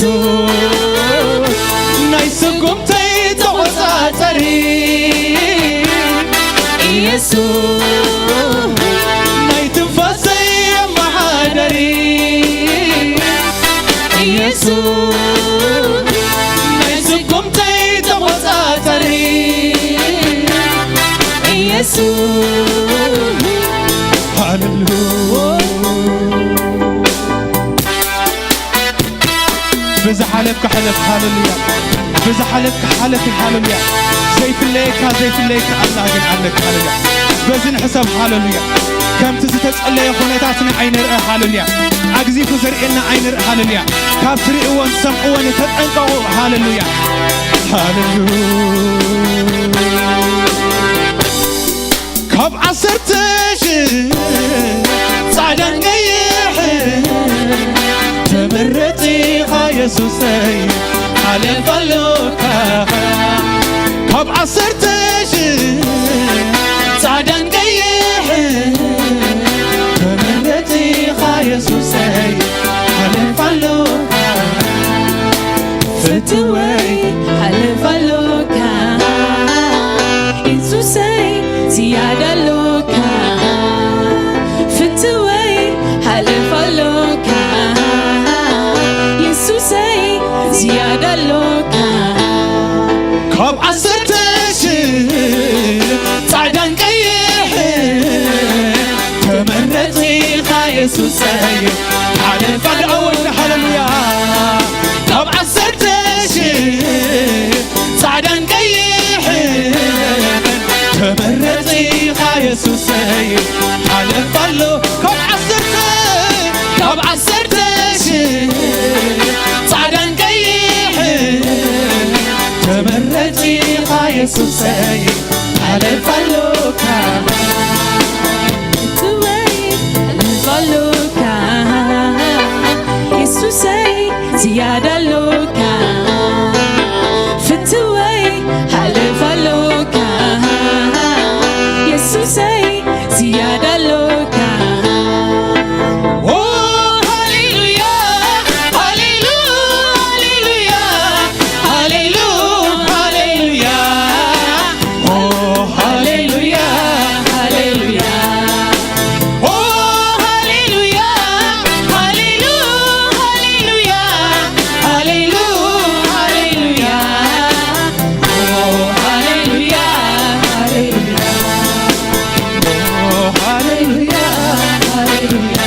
ኢየሱስ ናይ ስጉምተይ ተቖጻጸሪ፣ ኢየሱስ ናይ ትንፋሰይ ኣመሓዳሪ፣ ኢየሱስ ናይ ስጉምተይ ተቖጻጸሪ፣ ኢየሱስ ሃሌሉያ። ብዝሓለፍካ ሕለፍ፣ ሃሌሉያ። ብዝሓለፍካ ሓለፊ፣ ሃሌሉያ። ዘይፍለየካ፣ ዘይፍለየካ ኣምላኽ ግን ኣለካ፣ ሃሌሉያ። በዚ ንሕሰብ፣ ሃሌሉያ። ከምቲ ዝተጸለየ ኩነታትና ኣይንርአ፣ ሃሌሉያ። ኣግዚፉ ዘርእየና ኣይንርአ፣ ሃሌሉያ። ካብ ትርእይዎን ትሰምዕዎን ተጠንቀቑ፣ ሃሌሉያ። ሃሌሉያ። ካብ ዓሰርተ ሽሕ ጻዕዳን ቀይሕን ተመረጽ ኢኻ የሱሰይ፣ ሓለፍ ኣሎካ። ካብ ዓሰርተ ሽሕ ጻዕዳን ቀይሕን ተመረጽ ኢኻ የሱሰይ፣ ሓለፍ ኣሎካ። ፍትወይ ሓለፍ ኣሎካ፣ የሱሰይ ዝያዳ ኣሎካ። ፍትወይ ሓለፍ ኣሎካ፣ የሱሰይ ዝያዳ ኣሎካ። ካብ ዓሰርተ ሽሕ ጻዕዳን ቀይሕን ተመረጽ ኢኻ የሱሰይ፣ ሓለፍ ኣሎካ። ሃሌሉያ። ካብ ዓሰርተ ሽሕ ጻዕዳን ቀይሕን ተመረጽ ኢኻ የሱሰይ፣ ሓለፍ ኣሎ። ካብ ዓሰርተ፣ ካብ ዓሰርተ ሽሕ ጻዕዳን ቀይሕን ተመረጽ ኢኻ የሱሰይ፣ ሓለፍ ኣሎካ። ፍትወይ ሓለፍ ኣሎካ፣ የሱሰይ ዝያዳ ኣሎካ። ፍትወይ ሓለፍ ኣሎካ፣ የሱሰይ ዝያዳ ኣሎካ። ኦ ሃሌሉያ፣ ሃሌሉ፣ ሃሌሉያ፣ ሃሌሉ፣ ሃሌሉያ። ኦ ሃሌሉያ፣ ሃሌሉያ። ኦ ሃሌሉያ፣ ሃሌሉ፣ ሃሌሉያ፣ ሃሌሉ፣ ሃሌሉያ። ኦ ሃሌሉያ፣ ሃሌሉያ። ኦ ሃሌሉያ፣ ሃሌሉያ።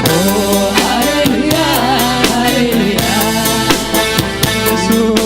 ኦ ሃሌሉያ፣ ሃሌሉያ። ኢየሱስ።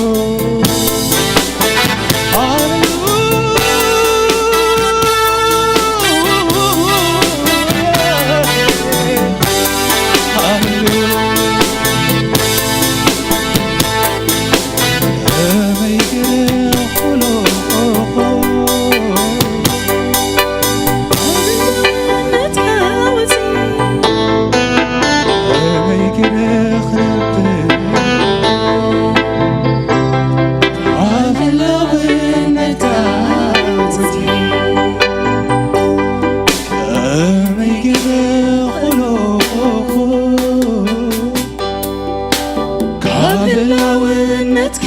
ካብ ህላውነትካ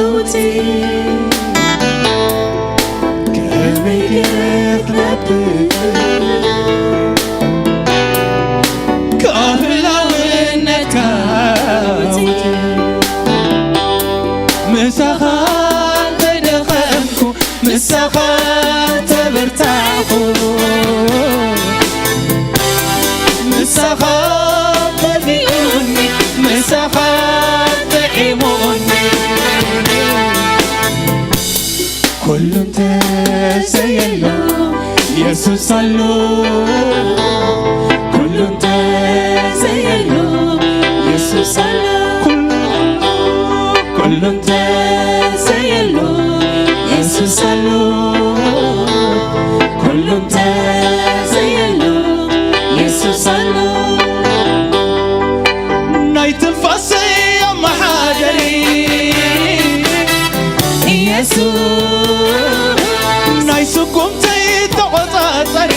ውጺ ከመይ ገይረ ክነብር? ካብ ህላውነትካ ውጺ ምሳኻ ተደኸምኩ፣ ምሳኻ ተበርታዕኹ፣ ምሳኻ ከፊኡኒ፣ ምሳኻ ጥዒሙኒ። ኩሉ እንተዘየሎ የሱስ ኣሎ፣ ኩሉ እንተዘየሎ የሱስ ኣሎ፣ ኩሉ፣ ኩሉ እንተዘየሎ የሱስ ኣሎ፣ ኩሉ እንተዘየሎ የሱስ ኣሎ። ናይ ትንፋሰይ ኣመሓደሪ ኢየሱስ፣ ናይ ስጉምተይ ተቖጻጸሪ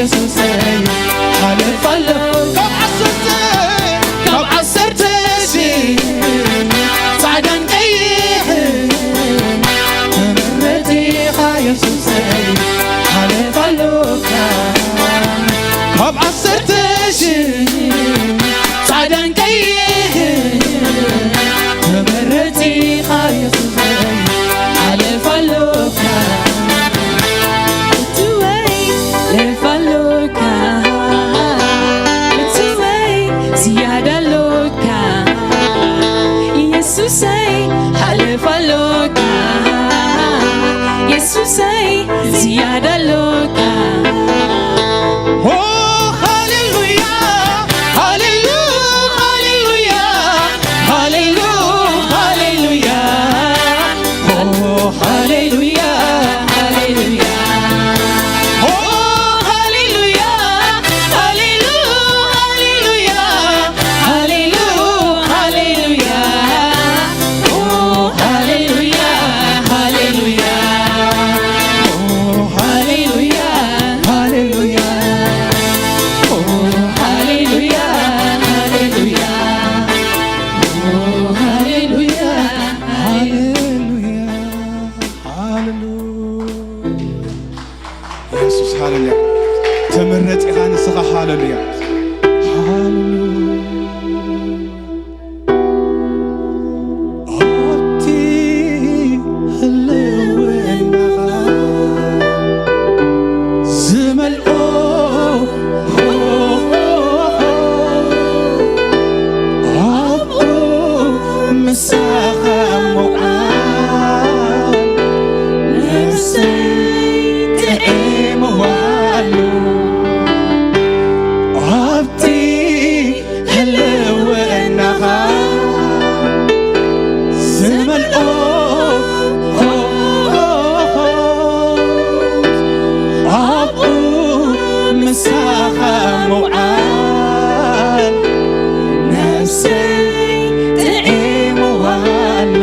ኢየሱሰይ ሓልፍ ኣሎ ካብ ዓሰርተ፣ ካብ ዓሰርተ ሺህ ጻዕዳን ቀይሕን ተመረጺኻ ኢየሱሰይ ሓልፍ ኣሎካ ካብ ዓሰርተ ሺህ ጻዕዳን ቀይሕን ተመረጺኻ ኢየሱሰይ ሓልፍ ኣሎካ። እትወይ ለፋሎካ፣ እትወይ ዝያዳሎካ፣ ኢየሱሰይ ሓለፋሎካ፣ ኢየሱሰይ ዝያዳሎካ። ኦ ሃሌሉያ፣ ሃሌሉ-፣ ሃሌሉያ፣ ሃሌሉ-፣ ሃሌሉያ። ኦ ሃሌሉያ፣ ሃሌሉያ። ኦ ሃሌሉያ፣ ሃሌሉ-፣ ሃሌሉያ፣ ሃሌሉ-፣ ሃሌሉያ። ኦ ሃሌሉያ፣ ሃሌሉያ። ኦ ሃሌሉያ፣ ሃሌሉያ። ኦ ሃሌሉያ፣ ሃሌሉያ። ኦ ሃሌሉያ፣ ሃሌሉያ፣ ሃሌሉያ። ኢየሱስ ሃሌሉያ። ተመረጽ ኢኻ ንስኻ። ሃሌሉያ፣ ሃሌሉያ። ኣብቲ ህልውናኻ ዝመልኦ ኣብኡ ምሳኻ ምውዓል ነፍሰይ ጥዒምዋ ኣሎ። ኣብቲ ህልውናኻ ዝመልኦ ኣብኡ ምሳኻ ምውዓል ነፍሰይ ጥዒምዋ ኣሎ።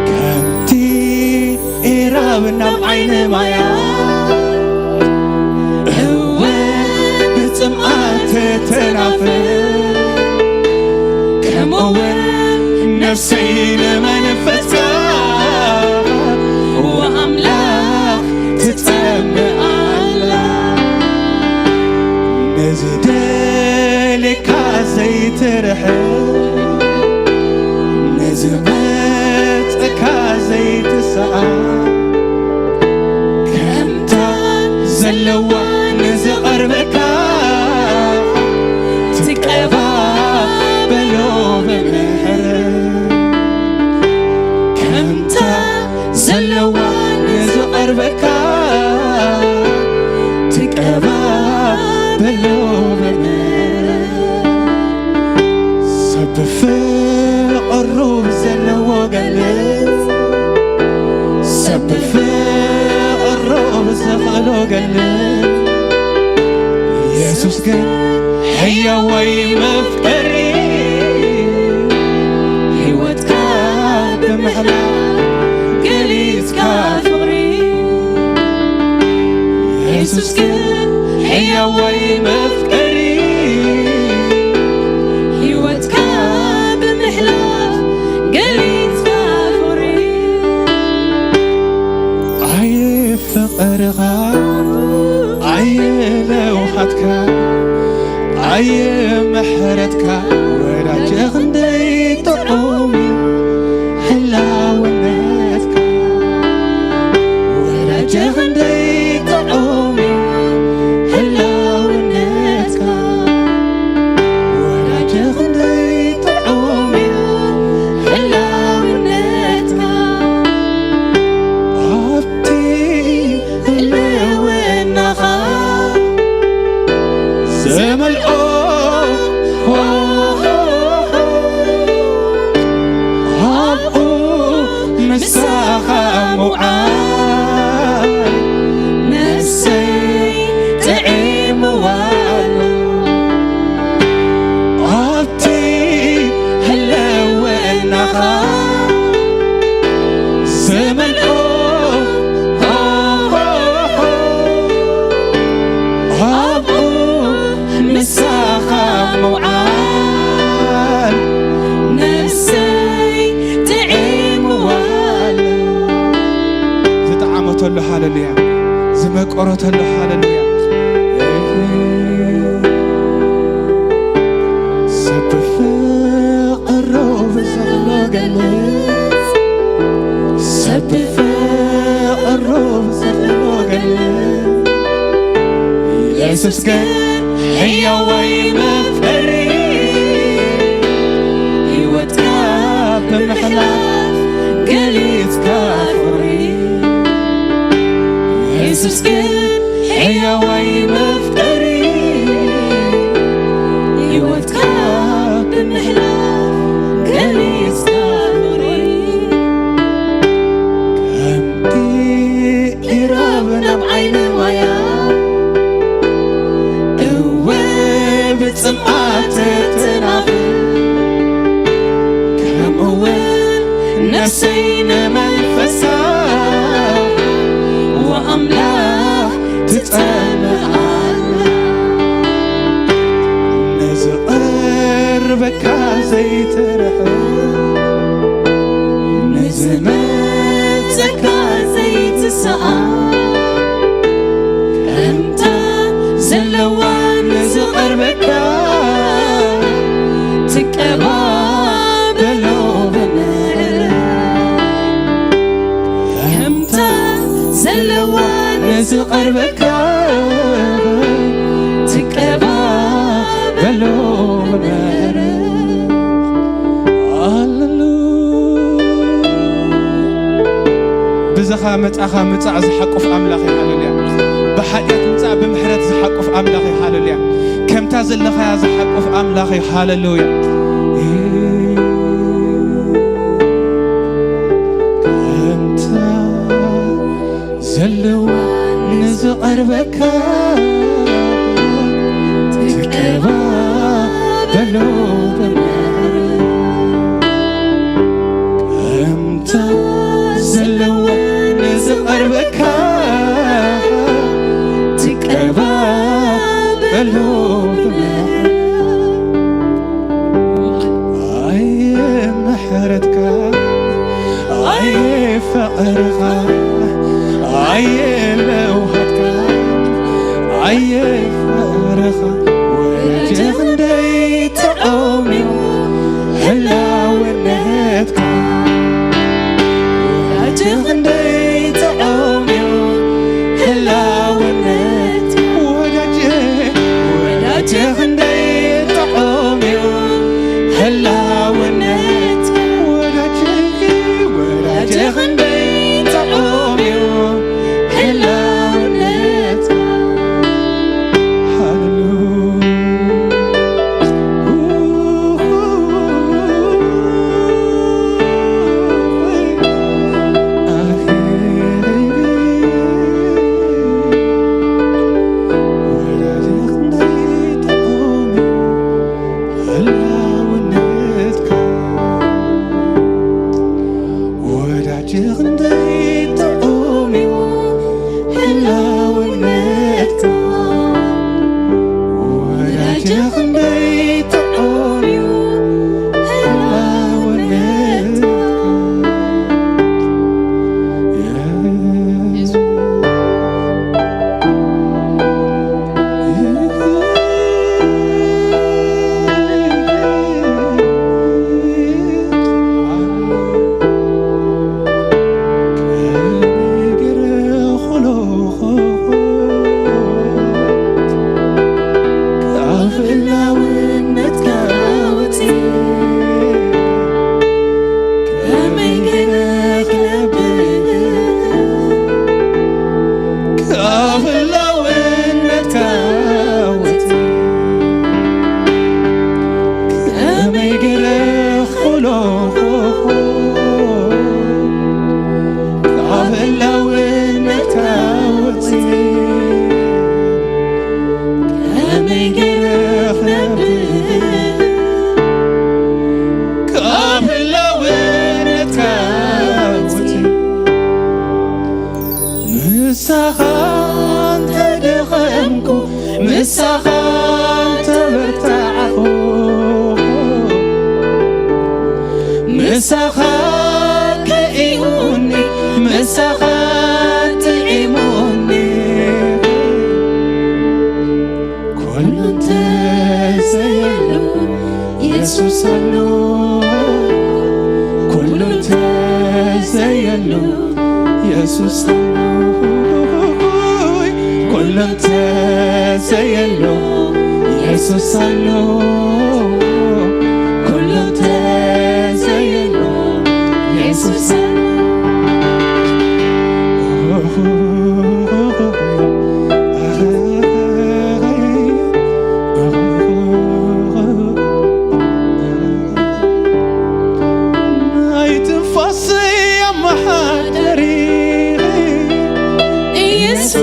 ከምቲ ኢራብ ናብ ዓይኒ ማያ እወ ብጽምኣት ትናፍር፣ ከምኡውን ነፍሰይ ንመንፈስካ ወኣምላኽ ትጸምእ ኣላ። ነዚ ደልካ ዘይትርሕቕ፣ ነዚ መጸካ ዘይትስኣን፣ ከምታ ዘለዋ ንዝቐርበካ ትቀባበሎ ብምሕረት፣ ከምታ ዘለዋ ንዝቐርበካ ትቀባበሎ ብምሕረት። ሰብ ብፍቕሩ ብዘለዎ ገልጽ፣ ሰብ ብፍቕሩ ብዘኽእሎ ገልጽ። የሱስ ግን ሕያዋይ መፍቀሪ፣ ህይወትካ ብምሕላፍ ገሊጽካ ፍቕሪ። የሱስ ግን ሕያዋይ መፍቀሪ፣ ህይወትካ ብምሕላፍ ገሊጽካ ፍቕሪ። ኣየ ፍቕርኻ፣ ኣየ ለውሃትካ፣ ኣየ ምሕረትካ፣ ወዳጀ ክንደይ ጥዑም እዩ ህላውነትካ። ወዳጀ ክንደይ ጥዑም እዩ ህላውነትካ። ወዳጀ ክንደይ ጥዑም እዩ ህላውነትካ። ኣብቲ ህልውናኻ ዝመልኦ ሃሌሉያ። ዝመቀረተሉ፣ ሃሌሉያ። ሰብ ፍቅሩ ብዘሎ ገልጽ፣ ሰብ ፍቅሩ ብዘሎ ገልጽ። ኢየሱስ ግን ሕያዋይ መፍቀሪ፣ ህይወትካ ብምሕላፍ ገሊጽካ ፍቕሪ። ኢየሱስ ግን ሕያዋይ መፍቀሪ፣ ህይወትካ ብምሕላፍ ገሊጽካ ፍቕሪ። ከምቲ ኢራብ ናብ ዓይኒ ማያ፣ እወ ብጽምኣት ትናፍቕ፣ ከምኡውን ነፍሰይ ንመንፈሳ ወኣምላኽ ትጸምእ ኣላ። ንዝቐርበካ ዘይትርሕቕ፣ ንዝመጸካ ዘይትስኣን፣ ከምታ ዘለዋ ንዝቐርበካ ትቀባበሎ ብምሕረት። ከምታ ዘለዋ ንዝቐርበካ ትቀባበሎ ብምሕረት። ሃሌሉያ። ብዝኻ መጻኻ ምጻእ ዝሓቁፍ ኣምላኽ እዩ። ሃሌሉያ። ብሓጢኣት ምጻእ ብምሕረት ዝሓቁፍ ኣምላኽ እዩ። ሃሌሉያ። ከምታ ዘለኻያ ዝሓቁፍ ኣምላኽ እዩ። ሃሌሉያ። ከምታ ዘለዋ ንዝቐርበካ ትቀባበሎ ብምሕረት። ከምታ ዘለዋ ንዝቐርበካ ትቀባበሎ ብምሕረት። ኣየ ምሕረትካ፣ ኣየ ፍቕርኻ፣ ኣየ ለውሃትካ፣ ኣየ ፍቕርኻ። ወዳጀ ክንደይ ተቐሚሙ ህላውነትካ፣ ወዳጀ ክንደይ ተቐሚሙ ህላውነትካ። ወዳጀ፣ ወዳጀ ክንደይ ተቐሚሙ ህላውነት። ወዳጀ፣ ወዳጀ ክንደይ ተቐሚሙ ህላውነት። ሃሌሉያ። ወዳጅ ክንደይ ጥዑም እዩ ህላውነትካ። ወዳጅ ክንደይ ጥዑም እዩ ህላውነትካ። ካብ ህላውነትካ ወፂ ከመይ ገይረ ክኽእሎ? ካብ ህላውነትካ ወፂ ከመይ ገይረ ክነብር? ካብ ህላውነትካ ወፂ ምሳኻ እንተደኸምኩ፣ ምሳኻ እንተበርታዕኹ፣ ምሳኻ ከኢኡኒ፣ ምሳኻ ጥዒ ኩሉ እንተዘየሎ የሱስ ኣሎ። ኩሉ እንተዘየሎ የሱስ ኣሎ። ናይ ትንፋሰይ ኣመሓዳሪ ኢየሱስ፣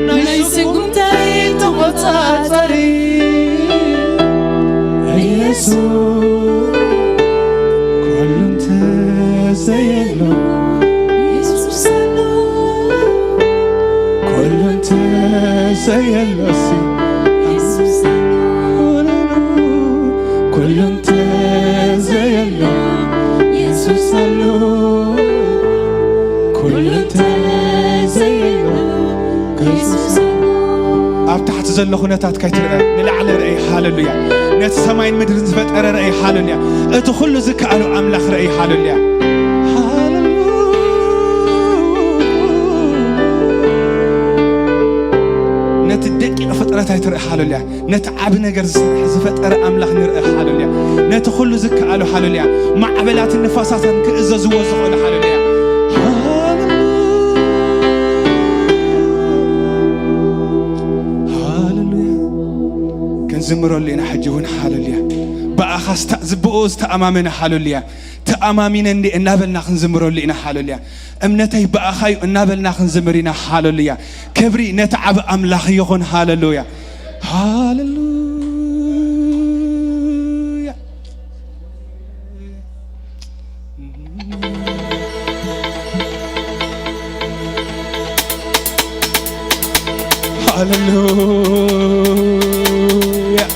ናይ ስጉምተይ ተቖጻጻሪ ኢየሱስ፣ ኩሉ እንተዘየሎ ኢየሱስ ኣሎ። ኩሉ እንተዘየሎሲ ኢየሱስ ኣሎ። ኩሉ እንተዘየሎ ኢየሱስ ኣሎ። ኩሉ እንተዘየሎ ኢየሱስ ኣሎ። ኣብ ታሕቲ ዘሎ ኩነታት ከይትርአ ንላዕሊ ርአይ። ሃሌሉያ። ነቲ ሰማይን ምድርን ዝፈጠረ ርአይ። ሃሌሉያ። እቲ ኩሉ ዝከኣሎ ኣምላኽ ርአይ። ሃሌሉያ። ሃሌሉያ። ነቲ ደቂቕ ፍጥረት ኣይትርአ። ሃሌሉያ። ነቲ ዓቢ ነገር ዝሰርሐ ዝፈጠረ ኣምላኽ ንርአ። ሃሌሉያ። ነቲ ኩሉ ዝከኣሎ። ሃሌሉያ። ማዕበላትን ንፋሳትን ክእዘዝዎ ዝኽእሉ። ሃሌሉያ። ሃሌሉያ። ሃሌሉያ። ክንዝምረሉ ኢና ሕጂ እውን። ሃሌሉያ። ብኣኻ ዝተ-፣ ብኡ ዝተኣማመነ። ሃሌሉያ። ተኣማሚነ እንዴ እናበልና ክንዝምረሉ ኢና። ሃሌሉያ። እምነተይ ብኣኻ እዩ እናበልና ክንዝምር ኢና። ሃሌሉያ። ክብሪ ነቲ ዓቢ ኣምላኽ ይኹን። ሃሌሉያ። ሃሌሉያ። ሃሌሉያ።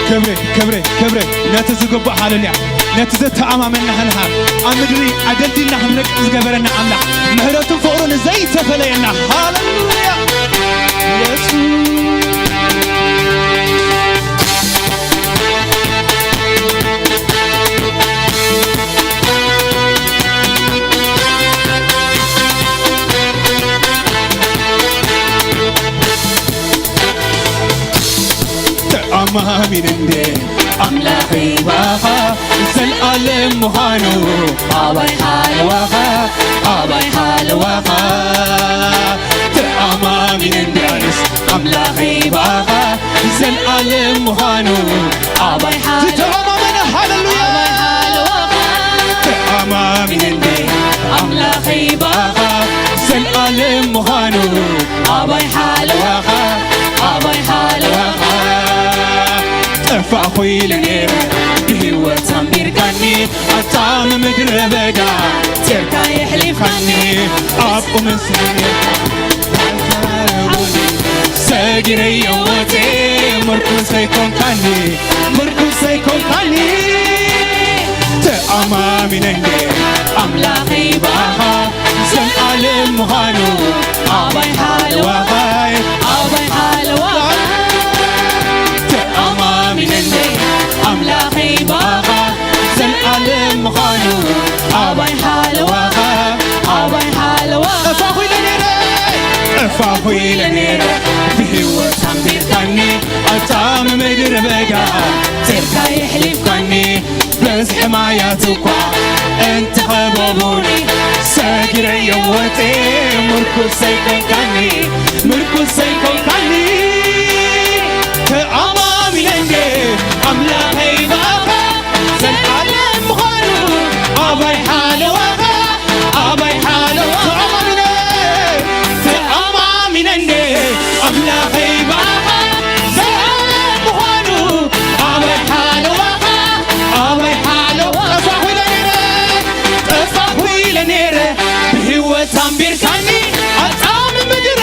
ክብሪ፣ ክብሪ፣ ክብሪ ነቲ ዝግባእ። ሃሌሉያ። ነቲ ዘተኣማመና ክንሃር፣ ኣብ ምድሪ ኣደልዲልና ክንረግጽ ዝገበረና ኣምላኽ፣ ምሕረቱን ፍቕሩን ዘይተፈለየና። ሃሌሉያ። ኢየሱስ። ተኣማሚነ እንዴ ኣምላኸይ ባኻ፣ ዘልኣለም ምዃኑ ኣባይ ሓለዋኻ፣ ኣባይ ሓለዋኻ። ተኣማሚነ እንዴ ኣነስ ኣምላኸይ ባኻ፣ ዘልኣለም ምዃኑ ኣባይ ሓለ-፣ ዝተኣማመነ። ሃሌሉያ። ኣባይ ሓለዋኻ። ተኣማሚነ እንዴ ኣምላኸይ ባኻ፣ ዘልኣለም ምዃኑ ኣባይ ሓለዋኻ፣ ኣባይ ሓለዋኻ። ጠፋእኹ ኢለ ነይረ ብህይወት ኣንቢርካኒ፣ ኣጣሚ ምድረ በዳ ቴርካ የሕሊፍካኒ፣ ኣብኡ ምስ ሰጊረዮ ሞቴ ምርኩሰይ ኮንካኒ፣ ምርኩሰይ ኮንካኒ። ተኣማሚነ እንዴ ኣምላኸይ ብኣኻ ዘልኣለም ምዃኑ ኣባይ ሓለዋኻይ፣ ኣባይ ሓለዋኻይ። ተኣማሚነ እንዴ ኣምላኸይ ብኣኻ ዘልኣለም ምዃኑ ኣባይ ሓለዋኻ፣ ኣባይ ሓለዋኻ። ጠፋኹ ኢለ ነይረ፣ ጠፋኹ ኢለ ነይረ ብህይወት ኣንቢርካኒ፣ ኣጣሚ ምድረ በዳ ቴርካ የሕሊፍካኒ። በዝሒ ማያት እኳ እንተኸበቡኒ፣ ሰጊረዮ ወጤ ምርኩሰይ ኮንካኒ፣ ምርኩሰይ ኮንካኒ። ተኣማሚነ እንዴ ኣምላኸይ ብኣኻ ዘልኣለም ምዃኑ ኣባይ ሓለዋኻ፣ ኣባይ ሓለዋ። ተኣማሚነ፣ ተኣማሚነ እንዴ ኣምላኸይ ብኣኻ ዘልኣለም ምዃኑ ኣባይ ሓለዋኻ፣ ኣባይ ሓለዋ። ጠፋኹ ኢለ ነይረ፣ ጠፋኹ ኢለ ነይረ ብህይወት ኣንቢርካኒ፣ ኣጣሚ ምድረ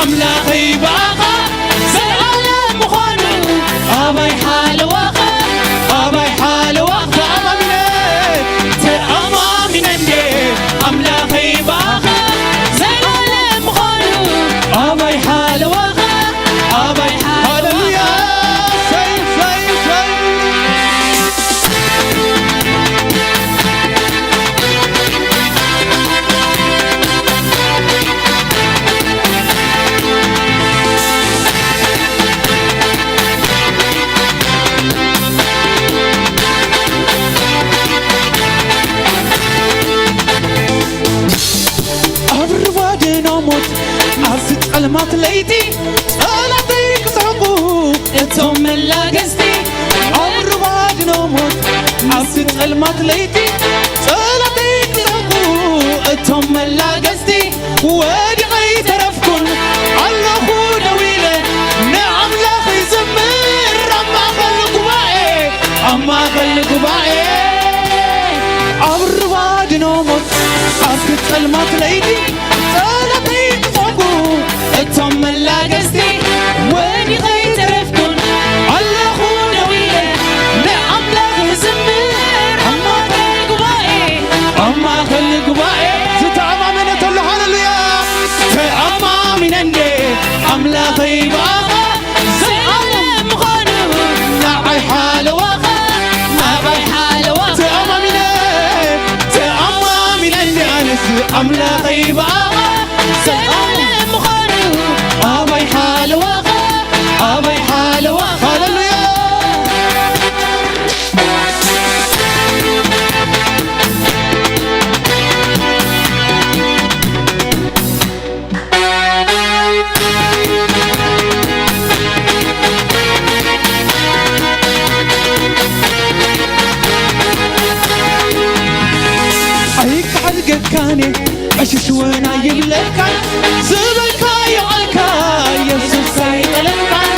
ኣምላኸይ ብኣኻ ዘለዓለም ምዃኑ ኣባይ ሓለዋኻ፣ ኣባይ ሓለዋኻ ተኣማሚነ፣ ተኣማሚነ እንዴ ኣምላኸይ ብኣኻ ዘለዓለም ምዃኑ ኣባይ ሓለዋኻ፣ ኣባይ ሓለዋኻ። ሃሌሉያ! ሰይ፣ ሰይ፣ ሰይ! ኣብ ርባድኖ ሞት ኣብዚ ጸልማት ለይቲ ጸላተይ ክስሕቁ እቶም መላገስቲ፣ ኣብ ርባድኖ ሞት ኣብዚ ጸልማት ለይቲ ጸላተይ ክስሕቁ እቶም መላገስቲ፣ ወዲቐ ኣይተረፍኩን ኣለኹ ደው ኢለ ንኣምላኽ ይዝምር ኣብ ማእከል ጉባኤ፣ ኣብ ማእከል ጉባኤ። ኣብ ርባድኖ ሞት ኣብቲ ጸልማት ለይቲ ጸሎተይ ክጸጉ እቶም መላገስቲ፣ ወዲቐ ኣይተረፍኩን ኣለኹ ደው ኢለ ንኣምላኽ ክዝምር ኣብ ማእከል ጉባኤ፣ ኣብ ማእከል ጉባኤ። ዝተኣማመነ ተሎ ሃሌሉያ። ተኣማሚነ እንዴ ኣምላኸይ ብኣኻ ዘለዓለም ምዃኑ ንዓይ ሓለዋኻ፣ ንዓይ ሓለዋኻ። ተኣማሚነ፣ ተኣማሚነ እንዴ ኣነስ ኣምላኸይ ብኣኻ ዘለዓለም ምዃኑ ኣባይ ሓለዋኻ፣ ኣባይ ሓለዋኻ። ሃሌሉያ። ኣይክሓድገካን እየ፣ ዕሽሽ እውን ኣይብለካን፣ ዝበልካዮ ቃልካ የሱስ ኣይጠለምካን።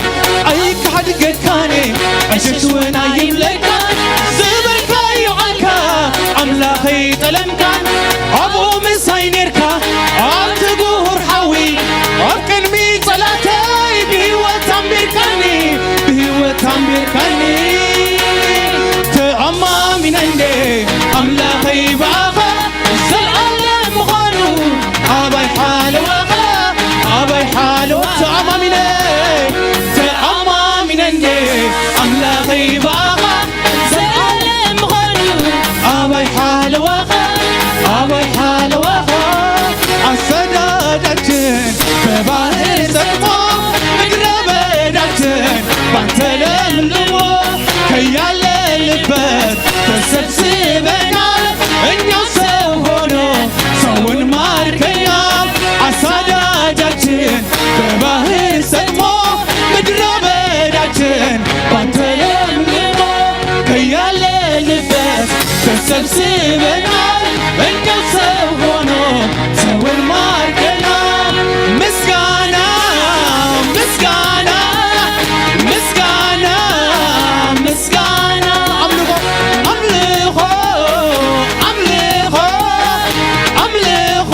ኣይክሓድገካን እየ፣ ዕሽሽ እውን ኣይብለካን፣ ዝበልካዮ ቃልካ ኣምላኸይ ጠለምካን። ኣብኡ ምሳይ ኔርካ ኣብቲ ጉሁር ሓዊ፣ ኣብ ቅድሚ ጸላተይ ብህይወት ኣንቢርካኒ፣ ብህይወት ኣንቢርካኒ። ተኣማሚነ እንዴ ኣምላኸይ ብኣኻ ዘለዓለም ምዃኑ ኣባይ ሓለዋኻ፣ ኣባይ ሓለዋ። ተኣማሚነ፣ ተኣማሚነ እንዴ ኣምላኸይ ብኣኻ ዘለዓለም ምዃኑ ኣባይ ሓለዋኻ፣ ኣባይ ሓለዋኻ። ኣሰዳዳችን በባህር ሰጥሞ፣ ምድረ በዳችን ባንተ ለምልሞ፣ ከያለንበት ተሰብስበናል እኛ ሰው ሆኖ ሰውን ማርከናል። አሳዳጃችን በባህር ሰጥሞ ምድረ በዳችን ባንተ ለምልሞ ከያለንበት ተሰብስበናል እኛ ሰው ሆኖ ሰውን ማርከናል። ምስጋና ምስጋና ምስጋና ምስጋና አምልኾ አምልኾ አምልኾ አምልኾ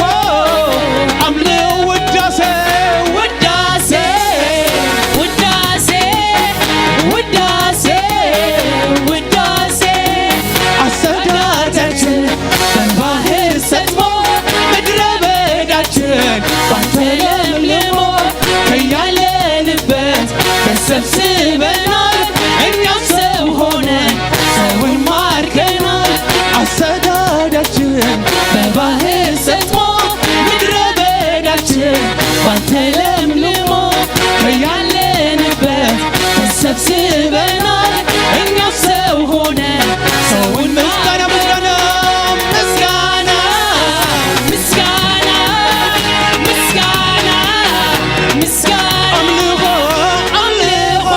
አምልኾ ውዳሴ ውዳሴ ውዳሴ ውዳሴ ውዳሴ አሳዳጃችን በባህር ሰጥሞ ምድረ በዳችን ባንተ ለምልሞ ከያለንበት ተሰብስበናል እኛም ሰው ሆነን ሰውን ማርከናል። አሳዳዳችን በባህር ሰጥሞ ምድረ በዳችን ባንተ ለምልሞ ከያለንበት ተሰብስበናል እኛም ሰው ሆነን ሰውን ምስጋና ምስጋና ምስጋና ምስጋና ምስጋና ምስጋና አምልኾ አምልኾ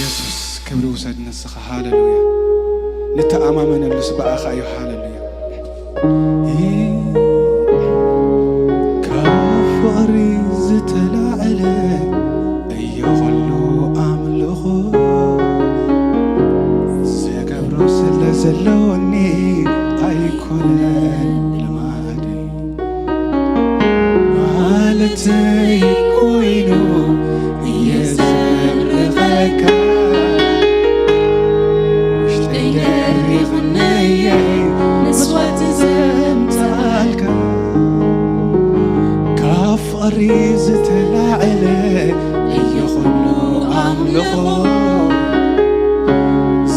የሱስ ክብሪ ውሰድ ንስኻ። ሃለሉያ። ንተኣማመነሉስ ብኣኻ እዩ። ሃለሉያ። ካብ ፍቕሪ ዝተላዕለ እየ ኹሉ ኣምልኾ ዝገብሮ ስለ ዘለወኒ ኣይኮነን ልማደይ ማለተይ ኮይኑ እየ ዘምልኸካ ውሽጠይ ደሪኹኒ እየ መስዋእቲ ዘምጽኣልካ ካብ ፍቕሪ ዝተላዕለ እየ ኹሉ ኣምልኾ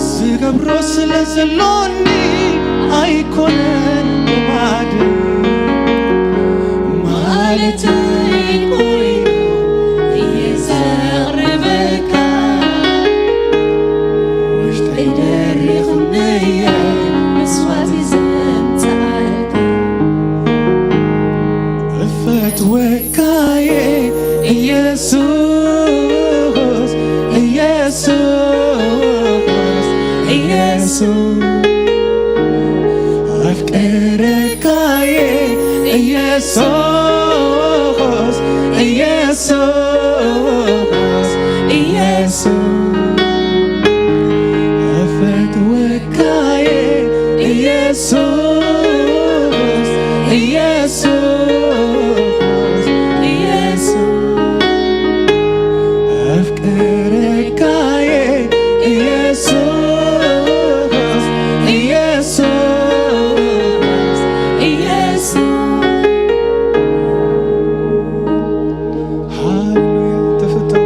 ዝገብሮ ስለ ዘሎኒ ኣይኮነን ልማድ ማለተይ ኮይኑ እየ ዘቕርበካ ውሽጠይ ደሪኹኒ እየ መስዋእቲ ዘምጽኣልካ እፈትወካየ ኢየሱስ ኢየሱስ ኢየሱስ ኣፍቅረካየ ኢየሱስ ኢየሱስ ኢየሱስ እፈትወካየ ኢየሱስ ኢየሱስ ኢየሱስ ኣፍቅረካየ ኢየሱስ ኢየሱስ ኢየሱስ ሃሌሉያ ተፈታዊ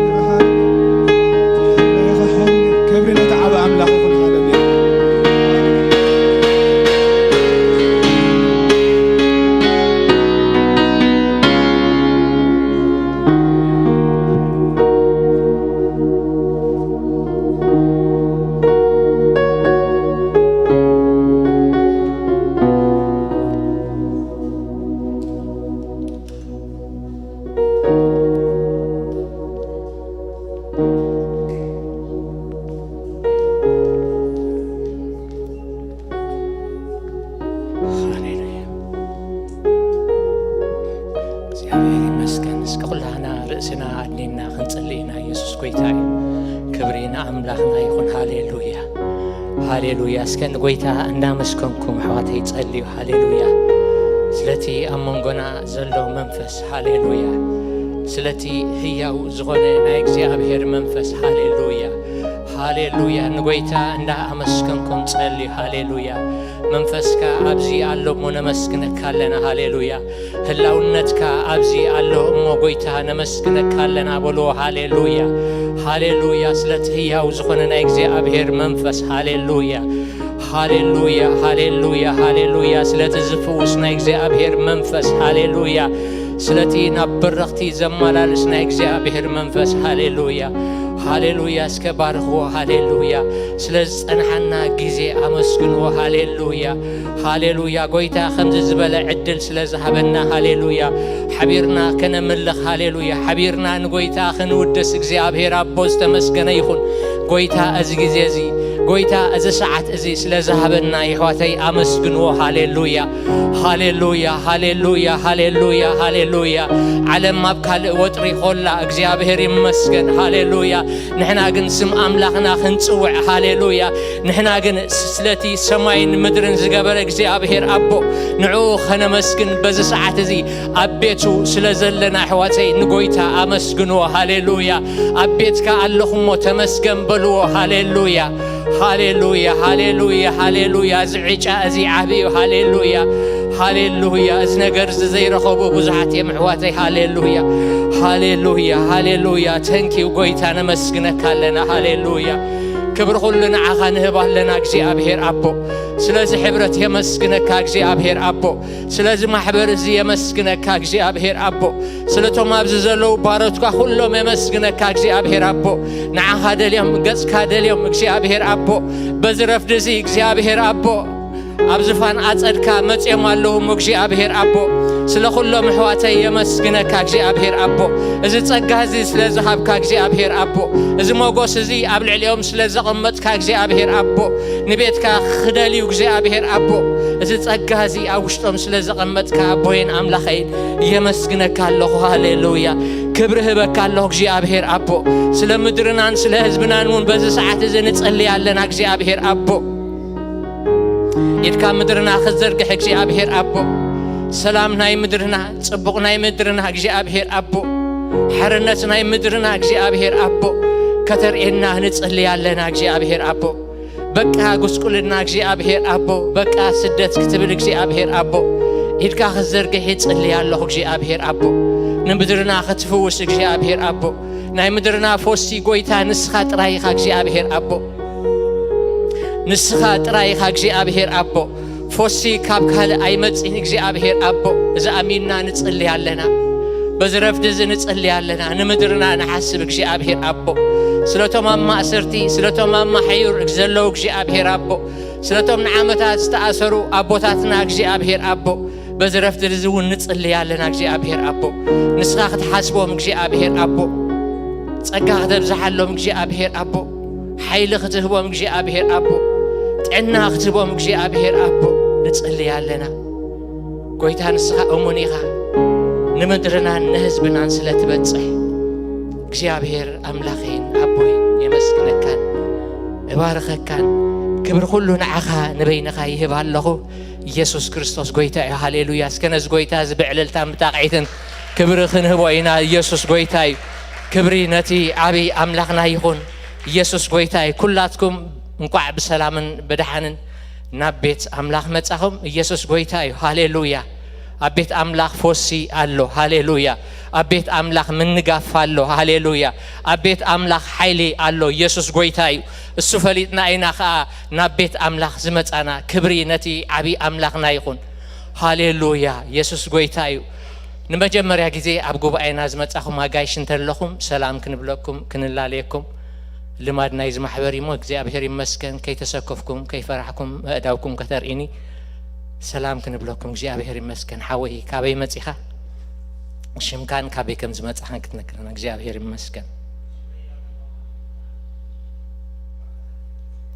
ክብሪ ነቲ ዓቢ ኣምላኽ ይኹን። ሃሌሉያ። ሃሌሉያ። እግዚኣብሔር ይመስገን። እስከ ኩላህና ርእስና ኣድኒና ክንጽሊ ኢና። ኢየሱስ ጎይታ እዩ። ክብሪ ንኣምላኽና ይኹን። ሃሌሉያ፣ ሃሌሉያ። እስከ ንጎይታ እንዳመስከንኩም ኣሕዋተይ ጸልዩ። ሃሌሉያ። ስለቲ ኣብ መንጎና ዘሎ መንፈስ፣ ሃሌሉያ። ስለቲ ህያው ዝኾነ ናይ እግዚኣብሔር መንፈስ፣ ሃሌሉያ፣ ሃሌሉያ። ንጎይታ እንዳ ኣመስከንኩም ጸልዩ። ሃሌሉያ። መንፈስካ ኣብዚ ኣሎ እሞ ነመስግነካ ኣለና። ሃሌሉያ። ህላውነትካ ኣብዚ ኣሎ እሞ ጎይታ ነመስግነካ ኣለና በልዎ። ሃሌሉያ፣ ሃሌሉያ። ስለቲ ህያው ዝኾነ ናይ እግዚኣብሔር መንፈስ፣ ሃሌሉያ፣ ሃሌሉያ፣ ሃሌሉያ፣ ሃሌሉያ። ስለቲ ዝፍውስ ናይ እግዚኣብሔር መንፈስ፣ ሃሌሉያ። ስለቲ ናብ በረኽቲ ዘመላልስ ናይ እግዚኣብሔር መንፈስ፣ ሃሌሉያ፣ ሃሌሉያ። እስከ ባርኽዎ። ሃሌሉያ። ስለ ዝጸንሓና ግዜ ኣመስግንዎ። ሃሌሉያ፣ ሃሌሉያ። ጎይታ ከምዚ ዝበለ ዕድል ስለ ዝሃበና፣ ሃሌሉያ። ሓቢርና ከነምልኽ፣ ሃሌሉያ። ሓቢርና ንጎይታ ክንውድስ እግዚኣብሔር ኣቦ ዝተመስገነ ይኹን። ጎይታ እዚ ግዜ እዚ፣ ጎይታ እዚ ሰዓት እዚ ስለ ዝሃበና፣ የሕዋተይ ኣመስግንዎ። ሃሌሉያ፣ ሃሌሉያ፣ ሃሌሉያ፣ ሃሌሉያ፣ ሃሌሉያ። ዓለም ኣብ ካልእ ወጥሪ ኾላ፣ እግዚኣብሔር ይመስገን። ሃሌሉያ። ንሕና ግን ስም ኣምላኽና ክንጽውዕ፣ ሃሌሉያ። ንሕና ግን ስለቲ ሰማይን ምድርን ዝገበረ እግዚኣብሔር ኣቦ፣ ንዕኡ ኸነመስግን በዚ ሰዓት እዚ ኣብ ቤቱ ስለ ዘለና፣ ኣሕዋተይ፣ ንጎይታ ኣመስግንዎ። ሃሌሉያ። ኣብ ቤትካ ኣለኹ እሞ ተመስገን በልዎ። ሃሌሉያ፣ ሃሌሉያ፣ ሃሌሉያ፣ ሃሌሉያ። እዚ ዕጫ እዚ ዓቢ እዩ። ሃሌሉያ፣ ሃሌሉያ። እዚ ነገር እዚ ዘይረኸቡ ብዙሓት እዮም፣ ኣሕዋተይ። ሃሌሉያ፣ ሃሌሉያ፣ ሃሌሉያ። ተንኪዩ ጎይታ፣ ነመስግነካ ኣለና። ሃሌሉያ። ክብሪ ኩሉ ንዓኻ ንህብ ኣለና እግዚኣብሔር ኣቦ። ስለዚ ሕብረት የመስግነካ እግዚኣብሔር ኣቦ። ስለዚ ማሕበር እዚ የመስግነካ እግዚኣብሔር ኣቦ። ስለቶም ኣብዚ ዘለዉ ባሮትካ ኩሎም የመስግነካ እግዚኣብሔር ኣቦ። ንዓኻ ደልዮም፣ ገጽካ ደልዮም እግዚኣብሔር ኣቦ። በዚ ረፍዲ እዚ እግዚኣብሔር ኣቦ፣ ኣብ ዝፋን ኣጸድካ መጺኦም ኣለዉ እሞ እግዚኣብሔር ኣቦ፣ ስለ ኩሎም ኣሕዋተይ የመስግነካ እግዚኣብሔር ኣቦ። እዚ ጸጋ እዚ ስለ ዝሃብካ እግዚኣብሔር ኣቦ፣ እዚ ሞጎስ እዚ ኣብ ልዕሊኦም ስለ ዘቐመጥካ እግዚኣብሔር ኣቦ፣ ንቤትካ ክደልዩ እግዚኣብሔር ኣቦ፣ እዚ ጸጋ እዚ ኣብ ውሽጦም ስለ ዘቐመጥካ ኣቦይን ኣምላኸይን የመስግነካ ኣለኹ። ሃሌሉያ። ክብሪ ህበካ ኣለኹ እግዚኣብሔር ኣቦ። ስለ ምድርናን ስለ ህዝብናን እውን በዚ ሰዓት እዚ ንጸልይ ኣለና እግዚኣብሔር ኣቦ። ኢድካ ምድርና ክትዘርግሕ እግዚኣብሔር ኣቦ፣ ሰላም ናይ ምድርና፣ ጽቡቕ ናይ ምድርና እግዚኣብሔር ኣቦ፣ ሓርነት ናይ ምድርና እግዚኣብሔር ኣቦ፣ ከተርእየና ንጽልይ ኣለና እግዚኣብሔር ኣቦ። በቃ ጉስቁልና እግዚኣብሔር ኣቦ፣ በቃ ስደት ክትብል እግዚኣብሔር ኣቦ፣ ኢድካ ክትዘርግሕ ይጽልይ ኣለኹ እግዚኣብሔር ኣቦ። ንምድርና ክትፍውስ እግዚኣብሔር ኣቦ፣ ናይ ምድርና ፈውሲ ጎይታ ንስኻ ጥራይ ኢኻ እግዚኣብሔር ኣቦ። ንስኻ ጥራይ ኢኻ እግዚኣብሔር ኣቦ። ፈውሲ ካብ ካልእ ኣይመጽእን እግዚኣብሔር ኣቦ። እዚ ኣሚንና ንጽሊ ኣለና። በዚ ረፍዲ እዚ ንጽሊ ኣለና። ንምድርና ንሓስብ እግዚኣብሔር ኣቦ። ስለቶም ኣብ ማእሰርቲ፣ ስለቶም ኣብ ማሕዩር ዘለዉ እግዚኣብሔር ኣቦ። ስለቶም ንዓመታት ዝተኣሰሩ ኣቦታትና እግዚኣብሔር ኣቦ። በዚ ረፍዲ እዚ እውን ንጽሊ ኣለና እግዚኣብሔር ኣቦ። ንስኻ ክትሓስቦም እግዚኣብሔር ኣቦ። ጸጋ ክተብዝሓሎም እግዚኣብሔር ኣቦ። ሓይሊ ክትህቦም እግዚኣብሔር ኣቦ። ጥዕና ክትህቦም እግዚኣብሔር ኣቦ። ንጽሊ ኣለና። ጎይታ ንስኻ እሙን ኢኻ። ንምድርናን ንህዝብናን ስለ ትበጽሕ እግዚኣብሔር ኣምላኸይን ኣቦይን የመስግነካን እባርኸካን። ክብሪ ኩሉ ንዓኻ ንበይንኻ ይህብ ኣለኹ። ኢየሱስ ክርስቶስ ጎይታ እዩ። ሃሌሉያ። እስከ ነዚ ጎይታ እዚ ብዕልልታን ብጣቕዒትን ክብሪ ክንህቦ ኢና። ኢየሱስ ጎይታ እዩ። ክብሪ ነቲ ዓብዪ ኣምላኽና ይኹን። ኢየሱስ ጎይታ እዩ። ኩላትኩም እንቋዕ ብሰላምን ብደሓንን ናብ ቤት ኣምላኽ መጻኹም። ኢየሱስ ጎይታ እዩ። ሃሌሉያ። ኣብ ቤት ኣምላኽ ፈውሲ ኣሎ። ሃሌሉያ። ኣብ ቤት ኣምላኽ ምንጋፍ ኣሎ። ሃሌሉያ። ኣብ ቤት ኣምላኽ ሓይሊ ኣሎ። ኢየሱስ ጎይታ እዩ። እሱ ፈሊጥና ኢና ኸኣ ናብ ቤት ኣምላኽ ዝመጻና። ክብሪ ነቲ ዓብዪ ኣምላኽና ይኹን። ሃሌሉያ። ኢየሱስ ጎይታ እዩ። ንመጀመርያ ግዜ ኣብ ጉባኤና ዝመጻኹም ኣጋይሽ እንተለኹም ሰላም ክንብለኩም፣ ክንላለየኩም ልማድ ናይዚ ማሕበር እዩሞ፣ እግዚኣብሔር ይመስገን። ከይተሰከፍኩም፣ ከይፈራሕኩም፣ ኣእዳውኩም ከተርእኒ ሰላም ክንብለኩም እግዚኣብሔር ይመስገን። ሓወይ፣ ካበይ መጺኻ? ሽምካን ካበይ ከም ዝመጻኻን ክትነግረና እግዚኣብሔር ይመስገን።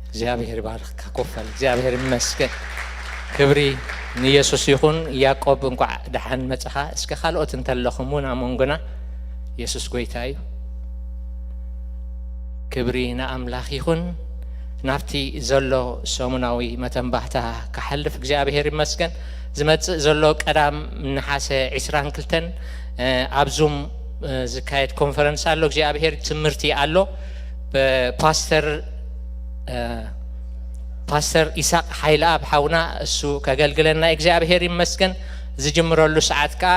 እግዚኣብሔር ይባርኽካ። ኮፍ በል። እግዚኣብሔር ይመስገን። ክብሪ ንኢየሱስ ይኹን። ያዕቆብ፣ እንቋዕ ደሓን መጻኻ። እስከ ካልኦት እንተለኹም እውን ኣብ መንጎና። ኢየሱስ ጎይታ እዩ። ክብሪ ንኣምላኽ ይኹን። ናብቲ ዘሎ ሰሙናዊ መተንባህታ ክሓልፍ እግዚኣብሔር ይመስገን። ዝመጽእ ዘሎ ቀዳም ነሓሰ ዕስራን ክልተን፣ እ፣ ኣብ ዙም፣ እ፣ ዝካየድ ኮንፈረንስ ኣሎ። እግዚኣብሔር ትምህርቲ ኣሎ። ብፓስተር፣ እ፣ ፓስተር ኢሳቅ ሓይለኣብ ሓውና እሱ ከገልግለና እግዚኣብሔር ይመስገን። ዝጅምረሉ ሰዓት ከኣ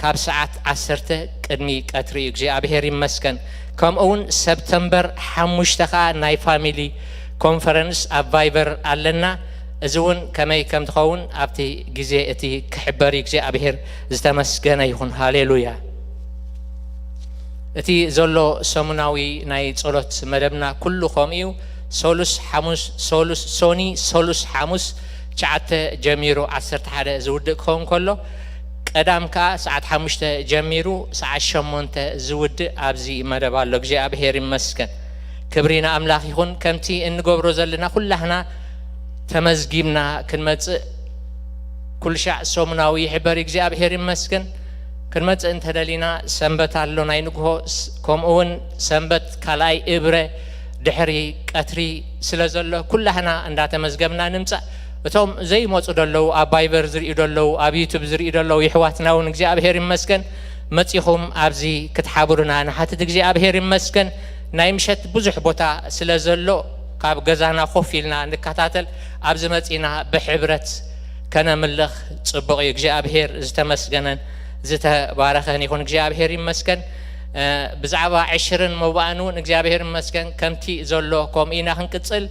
ካብ ሰዓት ዓሰርተ ቅድሚ ቀትሪ እዩ። እግዚኣብሔር ይመስገን። ከምኡ እውን ሰብተምበር ሓሙሽተ ከኣ ናይ ፋሚሊ ኮንፈረንስ ኣብ ቫይበር ኣለና። እዚ እውን ከመይ ከም ትኸውን ኣብቲ ግዜ እቲ ክሕበር እዩ። እግዚኣብሔር ዝተመስገነ ይኹን። ሃሌሉያ። እቲ ዘሎ ሰሙናዊ ናይ ጸሎት መደብና ኩሉ ከምኡ እዩ። ሰሉስ፣ ሓሙስ፣ ሰሉስ፣ ሶኒ፣ ሰሉስ፣ ሓሙስ፣ ትሽዓተ ጀሚሩ ዓሰርተ ሓደ ዝውድእ ክኸውን ከሎ፣ ቀዳም ከኣ ሰዓት ሓሙሽተ ጀሚሩ ሰዓት ሸሞንተ ዝውድእ ኣብዚ መደብ ኣሎ። እግዚኣብሔር ይመስገን። ክብሪ ንኣምላኽ ይኹን። ከምቲ እንገብሮ ዘለና ኩላህና ተመዝጊብና ክንመጽእ ኩሉ ሻዕ ሰሙናዊ ይሕበር። እግዚኣብሔር ይመስገን። ክንመጽእ እንተደሊና ሰንበት ኣሎ ናይ ንግሆ፣ ስ-፣ ከምኡ እውን ሰንበት ካልኣይ እብረ ድሕሪ ቀትሪ ስለ ዘሎ ኩላህና እንዳተመዝገብና ንምጻእ። እቶም ዘይመጹ ደለዉ፣ ኣብ ቫይበር ዝርእዩ ደለዉ፣ ኣብ ዩቱብ ዝርእዩ ደለዉ ይሕዋትና እውን እግዚኣብሔር ይመስገን መጺኹም ኣብዚ ክትሓብሩና ንሓትት። እግዚኣብሔር ይመስገን። ናይ ምሸት ብዙሕ ቦታ ስለ ዘሎ ካብ ገዛና ኮፍ ኢልና ንከታተል፣ ኣብዚ መጺና ብሕብረት ከነምልኽ ጽቡቕ እዩ። እግዚኣብሔር ዝተመስገነን ዝተባረኸን ይኹን። እግዚኣብሔር ይመስገን። እ፣ ብዛዕባ ዕሽርን መባእን እውን እግዚኣብሔር ይመስገን ከምቲ ዘሎ ከምኡ ኢና ክንቅጽል።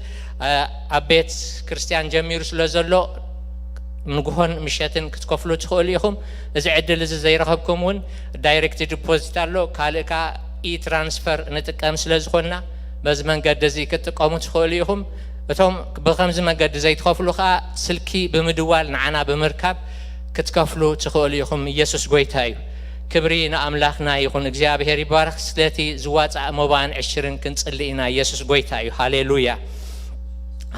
እ፣ ኣብ ቤት ክርስቲያን ጀሚሩ ስለ ዘሎ ንግሆን ምሸትን ክትከፍሉ ትኽእሉ ኢኹም። እዚ ዕድል እዚ ዘይረኸብኩም እውን ዳይሬክት ዲፖዚት ኣሎ። ካልእ ከኣ ኢ ትራንስፈር ንጥቀም ስለ ዝኾንና በዚ መንገዲ እዚ ክትጥቀሙ ትኽእሉ ኢኹም። እቶም ብኸምዚ መገዲ ዘይትኸፍሉ ኸኣ ስልኪ ብምድዋል ንዓና ብምርካብ ክትከፍሉ ትኽእሉ ኢኹም። ኢየሱስ ጐይታ እዩ። ክብሪ ንኣምላኽና ይኹን። እግዚኣብሔር ይባረኽ። ስለቲ ዝዋጻእ መባን ዕሽርን ክንጽሊ ኢና። ኢየሱስ ጐይታ እዩ። ሃሌሉያ፣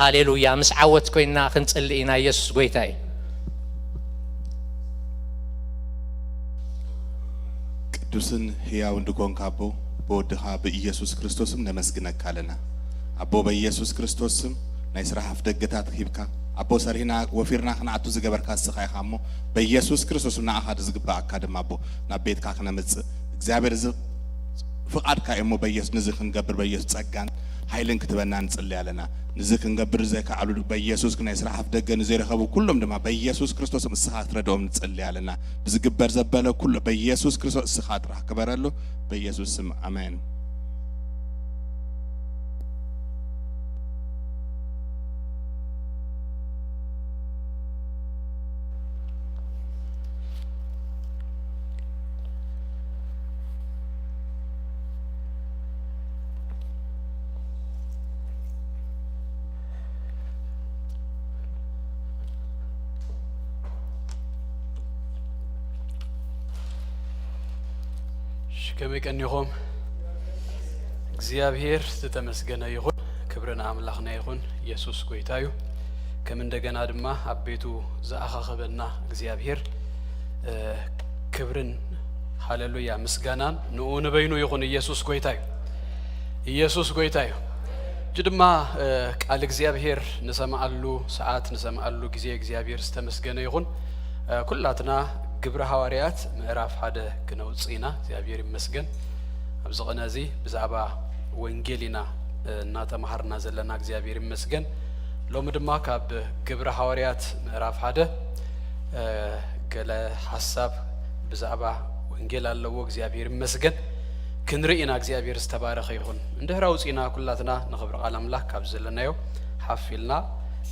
ሃሌሉያ። ምስ ዓወት ኮይንና ክንጽሊ ኢና። ኢየሱስ ጐይታ እዩ። ቅዱስን ህያውን ድኮንካ ኣቦ፣ ብወድኻ ብኢየሱስ ክርስቶስም ነመስግነካ ኣለና። ኣቦ፣ በኢየሱስ ክርስቶስ ስም ናይ ስራሕ ኣፍ ደገታት ሂብካ ኣቦ፣ ሰሪሕና ወፊርና ክንኣቱ ዝገበርካ እስኻ ኢኻ እሞ፣ በኢየሱስ ክርስቶስ ንዓኻ ዝግባኣካ ድማ ኣቦ፣ ናብ ቤትካ ክነምጽእ እግዚኣብሔር፣ እዚ ፍቓድካ እዩ እሞ፣ በኢየሱስ ንዚ ክንገብር በኢየሱስ ጸጋን ሓይልን ክትበና ንጽሊ ኣለና። ንዚ ክንገብር ዘይከኣሉ በኢየሱስ ናይ ስራሕ ኣፍ ደገ ንዘይረኸቡ ኩሎም ድማ በኢየሱስ ክርስቶስ እስኻ ክትረድኦም ንጽሊ ኣለና። ብዝግበር ዘበለ ኩሉ በኢየሱስ ክርስቶስ እስኻ ጥራሕ ክበረሉ፣ በኢየሱስ ስም ኣሜን። እሺ፣ ከመይ ቀኒኹም? እግዚኣብሔር ዝተመስገነ ይኹን። ክብሪ ንኣምላኽና ይኹን። ኢየሱስ ጐይታ እዩ። ከም እንደገና ድማ ኣብ ቤቱ ዝኣኻኸበና እግዚኣብሔር፣ እ፣ ክብርን ሃሌሉያ ምስጋናን ንኡ ንበይኑ ይኹን። ኢየሱስ ጐይታ እዩ። ኢየሱስ ጐይታ እዩ። ሕጂ ድማ፣ እ፣ ቃል እግዚኣብሔር ንሰምዓሉ ሰዓት፣ ንሰምዓሉ ግዜ እግዚኣብሔር ዝተመስገነ ይኹን። እ፣ ኩላትና ግብሪ ሃዋርያት ምዕራፍ ሓደ ክነውጽእ ኢና። እግዚኣብሔር ይመስገን። ኣብዚ ቅነ እዚ ብዛዕባ ወንጌል ኢና፣ እ፣ እናተማሃርና ዘለና። እግዚኣብሔር ይመስገን። ሎሚ ድማ ካብ ግብሪ ሃዋርያት ምዕራፍ ሓደ፣ እ፣ ገለ ሓሳብ ብዛዕባ ወንጌል ኣለዎ። እግዚኣብሔር ይመስገን። ክንርኢ ኢና። እግዚኣብሔር ዝተባረኸ ይኹን። እንድሕር ኣውጺእና ኩላትና ንኽብሪ ቃል ኣምላኽ ካብ ዘለናዮ ሓፍ ኢልና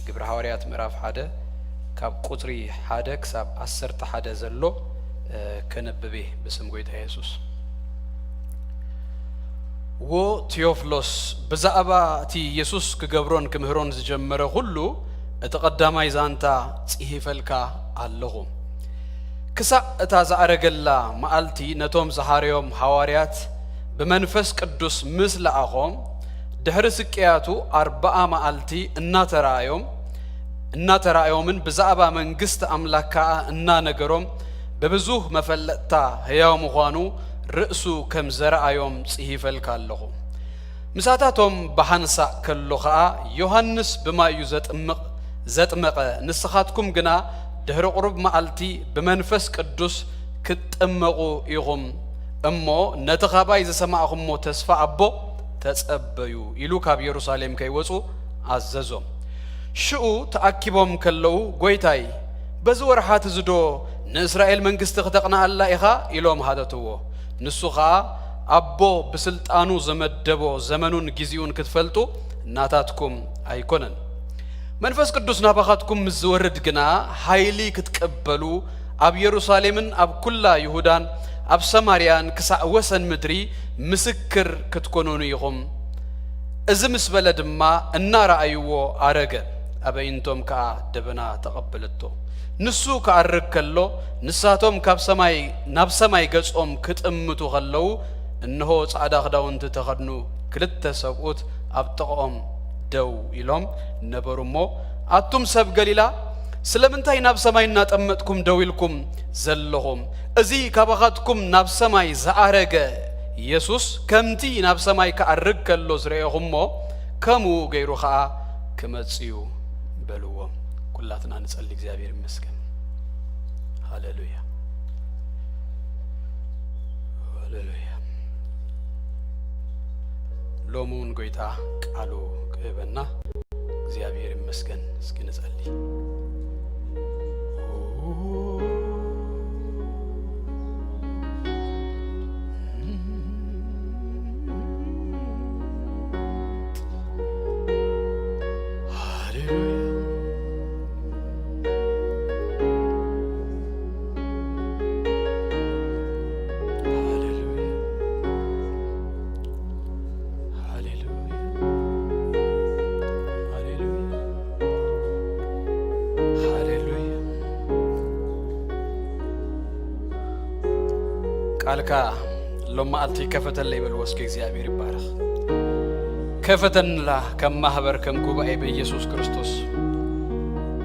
ግብሪ ሃዋርያት ምዕራፍ ሓደ ካብ ቁጽሪ ሓደ ክሳብ ዓሰርተ ሓደ ዘሎ፣ እ፣ ከነብብ እየ ብስም ጐይታ የሱስ። ዎ ቴዎፍሎስ፣ ብዛዕባ እቲ የሱስ ክገብሮን ክምህሮን ዝጀመረ ኹሉ እቲ ቐዳማይ ዛንታ ጽሒፈልካ ኣለኹ። ክሳዕ እታ ዝኣረገላ መዓልቲ ነቶም ዝሃረዮም ሃዋርያት ብመንፈስ ቅዱስ ምስ ለኣኾም፣ ድሕሪ ስቅያቱ ኣርብዓ መዓልቲ እናተራእዮም፣ እናተራእዮምን ብዛዕባ መንግስቲ ኣምላኽ ከኣ እናነገሮም፣ ብብዙህ መፈለጥታ ህያው ምዃኑ ርእሱ ከም ዘረኣዮም ጽሂፈልካ ኣለኹ። ምሳታቶም ብሓንሳእ ከሎ ኸኣ፣ ዮሃንስ ብማይ እዩ ዘጥምቕ፣ ዘጥመቐ፣ ንስኻትኩም ግና ድሕሪ ቁሩብ መዓልቲ ብመንፈስ ቅዱስ ክትጥመቑ ኢኹም እሞ፣ ነቲ ኻባይ ዝሰማዕኹሞ ተስፋ ኣቦ ተጸበዩ ኢሉ ካብ የሩሳሌም ከይወጹ ኣዘዞም። ሽኡ ተኣኪቦም ከለዉ፣ ጐይታይ፣ በዚ ወርሓት እዚ ዶ ንእስራኤል መንግስቲ ክተቕንኣላ ኢኻ? ኢሎም ሃተትዎ። ንሱ ኸኣ፣ ኣቦ ብስልጣኑ ዘመደቦ ዘመኑን ግዜኡን ክትፈልጡ ናታትኩም ኣይኮነን። መንፈስ ቅዱስ ናባኻትኩም ምስ ዝወርድ ግና፣ ሓይሊ ክትቅበሉ፣ ኣብ የሩሳሌምን ኣብ ኵላ ይሁዳን ኣብ ሰማርያን ክሳዕ ወሰን ምድሪ ምስክር ክትኮኑኒ ኢኹም። እዚ ምስ በለ ድማ እናረኣይዎ ኣረገ፣ ኣበይንቶም ከኣ ደበና ተቐበለቶ። ንሱ ክኣርግ ከሎ፣ ንሳቶም ካብ ሰማይ ናብ ሰማይ ገጾም ክጥምቱ ከለዉ፣ እንሆ ጻዕዳ ክዳውንቲ ተኸድኑ ክልተ ሰብኡት ኣብ ጥቓኦም ደው ኢሎም ነበሩ እሞ፣ ኣቱም ሰብ ገሊላ፣ ስለምንታይ ናብ ሰማይ እናጠመጥኩም ደው ኢልኩም ዘለኹም? እዚ ካባኻትኩም ናብ ሰማይ ዝኣረገ የሱስ ከምቲ ናብ ሰማይ ክኣርግ ከሎ ዝረኤኹሞ ከምኡ ገይሩ ኸኣ ክመጽእ እዩ በልዎም። ኩላትና ንጸሊ። እግዚኣብሔር ይመስገን። ሃሌሉያ፣ ሃሌሉያ። ሎሚ እውን ጎይታ ቃሉ ክህበና እግዚኣብሔር ይመስገን። እስኪ ንጸሊ። ካ ሎም መዓልቲ ከፈተለይ በልዎ እስኪ። እግዚኣብሔር ይባረኽ። ከፈተንላ ከም ማህበር፣ ከም ጉባኤ በኢየሱስ ክርስቶስ።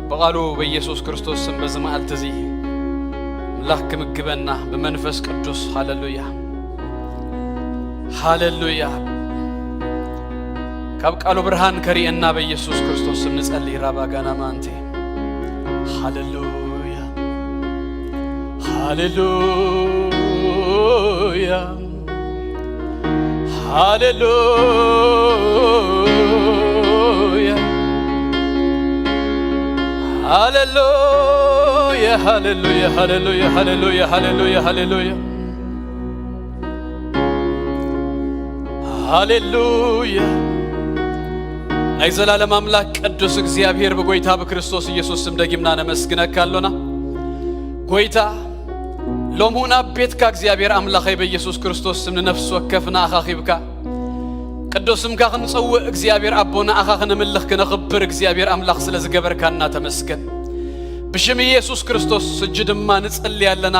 ብቓሉ በኢየሱስ ክርስቶስ ስም በዚ መዓልቲ እዚ ኣምላኽ ክምግበና ብመንፈስ ቅዱስ። ሃሌሉያ፣ ሃሌሉያ። ካብ ቃሉ ብርሃን ከርእየና በኢየሱስ ክርስቶስ ስም ንጸሊ። ራባ ጋና ማንቴ። ሃሌሉያ፣ ሃሌሉያ፣ ሃሌሉያ፣ ሃሌሉያ፣ ሃሌሉያ፣ ሃሌሉያ፣ ሃሌሉያ፣ ሃሌሉያ፣ ሃሌሉያ፣ ሃሌሉያ። ናይ ዘላለም ኣምላኽ ቅዱስ እግዚኣብሔር፣ ብጎይታ ብክርስቶስ ኢየሱስ ስም ደጊምና ነመስግነካ ኣሎና። ጎይታ፣ ሎምኡ ናብ ቤትካ እግዚኣብሔር ኣምላኸይ በኢየሱስ ክርስቶስ ስም ንነፍሲ ወከፍና ኣኻኺብካ ቅዱስ ስምካ ክንጸውዕ እግዚኣብሔር ኣቦ፣ ንኣኻ ክነምልኽ ክነኽብር እግዚኣብሔር ኣምላኽ ስለ ዝገበርካና ተመስገን። ብሽም ኢየሱስ ክርስቶስ እጂ ድማ ንጽሊ ኣለና።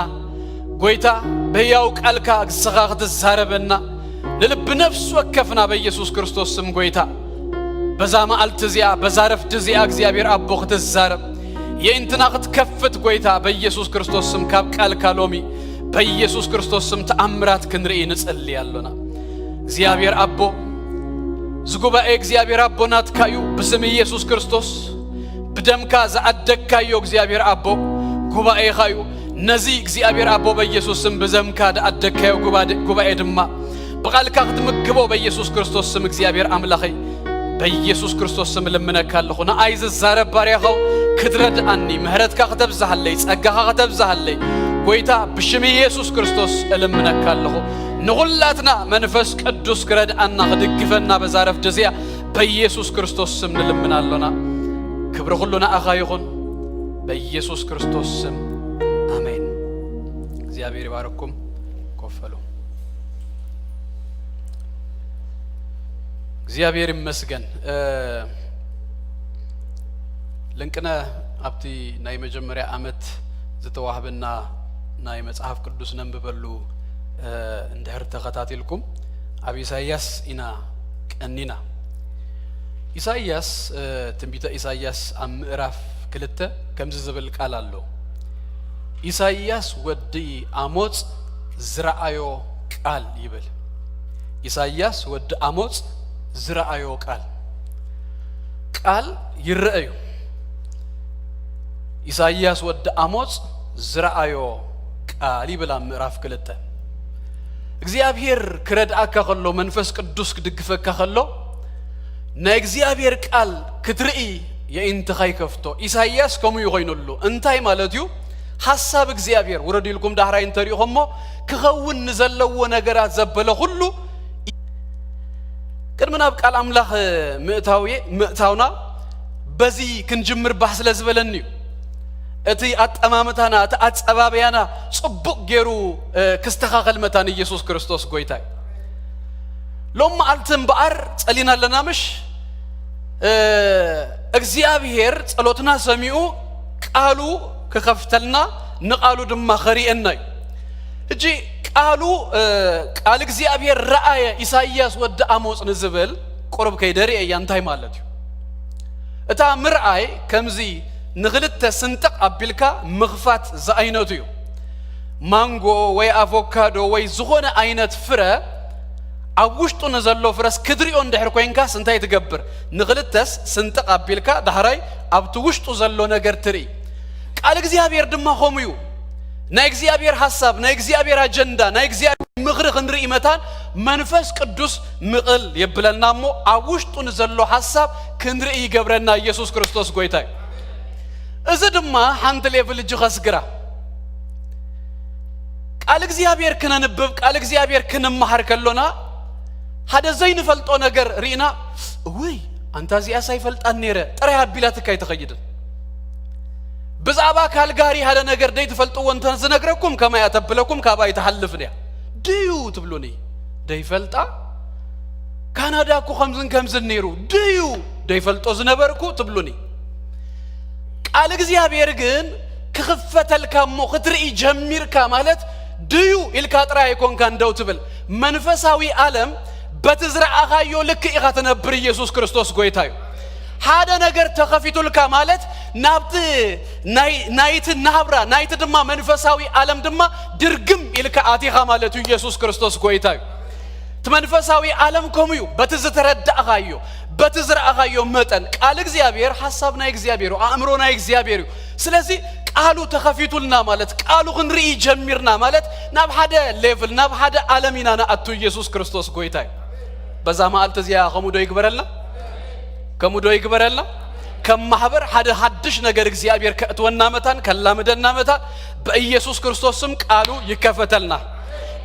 ጎይታ፣ ብህያው ቃልካ ንስኻ ክትዛረበና ንልቢ ነፍሲ ወከፍና በኢየሱስ ክርስቶስ ስም ጎይታ፣ በዛ መዓልቲ እዚኣ፣ በዛ ረፍዲ እዚኣ እግዚኣብሔር ኣቦ ክትዛረብ፣ የኢንትና ክትከፍት ጎይታ በኢየሱስ ክርስቶስ ስም ካብ ቃልካ ሎሚ በኢየሱስ ክርስቶስ ስም ተኣምራት ክንርኢ ንጽሊ ኣሎና። እግዚኣብሔር ኣቦ፣ እዚ ጉባኤ እግዚኣብሔር ኣቦ ናትካ እዩ። ብስም ኢየሱስ ክርስቶስ ብደምካ ዝኣደግካዮ እግዚኣብሔር ኣቦ ጉባኤኻ እዩ። ነዚ እግዚኣብሔር ኣቦ በኢየሱስ ስም ብዘምካ ዝኣደግካዮ ጉባኤ፣ ጉባኤ ድማ ብቓልካ ክትምግቦ በኢየሱስ ክርስቶስ ስም እግዚኣብሔር ኣምላኸይ በኢየሱስ ክርስቶስ ስም እልምነካ ኣለኹ። ንኣይ ዝዛረብ ባርያኻ ክትረድኣኒ፣ ምሕረትካ ከተብዝሃለይ፣ ጸጋኻ ከተብዝሃለይ ጎይታ ብሽም ኢየሱስ ክርስቶስ እልምነካ ኣለኹ። ንኹላትና መንፈስ ቅዱስ ክረድኣና ክድግፈና በዛ ረፍዲ እዚኣ በኢየሱስ ክርስቶስ ስም ንልምን ኣሎና። ክብሪ ኩሉ ንኣኻ ይኹን። በኢየሱስ ክርስቶስ ስም ኣሜን። እግዚኣብሔር ይባርኩም። ኮፍ በሉ። እግዚኣብሔር ይመስገን። እ፣ ልንቅነ ኣብቲ ናይ መጀመርያ ዓመት ዝተዋህበና ናይ መጽሓፍ ቅዱስ ነንብበሉ፣ እ፣ እንድሕር ተኸታቲልኩም ኣብ ኢሳይያስ ኢና ቀኒና። ኢሳይያስ፣ እ፣ ትንቢተ ኢሳይያስ ኣብ ምዕራፍ ክልተ ከምዚ ዝብል ቃል ኣሎ። ኢሳይያስ ወዲ ኣሞጽ ዝረኣዮ ቃል ይብል። ኢሳይያስ ወዲ ኣሞጽ ዝረኣዮ ቃል። ቃል ይረአ እዩ። ኢሳይያስ ወዲ ኣሞጽ ዝረኣዮ ቃል ይብል ኣብ ምዕራፍ ክልተ። እግዚኣብሔር ክረድኣካ ከሎ፣ መንፈስ ቅዱስ ክድግፈካ ከሎ፣ ናይ እግዚኣብሔር ቃል ክትርኢ የኢንትኻ ይከፍቶ። ኢሳይያስ ከምኡ እዩ ኮይኑሉ። እንታይ ማለት እዩ? ሓሳብ እግዚኣብሔር ውረድ ኢልኩም ዳሕራይ እንተሪእኹሞ፣ ክኸውን ንዘለዎ ነገራት ዘበለ ኩሉ። ቅድሚ ናብ ቃል ኣምላኽ ምእታው-፣ ምእታውና በዚ ክንጅምር ባህ ስለ ዝበለኒ እዩ። እቲ ኣጠማምታና፣ እቲ ኣጸባብያና ጽቡቕ ገይሩ፣ እ፣ ክስተኻኸል መታን ኢየሱስ ክርስቶስ ጎይታ እዩ። ሎም መዓልቲ እምበኣር ጸሊና ኣለና ምሽ? እ፣ እግዚኣብሔር ጸሎትና ሰሚዑ ቃሉ ክኸፍተልና ንቃሉ ድማ ኸሪኤና እዩ። ሕጂ ቃሉ፣ እ፣ ቃል እግዚኣብሔር ረኣየ ኢሳይያስ ወዲ ኣሞጽ ንዝብል ቁሩብ ከይደርየ እያ እንታይ ማለት እዩ? እታ ምርኣይ ከምዚ ንኽልተ ስንጥቕ ኣቢልካ ምኽፋት ዝኣይነቱ እዩ። ማንጎ ወይ ኣቮካዶ ወይ ዝኾነ ዓይነት ፍረ ኣብ ውሽጡ ንዘሎ ፍረስ ክትሪኦ እንድሕር ኮይንካስ እንታይ ትገብር? ንኽልተስ ስንጥቕ ኣቢልካ ዳሕራይ ኣብቲ ውሽጡ ዘሎ ነገር ትርኢ። ቃል እግዚኣብሔር ድማ ከምኡ እዩ። ናይ እግዚኣብሔር ሓሳብ፣ ናይ እግዚኣብሔር ኣጀንዳ፣ ናይ እግዚኣብሔር ምኽሪ ክንርኢ መታን መንፈስ ቅዱስ ምቕል የብለና እሞ ኣብ ውሽጡ ንዘሎ ሓሳብ ክንርኢ ይገብረና ኢየሱስ ክርስቶስ ጎይታ እዩ። እዚ ድማ ሓንቲ ሌቭል እጅ ከስግራ። ቃል እግዚኣብሔር ክነንብብ፣ ቃል እግዚኣብሔር ክንመሃር ከሎና ሓደ ዘይንፈልጦ ነገር ርኢና፣ "እውይ፣ ኣንታ እዚኣስ ኣይፈልጣን ነይረ" ጥራይ ኣቢላትካ ኣይትኸይድን። ብዛዕባ ካልጋሪ ሓደ ነገር ደይትፈልጥዎ እንተ ዝነግረኩም ከማይ እያ ተብለኩም፣ ካብኣ ኣይትሓልፍን እያ። "ድዩ?" ትብሉኒ። "ደይፈልጣ? ካናዳ እኮ ከምዝን ከምዝን ነይሩ። ድዩ? ደይፈልጦ ዝነበርኩ?" ትብሉኒ። ቃል እግዚኣብሔር ግን ክኽፈተልካ እሞ ክትርኢ ጀሚርካ ማለት ድዩ ኢልካ ጥራይ ኣይኮንካን ደው ትብል። መንፈሳዊ ዓለም በቲ ዝረኣኻዮ ልክዕ ኢኻ ትነብር። ኢየሱስ ክርስቶስ ጎይታ እዩ። ሓደ ነገር ተኸፊቱልካ ማለት ናብቲ ናይ ናይቲ ናብራ ናይቲ ድማ መንፈሳዊ ዓለም ድማ ድርግም ኢልካ ኣቲኻ ማለት እዩ። ኢየሱስ ክርስቶስ ጎይታ እዩ። እቲ መንፈሳዊ ዓለም ከምኡ እዩ። በቲ ዝተረዳእኻዮ በቲ ዝረኣኻዮ መጠን ቃል እግዚኣብሔር ሓሳብ ናይ እግዚኣብሔር እዩ፣ ኣእምሮ ናይ እግዚኣብሔር እዩ። ስለዚ ቃሉ ተኸፊቱልና ማለት ቃሉ ክንርኢ ጀሚርና ማለት ናብ ሓደ ሌቭል ናብ ሓደ ዓለም ኢና ንኣቱ። ኢየሱስ ክርስቶስ ጎይታ እዩ። በዛ መዓልቲ እዚኣ ከምኡ ዶ ይግበረልና? ከምኡ ዶ ይግበረልና? ከም ማሕበር ሓደ ሓድሽ ነገር እግዚኣብሔር ከእትወና መታን ከላምደና መታን በኢየሱስ ክርስቶስ ስም ቃሉ ይከፈተልና።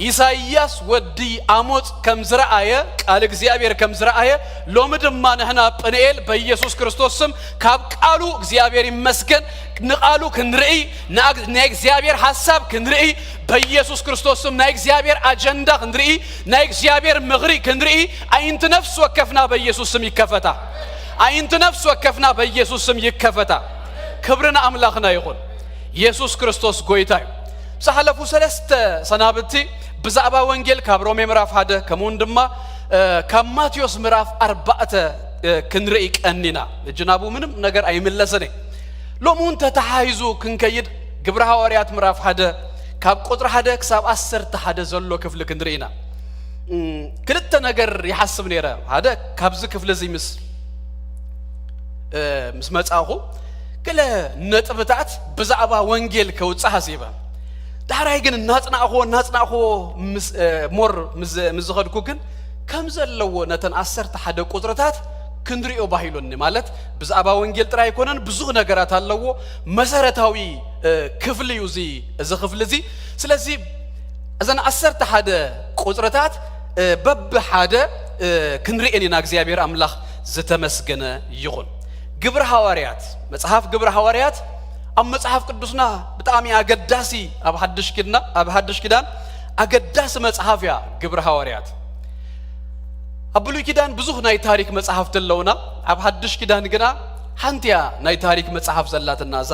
ኢሳይያስ ወዲ ኣሞጽ ከም ዝረኣየ ቃል እግዚኣብሔር ከም ዝረኣየ ሎሚ ድማ ንሕና ጵንኤል በኢየሱስ ክርስቶስ ስም ካብ ቃሉ እግዚኣብሔር ይመስገን ንቃሉ ክንርኢ ንኣግ- ናይ እግዚኣብሔር ሓሳብ ክንርኢ በኢየሱስ ክርስቶስ ስም ናይ እግዚኣብሔር ኣጀንዳ ክንርኢ ናይ እግዚኣብሔር ምኽሪ ክንርኢ ኣይንቲ ነፍሲ ወከፍና በኢየሱስ ስም ይከፈታ። ኣይንቲ ነፍሲ ወከፍና በኢየሱስ ስም ይከፈታ። ክብሪ ንኣምላኽና ይኹን። ኢየሱስ ክርስቶስ ጎይታ እዩ። ዝሓለፉ ሰለስተ ሰናብቲ ብዛዕባ ወንጌል ካብ ሮሜ ምዕራፍ ሓደ ከምኡውን ድማ እ፣ ካብ ማቴዎስ ምዕራፍ ኣርባዕተ እ፣ ክንርኢ ቀኒና። እጅ ናብኡ ምንም ነገር ኣይምለስን እየ። ሎሚ እውን ተተሓሂዙ ክንከይድ ግብረ ሃዋርያት ምዕራፍ ሓደ ካብ ቁጥሪ ሓደ ክሳብ ዓሰርተ ሓደ ዘሎ ክፍሊ ክንርኢ ኢና። እም፣ ክልተ ነገር ይሓስብ ነይረ። ሓደ ካብዚ ክፍሊ እዚ ምስ እ፣ ምስ መጻኹ ገለ ነጥብታት ብዛዕባ ወንጌል ከውጽእ ሓሲበ። ዳሕራይ ግን እናጽናእኹዎ እናጽናእኹዎ ምስ እ፣ ሞር ምስ ምስ ዝኸድኩ ግን ከም ዘለዎ ነተን ዓሰርተ ሓደ ቁጽርታት ክንሪኦ ባሂሉኒ። ማለት ብዛዕባ ወንጌል ጥራይ ኣይኮነን፣ ብዙሕ ነገራት ኣለዎ። መሰረታዊ እ፣ ክፍሊ እዩ እዚ እዚ ክፍሊ እዚ። ስለዚ እዘን ዓሰርተ ሓደ ቁጽርታት እ፣ በብሓደ እ፣ ክንሪኤን ኢና። እግዚኣብሔር ኣምላኽ ዝተመስገነ ይኹን። ግብሪ ሃዋርያት መጽሓፍ ግብሪ ሃዋርያት ኣብ መጽሓፍ ቅዱስና ብጣዕሚ ኣገዳሲ ኣብ ሓድሽ ኪድና ኣብ ሓድሽ ኪዳን ኣገዳሲ መጽሓፍ እያ። ግብሪ ሃዋርያት ኣብ ብሉይ ኪዳን ብዙሕ ናይ ታሪክ መጽሓፍቲ ኣለውና። ኣብ ሓድሽ ኪዳን ግና ሓንቲ እያ ናይ ታሪክ መጽሓፍ ዘላትና እዛ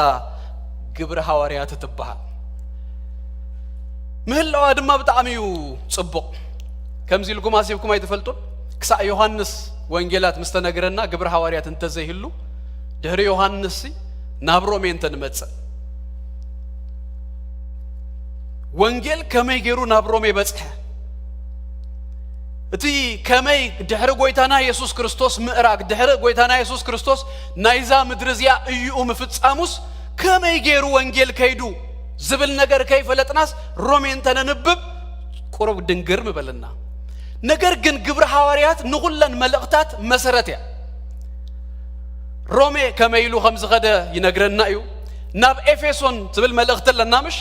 ግብሪ ሃዋርያት ትበሃል። ምህላዋ ድማ ብጣዕሚ እዩ ጽቡቕ። ከምዚ ኢልኩም ኣሲብኩም ኣይትፈልጡን? ክሳዕ ዮሃንስ ወንጌላት ምስ ተነግረና ግብሪ ሃዋርያት እንተዘይህሉ ድሕሪ ዮሃንስ ናብ ሮሜ እንተ ንመጽእ ወንጌል ከመይ ገይሩ ናብ ሮሜ በጽሐ? እቲ ከመይ ድሕሪ ጎይታና የሱስ ክርስቶስ ምእራግ ድሕሪ ጎይታና የሱስ ክርስቶስ ናይዛ ምድሪ እዚኣ እዩኡ ምፍጻሙስ ከመይ ገይሩ ወንጌል ከይዱ ዝብል ነገር ከይፈለጥናስ ሮሜ እንተነንብብ ቁሩብ ድንግር ምበልና። ነገር ግን ግብሪ ሃዋርያት ንኹለን መልእኽታት መሰረት እያ። ሮሜ ከመይ ኢሉ ከም ዝኸደ ይነግረና እዩ። ናብ ኤፌሶን ትብል መልእኽቲ ኣለና ምሽ?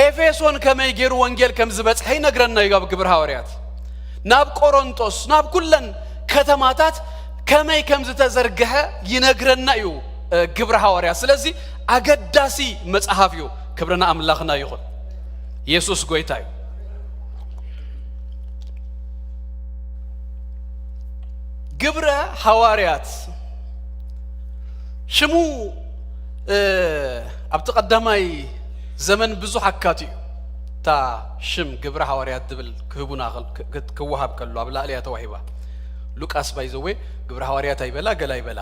ኤፌሶን ከመይ ገይሩ ወንጌል ከም ዝበጽሐ ይነግረና እዩ ኣብ ግብሪ ሃዋርያት። ናብ ቆሮንጦስ ናብ ኩለን ከተማታት ከመይ ከም ዝተዘርግሐ ይነግረና እዩ እ፣ ግብሪ ሃዋርያት። ስለዚ ኣገዳሲ መጽሓፍ እዩ። ክብርና ኣምላኽና ይኹን። የሱስ ጎይታ እዩ። ግብረ ሃዋርያት ሽሙ እ፣ ኣብቲ ቀዳማይ ዘመን ብዙሕ ኣካት እዩ። እታ ሽም ግብረ ሃዋርያት ትብል ክህቡና ክል- ክ- ክት- ክወሃብ ከሎ ኣብ ላዕሊ እያ ተዋሂባ። ሉቃስ ባይዘዌ ግብረ ሃዋርያት ኣይበላ ገላ ኣይበላ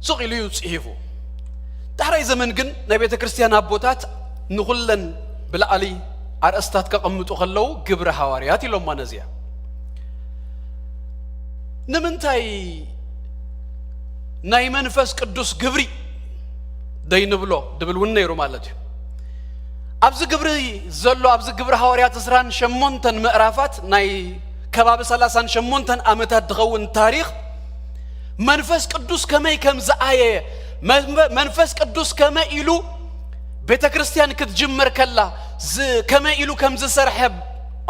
ሱቕ ኢሉ እዩ ጽሒፉ። ዳሕራይ ዘመን ግን ናይ ቤተ ክርስቲያን ኣቦታት ንኹለን ብላዕሊ ኣርእስታት ከቐምጡ ከለዉ ግብረ ሃዋርያት ኢሎማ ነዚያ። ንምንታይ ናይ መንፈስ ቅዱስ ግብሪ ደይንብሎ ድብል እውን ነይሩ ማለት እዩ። ኣብዚ ግብሪ ዘሎ ኣብዚ ግብሪ ሃዋርያት ዕስራን ሸሞንተን ምዕራፋት ናይ ከባቢ ሰላሳን ሸሞንተን ዓመታት ዝኸውን ታሪኽ መንፈስ ቅዱስ ከመይ ከም ዝኣየየ መ- መንፈስ ቅዱስ ከመይ ኢሉ ቤተ ክርስቲያን ክትጅመር ከላ ዝ- ከመይ ኢሉ ከም ዝሰርሐ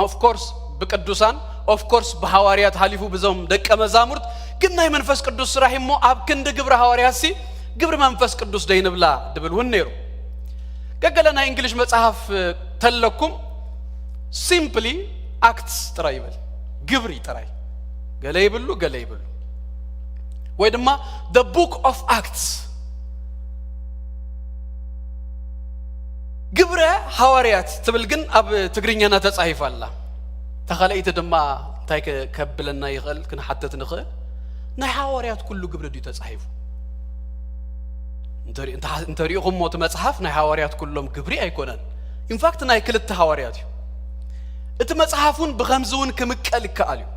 of course ብቅዱሳን of course ብሃዋርያት ሓሊፉ ብዞም ደቀ መዛሙርት ግን ናይ መንፈስ ቅዱስ ስራሕ እሞ ኣብ ክንዲ ግብሪ ሃዋርያት ሲ ግብሪ መንፈስ ቅዱስ ደይንብላ ድብል እውን ነይሩ። ገገለ ናይ እንግሊሽ መጽሓፍ ተለኩም simply acts ጥራይ ይብል ግብሪ ጥራይ ገለ ይብሉ ገለ ይብሉ ወይ ድማ the book of acts ግብረ ሃዋርያት ትብል ግን ኣብ ትግርኛና ተጻሒፋ ኣላ። ተኻለይቲ ድማ እንታይ ከ-፣ ከብለና ይኽእል ክንሓተት ንኽእል፣ ናይ ሃዋርያት ኩሉ ግብሪ ድዩ ተጻሒፉ? እንተሪ-፣ እንተ-፣ እንተሪእኹሞ እቲ መጽሓፍ ናይ ሃዋርያት ኩሎም ግብሪ ኣይኮነን። ኢንፋክት ናይ ክልተ ሃዋርያት እዩ። እቲ መጽሓፍ እውን ብኸምዚ እውን ክምቀል ይከኣል እዩ።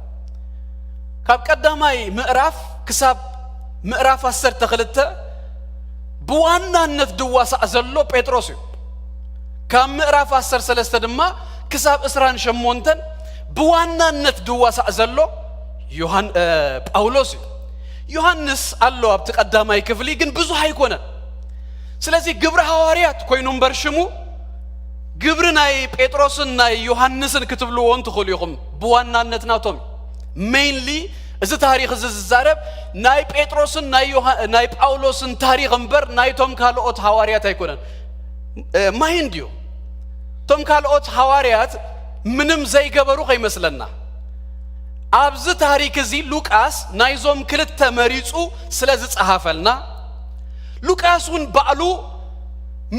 ካብ ቀዳማይ ምዕራፍ ክሳብ ምዕራፍ ዓሰርተ ክልተ ብዋናነት ድዋሳእ ዘሎ ጴጥሮስ እዩ። ካብ ምዕራፍ ዓሰርተ ሰለስተ ድማ ክሳብ ዕስራን ሸሞንተን ብዋናነት ድዋሳእ ዘሎ ዮሃን-፣ እ፣ ጳውሎስ እዩ። ዮሃንስ ኣሎ ኣብቲ ቀዳማይ ክፍሊ፣ ግን ብዙሕ ኣይኮነን። ስለዚ ግብሪ ሃዋርያት ኮይኑ እምበር ሽሙ፣ ግብሪ ናይ ጴጥሮስን ናይ ዮሃንስን ክትብልዎ እንትኽእሉ ኢኹም። ብዋናነት ናቶም፣ ሜይንሊ፣ እዚ ታሪኽ እዚ ዝዛረብ ናይ ጴጥሮስን ናይ ዮሃ-፣ ናይ ጳውሎስን ታሪኽ እምበር ናይቶም ካልኦት ሃዋርያት ኣይኮነን። እ፣ ማይንድ እዩ። እቶም ካልኦት ሃዋርያት ምንም ዘይገበሩ ከይመስለና። ኣብዚ ታሪኽ እዚ ሉቃስ ናይዞም ክልተ መሪጹ ስለ ዝጸሓፈልና፣ ሉቃስ እውን ባዕሉ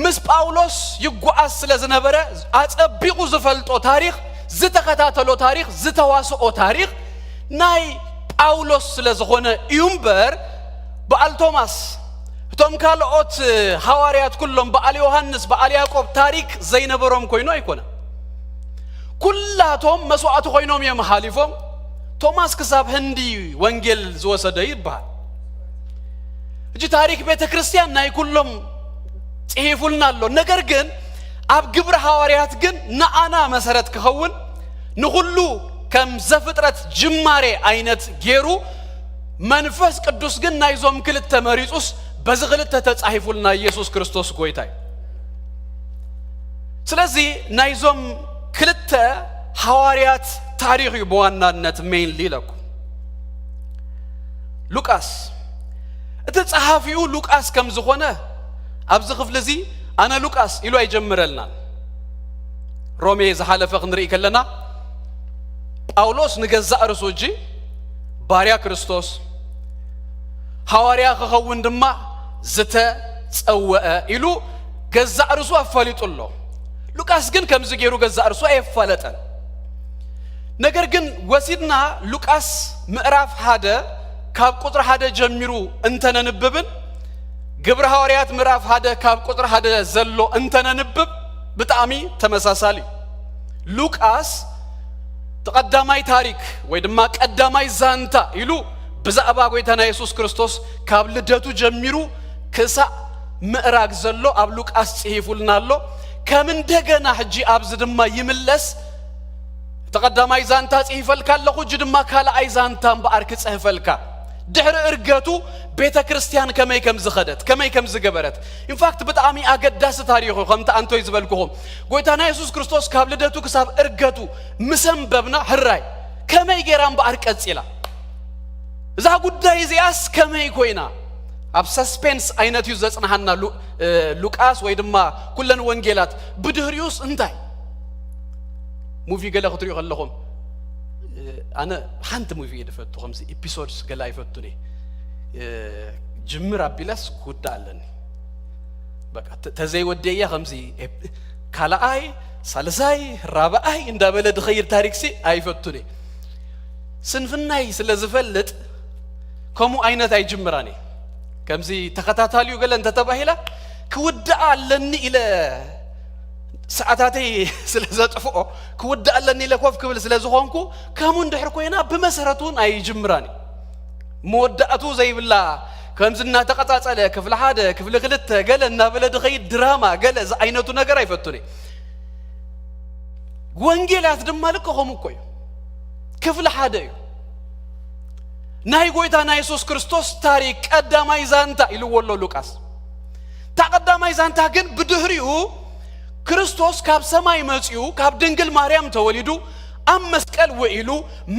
ምስ ጳውሎስ ይጓዓዝ ስለ ዝነበረ፣ ኣጸቢቑ ዝፈልጦ ታሪኽ፣ ዝተኸታተሎ ታሪኽ፣ ዝተዋስኦ ታሪኽ ናይ ጳውሎስ ስለ ዝኾነ እዩ እምበር፣ በዓል ቶማስ፣ እቶም ካልኦት ሃዋርያት ኩሎም፣ በዓል ዮሃንስ፣ በዓል ያዕቆብ፣ ታሪኽ ዘይነበሮም ኮይኑ ኣይኮነን። ኩላቶም መስዋዕቲ ኮይኖም እዮም ሓሊፎም። ቶማስ ክሳብ ህንዲ ወንጌል ዝወሰደ ይበሃል። ሕጂ ታሪኽ ቤተ ክርስቲያን ናይ ኩሎም ጽሒፉልና ኣሎ። ነገር ግን ኣብ ግብሪ ሃዋርያት ግን ንኣና መሰረት ክኸውን፣ ንኹሉ ከም ዘፍጥረት ጅማሬ ዓይነት ገይሩ፣ መንፈስ ቅዱስ ግን ናይዞም ክልተ መሪጹስ፣ በዚ ክልተ ተጻሒፉልና ኢየሱስ ክርስቶስ ጎይታ እዩ። ስለዚ ናይዞም ክልተ ሃዋርያት ታሪኽ እዩ ብዋናነት ሜይንሊ ኢለኩም። ሉቃስ፣ እቲ ጸሓፊኡ ሉቃስ ከም ዝኾነ ኣብዚ ክፍሊ እዚ ኣነ ሉቃስ ኢሉ ኣይጀምረልናን። ሮሜ ዝሓለፈ ክንርኢ ከለና፣ ጳውሎስ ንገዛእ ርእሱ፣ እጂ ባርያ ክርስቶስ፣ ሃዋርያ ክኸውን ድማ ዝተጸውአ ኢሉ ገዛእ ርእሱ ኣፋሊጡ ኣሎ። ሉቃስ ግን ከምዚ ገይሩ ገዛእ ርእሱ ኣየፋለጠን። ነገር ግን ወሲድና ሉቃስ ምዕራፍ ሓደ ካብ ቁጽሪ ሓደ ጀሚሩ እንተነንብብን፣ ግብሪ ሃዋርያት ምዕራፍ ሓደ ካብ ቁጽሪ ሓደ ዘሎ እንተነንብብ፣ ብጣዕሚ ተመሳሳሊ እዩ። ሉቃስ እቲ ቀዳማይ ታሪክ ወይ ድማ ቀዳማይ ዛንታ ኢሉ ብዛዕባ ጎይታና የሱስ ክርስቶስ ካብ ልደቱ ጀሚሩ ክሳዕ ምእራግ ዘሎ ኣብ ሉቃስ ጽሒፉልና ኣሎ። ከም እንደገና ሕጂ ኣብዚ ድማ ይምለስ። እቲ ቀዳማይ ዛንታ ጽሒፈልካ ኣለኹ፣ ሕጂ ድማ ካልኣይ ዛንታ እምበኣር ክጽሕፈልካ። ድሕሪ እርገቱ ቤተ ክርስቲያን ከመይ ከም ዝኸደት፣ ከመይ ከም ዝገበረት። ኢንፋክት ብጣዕሚ ኣገዳሲ ታሪኽ እዩ፣ ከምቲ ኣንቶይ ዝበልኩኹም። ጎይታና የሱስ ክርስቶስ ካብ ልደቱ ክሳብ እርገቱ ምስ ኣንበብና፣ ሕራይ ከመይ ገይራ እምበኣር ቀጺላ? እዛ ጉዳይ እዚኣስ ከመይ ኮይና? ኣብ ሰስፔንስ ዓይነት እዩ ዘጽንሓና ሉ-፣ እ፣ ሉቃስ ወይ ድማ ኩለን ወንጌላት። ብድህሪኡስ እንታይ? ሙቪ ገለ ክትሪኡ ከለኹም፣ እ፣ ኣነ ሓንቲ ሙቪ እየ ዝፈቱ፣ ከምዚ ኤፒሶድስ ገለ ኣይፈቱን እየ። እ፣ ጅምር ኣቢለስ ክውዳእ ኣለኒ። በቃ፣ ተ-፣ ተዘይወደያ ከምዚ ኤፕ-፣ ካልኣይ፣ ሳልሳይ፣ ራብኣይ እንዳበለ ድኸይድ ታሪክሲ ኣይፈቱን እየ። ስንፍናይ ስለ ዝፈልጥ፣ ከምኡ ዓይነት ኣይጅምራን እየ። ከምዚ ተኸታታሊኡ ገለ እንተተባሂላ፣ ክውድኣ ኣለኒ ኢለ ሰዓታተይ ስለ ዘጥፍኦ፣ ክውድኣ ኣለኒ ኢለ ኮፍ ክብል ስለ ዝኾንኩ፣ ከምኡ እንድሕር ኮይና፣ ብመሰረቱ እውን ኣይጅምራን እየ። መወዳእቱ ዘይብላ፣ ከምዚ እናተቐጻጸለ፣ ክፍሊ ሓደ፣ ክፍሊ ክልተ፣ ገለ እናበለ ድኸይድ ድራማ፣ ገለ ዝዓይነቱ ነገር ኣይፈቱን እየ። ወንጌላት ድማ ልክኹም እኮ እዩ። ክፍሊ ሓደ እዩ። ናይ ጎይታና የሱስ ክርስቶስ ታሪክ ቀዳማይ ዛንታ ኢልዎ ኣሎ ሉቃስ። እታ ቀዳማይ ዛንታ ግን ብድህሪኡ ክርስቶስ ካብ ሰማይ መጺኡ፣ ካብ ድንግል ማርያም ተወሊዱ፣ ኣብ መስቀል ውዒሉ፣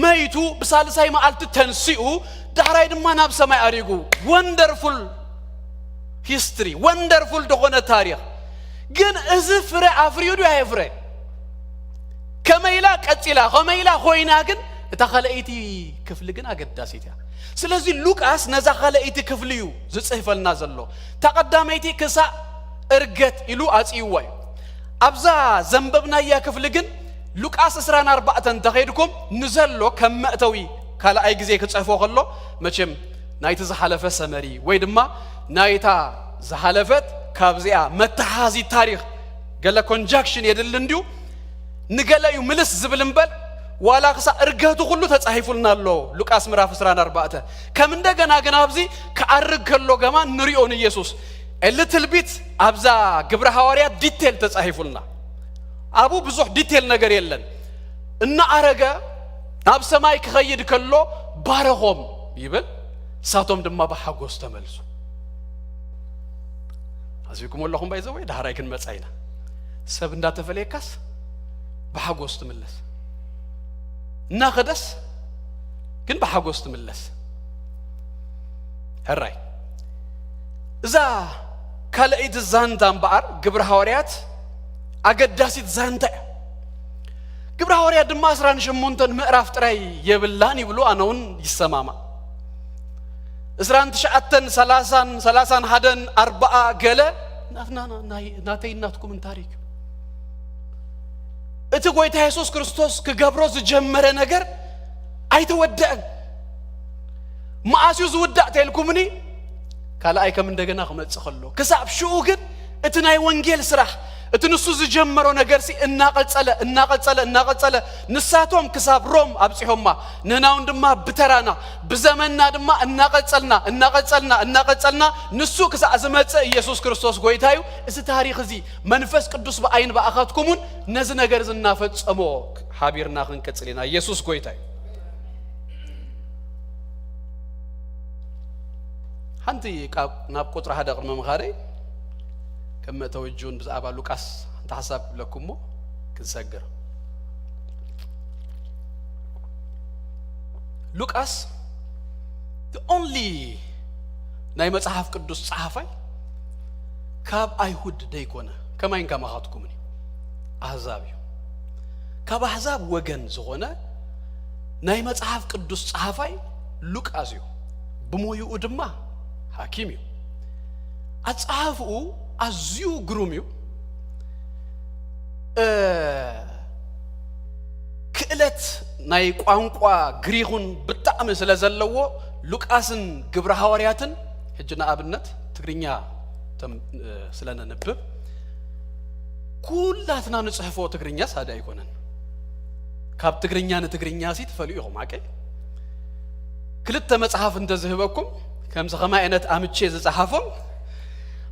መይቱ፣ ብሳልሳይ መዓልቲ ተንሲኡ፣ ዳሕራይ ድማ ናብ ሰማይ ኣሪጉ። ወንደርፉል ሂስትሪ፣ ወንደርፉል ዝኾነ ታሪኽ። ግን እዚ ፍረ ኣፍርዩ ድዩ ኣየፍረ? ከመይ ኢላ ቀጺላ፣ ከመይ ኢላ ኮይና፣ ግን እታ ካልኣይቲ ክፍሊ ግን ኣገዳሲት እያ። ስለዚ ሉቃስ ነዛ ካልኣይቲ ክፍሊ እዩ ዝጽህፈልና ዘሎ። እታ ቀዳመይቲ ክሳእ እርገት ኢሉ ኣጽይዋ እዩ። ኣብዛ ዘንበብናያ ክፍሊ ግን ሉቃስ ዕስራን ኣርባዕተን እንተኸይድኩም ንዘሎ ከም መእተዊ ካልኣይ ግዜ ክጽሕፎ ከሎ መቸም ናይቲ ዝሓለፈ ሰመሪ ወይ ድማ ናይታ ዝሓለፈት ካብዚኣ መተሓዚ ታሪኽ ገለ ኮንጃክሽን የድሊ እንድዩ ንገለ እዩ ምልስ ዝብል እምበር ዋላ ክሳብ እርገቱ ኩሉ ተጻሂፉልና ኣሎ። ሉቃስ ምዕራፍ ዕስራን ኣርባዕተ ከም እንደገና ግን ኣብዚ ክኣርግ ከሎ ገማን ንሪኦ ንኢየሱስ ልትል ቢት ኣብዛ ግብረ ሃዋርያት ዲቴል ተጻሂፉልና። ኣብኡ ብዙሕ ዲቴል ነገር የለን። እናኣረገ ናብ ሰማይ ክኸይድ ከሎ ባረኾም ይብል፣ እሳቶም ድማ ብሓጎስ ተመልሱ። ኣዚብኩም ኣለኹም ባይዘወይ ዳሕራይ ክንመጻ ኢና። ሰብ እንዳተፈለየካስ ብሓጎስ ትምለስ፣ እናኸደስ ግን ብሓጎስ ትምለስ። ሕራይ እዛ ካልኣይቲ ዛንታ እምበኣር ግብረ ሃዋርያት ኣገዳሲት ዛንታ እያ። ግብረ ሃዋርያት ድማ ዕስራን ሸሞንተን ምዕራፍ ጥራይ የብላን ይብሉ፣ ኣነ እውን ይሰማማዕ። ዕስራን ትሽዓተን ሰላሳን ሰላሳን ሓደን ኣርባዓ ገለ ናትና ናይ ናተይ ናትኩምን ታሪክ እዩ። እቲ ጎይታ የሱስ ክርስቶስ ክገብሮ ዝጀመረ ነገር ኣይተወደአን። መኣስ እዩ ዝውዳእ ተልኩምኒ ካልኣይ ከም እንደገና ክመጽእ ከሎ ክሳብ ሽኡ ግን እቲ ናይ ወንጌል ስራሕ እቲ ንሱ ዝጀመሮ ነገርሲ እናቐጸለ እናቐጸለ እናቐጸለ ንሳቶም ክሳብ ሮም ኣብጺሖማ ንህናውን ድማ ብተራና ብዘመንና ድማ እናቐጸልና እናቐጸልና እናቐጸልና ንሱ ክሳዕ ዝመጽእ ኢየሱስ ክርስቶስ ጎይታ እዩ። እዚ ታሪኽ እዚ መንፈስ ቅዱስ ብኣይን ብኣኻትኩምን ነዚ ነገር እዚ እናፈጸሞ ሓቢርና ክንቅጽል ኢና። ኢየሱስ ጎይታ እዩ። ሓንቲ ካብ ናብ ቁጽሪ ሓደ ቅድሚ ምኻደይ ከም መእተዊ ጁን ብዛዕባ ሉቃስ ሓንቲ ሓሳብ ክብለኩም እሞ ክንሰግር። ሉቃስ the only ናይ መጽሓፍ ቅዱስ ጸሓፋይ ካብ ኣይሁድ ደይኮነ ከማይን ከማኻትኩምን እዩ ኣህዛብ እዩ። ካብ ኣህዛብ ወገን ዝኾነ ናይ መጽሓፍ ቅዱስ ጸሓፋይ ሉቃስ እዩ። ብሞይኡ ድማ ሓኪም እዩ። ኣጸሓፍኡ ኣዝዩ ግሩም እዩ። ክእለት ናይ ቋንቋ ግሪኹን ብጣዕሚ ስለ ዘለዎ ሉቃስን ግብረ ሃዋርያትን ሕጂ ንኣብነት ትግርኛ ስለ ነንብብ ኩላትና ንፅሕፎ ትግርኛ ሳደ ኣይኮነን። ካብ ትግርኛ ንትግርኛ ሲ ትፈልዩ ኢኹም ሓቀይ? ክልተ መፅሓፍ እንተዝህበኩም ከምዚ ከማይ ዓይነት ኣምቼ ዝፀሓፎም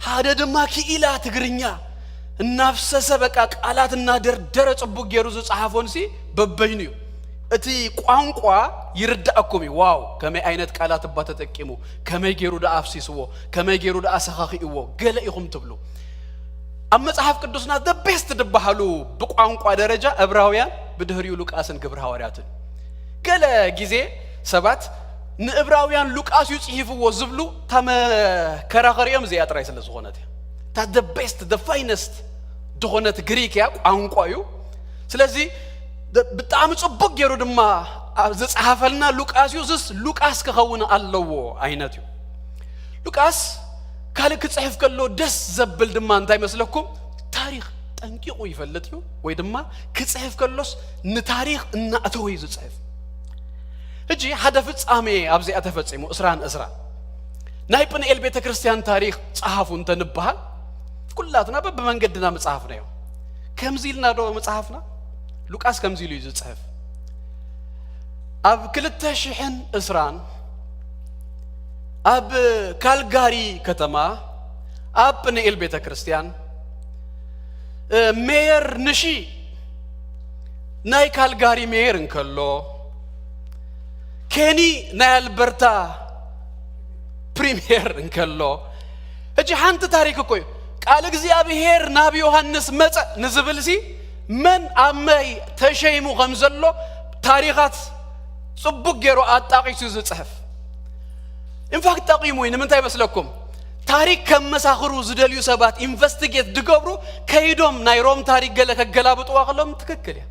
ሓደ ድማ ክኢላ ትግርኛ እናፍሰሰ በቃ ቃላት እናደርደረ ፅቡቅ ገይሩ ዝፀሓፎን ሲ በበይኑ እዩ። እቲ ቋንቋ ይርዳእኩም እዩ። ዋው ከመይ ዓይነት ቃላት እባ ተጠቂሙ፣ ከመይ ገይሩ ደኣ ኣፍሲስዎ፣ ከመይ ገይሩ ደኣ ሰኻኺእዎ ገለ ኢኹም ትብሉ። ኣብ መጽሓፍ ቅዱስና the best ዝበሃሉ ብቋንቋ ደረጃ ዕብራውያን ብድህሪኡ ሉቃስን ግብረ ሃዋርያትን። ገለ ግዜ ሰባት ንዕብራውያን ሉቃስ እዩ ጽሒፍዎ ዝብሉ እታ መከራኸሪኦም እዚኣ ጥራይ ስለ ዝኾነት እያ። እታ the best the finest ዝኾነት ግሪክ እያ ቋንቋ እዩ። ስለዚ ብጣዕሚ ጽቡቅ ገይሩ ድማ ዝጸሓፈልና ሉቃስ እዩ። እዝስ ሉቃስ ክኸውን ኣለዎ ዓይነት እዩ። ሉቃስ ካልእ ክጽሕፍ ከሎ ደስ ዘብል ድማ እንታይ መስለኩም? ታሪኽ ጠንቂቑ ይፈልጥ እዩ ወይ ድማ ክጽሕፍ ከሎስ ንታሪኽ እናእተወ እዩ ዝጽሕፍ። ሕጂ ሓደ ፍጻሜ ኣብዚኣ ተፈጺሙ እስራን እስራ ናይ ጵንኤል ቤተ ክርስቲያን ታሪኽ ጸሓፉ እንተ ንበሃል ኩላትና በብመንገድና ምጽሓፍናዮ። ከምዚ ኢልና ዶ ምጽሓፍና? ሉቃስ ከምዚ ኢሉ እዩ ዝጽሕፍ። ኣብ ክልተ ሽሕን እስራን ኣብ ካልጋሪ ከተማ ኣብ ፕንኤል ቤተ ክርስቲያን ሜየር ንሺ ናይ ካልጋሪ ሜየር እንከሎ ኬኒ ናይ ኣልበርታ ፕሪምየር እንከሎ ሕጂ ሓንቲ ታሪክ እኮ እዩ። ቃል እግዚኣብሔር ናብ ዮሃንስ መጸ ንዝብል ሲ መን ኣብ መይ ተሸይሙ ከም ዘሎ ታሪኻት ጽቡቅ ገይሩ ኣጣቂሱ ዝጽሕፍ። ኢንፋክት ጠቂሙ እዩ። ንምንታይ መስለኩም? ታሪክ ከም መሳኽሩ ዝደልዩ ሰባት ኢንቨስቲጌት ዝገብሩ ከይዶም ናይ ሮም ታሪክ ገለ ከገላብጥዋ ከሎም ትክክል እያ።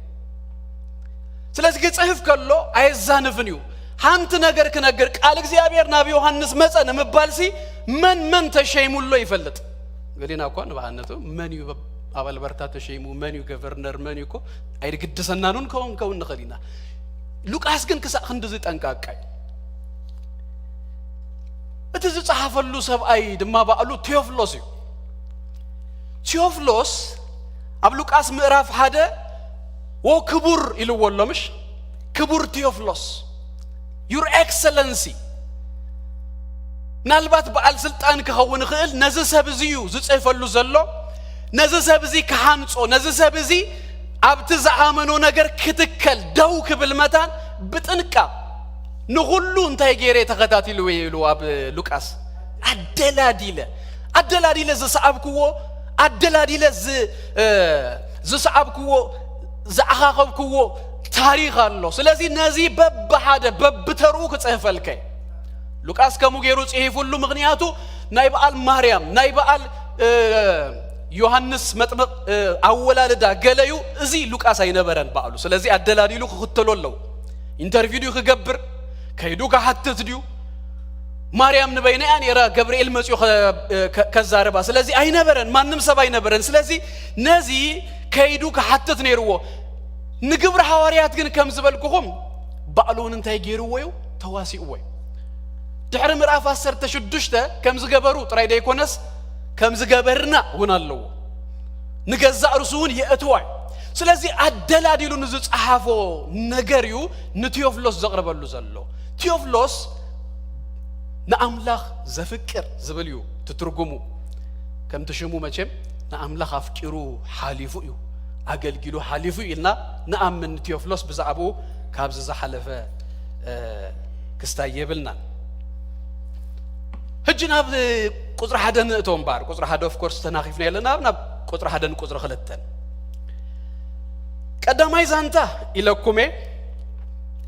ስለዚ ክጽሕፍ ከሎ ኣየዛንፍን እዩ። ሓንቲ ነገር ክነግር ቃል እግዚኣብሔር ናብ ዮሃንስ መጸ ንምባልሲ መን መን ተሸይሙሎ ይፈልጥ። ገሊና እኳ ንብኣነቱ መን እዩ ኣብ ኣልበርታ ተሸይሙ መን እዩ ገቨርነር፣ መን እዩ እኮ ኣይድግድሰናን እውን ከውን ከውን ንኽእል ኢና። ሉቃስ ግን ክሳእ ክንድዚ ጠንቃቃ እዩ። እቲ ዝጸሓፈሉ ሰብኣይ ድማ ባዕሉ ቴዎፍሎስ እዩ። ቴዎፍሎስ ኣብ ሉቃስ ምዕራፍ ሓደ፣ "ወ ክቡር" ኢልዎ ኣሎ፣ ምሽ? "ክቡር ቴዎፍሎስ፣ your excellency." ምናልባት በዓል ስልጣን ክኸውን ይኽእል፣ ነዚ ሰብ እዚ እዩ ዝጽሕፈሉ ዘሎ። ነዚ ሰብ እዚ ክሃንጾ፣ ነዚ ሰብ እዚ ኣብቲ ዝኣመኖ ነገር ክትከል ደው ክብል መታን ብጥንቃ ንኹሉ እንታይ ገይረ ተኸታቲሉ እየ ኢሉ ኣብ ሉቃስ ኣደላዲለ፣ ኣደላዲለ ዝሰኣብክዎ፣ ኣደላዲለ ዝ-፣ እ፣ ዝሰኣብክዎ፣ ዝኣኻኸብክዎ ታሪኽ ኣሎ። ስለዚ ነዚ በብሓደ በብተርኡ ክጽህፈልከ። ሉቃስ ከምኡ ገይሩ ጽሒፉሉ፣ ምኽንያቱ ናይ በዓል ማርያም፣ ናይ በዓል፣ እ፣ ዮሃንስ መጥምቕ፣ እ፣ ኣወላልዳ ገለዩ፣ እዚ ሉቃስ ኣይነበረን ባዕሉ። ስለዚ ኣደላዲሉ ክኽተሎ ኣለዎ። ኢንተርቪው ድዩ ክገብር? ከይዱ ክሓትት ድዩ? ማርያም ንበይና እያ ነይራ ገብርኤል መጺኡ ከ-፣ ከ-፣ ከዛርባ። ስለዚ ኣይነበረን፣ ማንም ሰብ ኣይነበረን። ስለዚ ነዚ ከይዱ ክሓትት ነይርዎ። ንግብሪ ሃዋርያት ግን ከም ዝበልኩኹም ባዕሉ እውን እንታይ ገይርዎ እዩ? ተዋሲእዎ እዩ። ድሕሪ ምዕራፍ ዓሰርተ ሽዱሽተ ከም ዝገበሩ ጥራይ ደይኮነስ ከም ዝገበርና እውን ኣለዎ። ንገዛእ ርእሱ እውን የእትዋ እዩ። ስለዚ ኣደላዲሉ ንዝጸሓፎ ነገር እዩ ንቴዎፍሎስ ዘቕርበሉ ዘሎ። ቴዎፍሎስ ንኣምላኽ ዘፍቅር ዝብል እዩ እቲ ትርጉሙ። ከምቲ ሽሙ መቸም ንኣምላኽ ኣፍቂሩ ሓሊፉ እዩ፣ ኣገልጊሉ ሓሊፉ እዩ ኢልና ንኣምን። ንቴዎፍሎስ ብዛዕባኡ ካብዚ ዝሓለፈ፣ እ፣ ክስታይ የብልናን። ሕጂ ናብ ቁጽሪ ሓደ ንእቶ እምበኣር፣ ቁጽሪ ሓደ ኦፍ ኮርስ ተናኺፍና ኣለና፣ ናብ ቁጽሪ ሓደ ንቁጽሪ ክልተን። ቀዳማይ ዛንታ ኢለኩሜ፣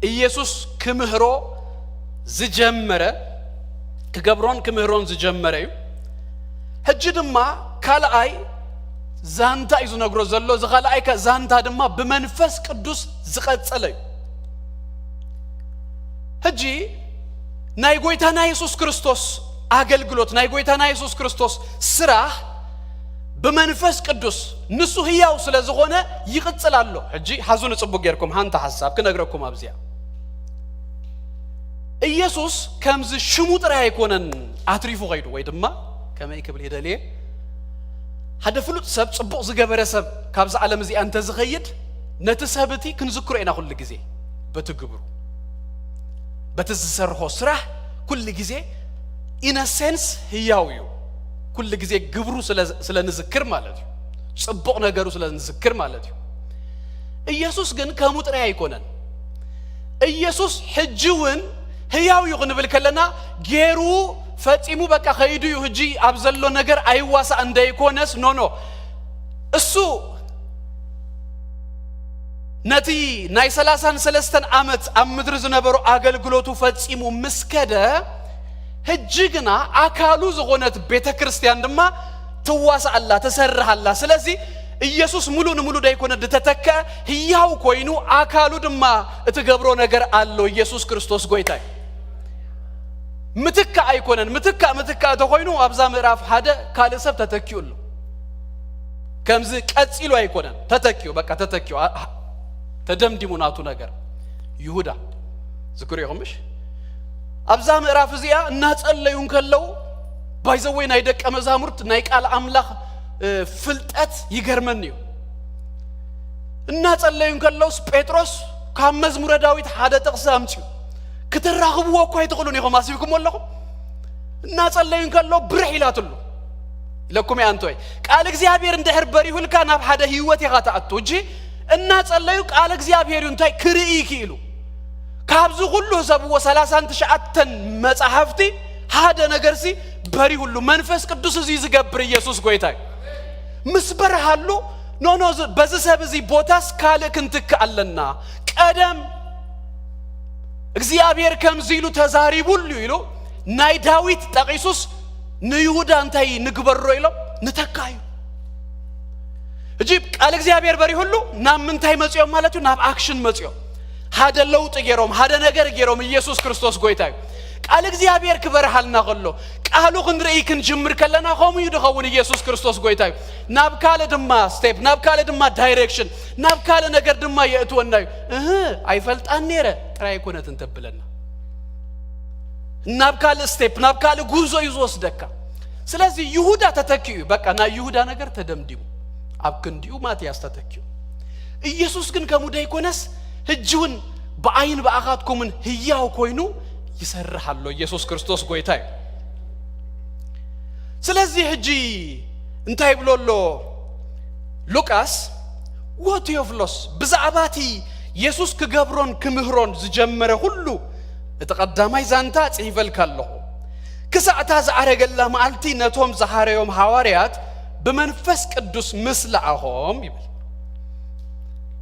ኢየሱስ ክምህሮ ዝጀመረ፣ ክገብሮን ክምህሮን ዝጀመረ እዩ። ሕጂ ድማ ካልኣይ ዛንታ እዩ ዝነግሮ ዘሎ። እዚ ካልኣይ ከ-፣ ዛንታ ድማ ብመንፈስ ቅዱስ ዝቐጸለ እዩ። ሕጂ ናይ ጎይታና የሱስ ክርስቶስ ኣገልግሎት፣ ናይ ጎይታና የሱስ ክርስቶስ ስራሕ ብመንፈስ ቅዱስ ንሱ ህያው ስለ ዝኾነ ይቕጽል ኣሎ። ሕጂ ሓዙ ንጽቡቅ ጌርኩም፣ ሓንቲ ሓሳብ ክነግረኩም ኣብዚኣ። ኢየሱስ ከምዚ ሽሙ ጥራይ ኣይኮነን ኣትሪፉ ኸይዱ፣ ወይ ድማ ከመይ ክብል የደልየ፣ ሓደ ፍሉጥ ሰብ፣ ጽቡቕ ዝገበረ ሰብ ካብዛ ዓለም እዚኣ እንተዝኸይድ፣ ነቲ ሰብ እቲ ክንዝክሮ ኢና ኩሉ ግዜ፣ በቲ ግብሩ፣ በቲ ዝሰርሖ ስራሕ ኩሉ ግዜ ኢነሴንስ ህያው እዩ። ኩሉ ግዜ ግብሩ ስለ፣ ስለ ንዝክር ማለት እዩ። ጽቡቕ ነገሩ ስለ ንዝክር ማለት እዩ። ኢየሱስ ግን ከምኡ ጥራይ ኣይኮነን። ኢየሱስ ሕጂ እውን ህያው እዩ ክንብል ከለና፣ ጌሩ ፈጺሙ በቃ ኸይዱ እዩ፣ ሕጂ ኣብ ዘሎ ነገር ኣይዋሳእን ደይኮነስ፣ ኖ፣ ኖ። እሱ ነቲ ናይ ሰላሳን ሰለስተን ዓመት ኣብ ምድሪ ዝነበሮ ኣገልግሎቱ ፈጺሙ ምስ ከደ፣ ሕጂ ግና ኣካሉ ዝኾነት ቤተ ክርስቲያን ድማ ትዋሳእ ኣላ፣ ትሰርሕ ኣላ። ስለዚ ኢየሱስ ሙሉእ ንሙሉእ ደይኮነ ዝተተክአ፣ ህያው ኮይኑ ኣካሉ ድማ እትገብሮ ነገር ኣሎ። ኢየሱስ ክርስቶስ ጎይታ እዩ። ምትካእ ኣይኮነን። ምትካእ፣ ምትካእ ተኾይኑ ኣብዛ ምዕራፍ ሓደ ካልእ ሰብ ተተኪኡ ኣሎ። ከምዚ ቀጺሉ ኣይኮነን። ተተኪኡ፣ በቃ ተተኪኡ። ኣ-፣ ኣ-፣ ተደምዲሙ ናቱ ነገር። ይሁዳ። ዝክሩ ኢኹም ምሽ? ኣብዛ ምዕራፍ እዚኣ እናጸለዩ እንከለዉ፣ ባይዘወይ ናይ ደቀ መዛሙርት ናይ ቃል ኣምላኽ፣ እ፣ ፍልጠት ይገርመኒ እዩ። እናጸለዩ እንከለውስ ጴጥሮስ ካብ መዝሙረ ዳዊት ሓደ ጥቕሲ ኣምጺኡ፣ "ክትራኽብዎ እኳ ኣይትኽእሉን ኢኹም፣ ኣሲብኩሞ ኣለኹም?" እናጸለዩ እንከለዉ ብርሕ ኢላትሉ። ኢለኩም እየ ኣንቶይ። ቃል እግዚኣብሔር እንድሕር በሪሁልካ ናብ ሓደ ህይወት ኢኻ ትኣቱ። እጂ እናጸለዩ ቃል እግዚኣብሔር እዩ እንታይ ክርኢ ክኢሉ። ካብዚ ኩሉ ህሰብዎ ሰላሳን ትሽዓተን መጻሕፍቲ ሓደ ነገርሲ በሪሁሉ። መንፈስ ቅዱስ እዚ ዝገብር ኢየሱስ ጎይታ እዩ። ምስ በርሃሉ፣ "ኖ፣ ኖ፣ ዝ-፣ በዚ ሰብ እዚ ቦታስ ካልእ ክንትክእ ኣለና። ቀደም እግዚኣብሔር ከምዚ ኢሉ ተዛሪቡሉ" ኢሉ ናይ ዳዊት ጠቒሱስ ንይሁዳ እንታይ ንግበሮ ኢሎም ንተካዩ። ሕጂ ቃል እግዚኣብሔር በሪሁሉ ናብ ምንታይ መጺኦም ማለት እዩ? ናብ ኣክሽን መጺኦም። ሓደ ለውጢ ገይሮም፣ ሓደ ነገር ገይሮም። ኢየሱስ ክርስቶስ ጎይታ እዩ። ቃል እግዚኣብሔር ክበርሃልና ከሎ፣ ቃሉ ክንርኢ ክንጅምር ከለና፣ ከምኡ እዩ ድኸውን። ኢየሱስ ክርስቶስ ጎይታ እዩ። ናብ ካልእ ድማ ስቴፕ፣ ናብ ካልእ ድማ ዳይሬክሽን፣ ናብ ካልእ ነገር ድማ የእትወና እዩ። እህ፣ ኣይፈልጣን ነይረ ጥራይ ኣይኮነትን ተብለና። ናብ ካልእ ስቴፕ፣ ናብ ካልእ ጉዞ እዩ ዝወስደካ። ስለዚ ይሁዳ ተተኪኡ እዩ። በቃ ናይ ይሁዳ ነገር ተደምዲሙ። ኣብ ክንዲኡ ማትያስ ተተኪኡ። ኢየሱስ ግን ከምኡ ደይኮነስ፣ ሕጂ እውን ብኣይን ብኣኻትኩምን ህያው ኮይኑ ይሰርሕ ኣሎ። ኢየሱስ ክርስቶስ ጎይታ እዩ። ስለዚ ሕጂ እንታይ ይብሎ ኣሎ ሉቃስ? "ወ ቴዎፍሎስ፣ ብዛዕባ እቲ የሱስ ክገብሮን ክምህሮን ዝጀመረ ኩሉ እቲ ቀዳማይ ዛንታ ጽሒፈልካ ኣለኹ። ክሳዕ እታ ዝኣረገላ መዓልቲ ነቶም ዝሃረዮም ሃዋርያት ብመንፈስ ቅዱስ ምስ ለኣኾም" ይብል።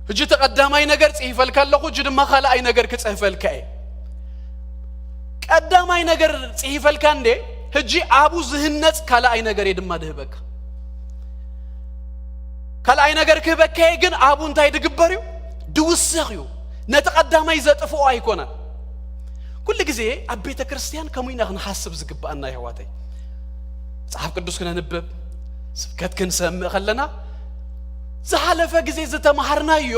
ሕጂ እቲ ቀዳማይ ነገር ጽሒፈልካ ኣለኹ፣ ሕጂ ድማ ካልኣይ ነገር ክጽሕፈልካ እየ። ቀዳማይ ነገር ጽሒፈልካ እንዴ፣ ሕጂ ኣብኡ ዝህነጽ ካልኣይ ነገር እየ ድማ ድህበካ። ካልኣይ ነገር ክህበካ እየ፣ ግን ኣብኡ እንታይ ድግበር እዩ? ድውሰኽ እዩ። ነቲ ቀዳማይ ዘጥፍኦ ኣይኮነን። ኩሉ ግዜ ኣብ ቤተ ክርስቲያን ከምኡ ኢና ክንሓስብ ዝግብኣና፣ የሕዋተይ። መጽሓፍ ቅዱስ ክነንብብ፣ ስብከት ክንሰምዕ ከለና፣ ዝሓለፈ ግዜ ዝተማሃርናዮ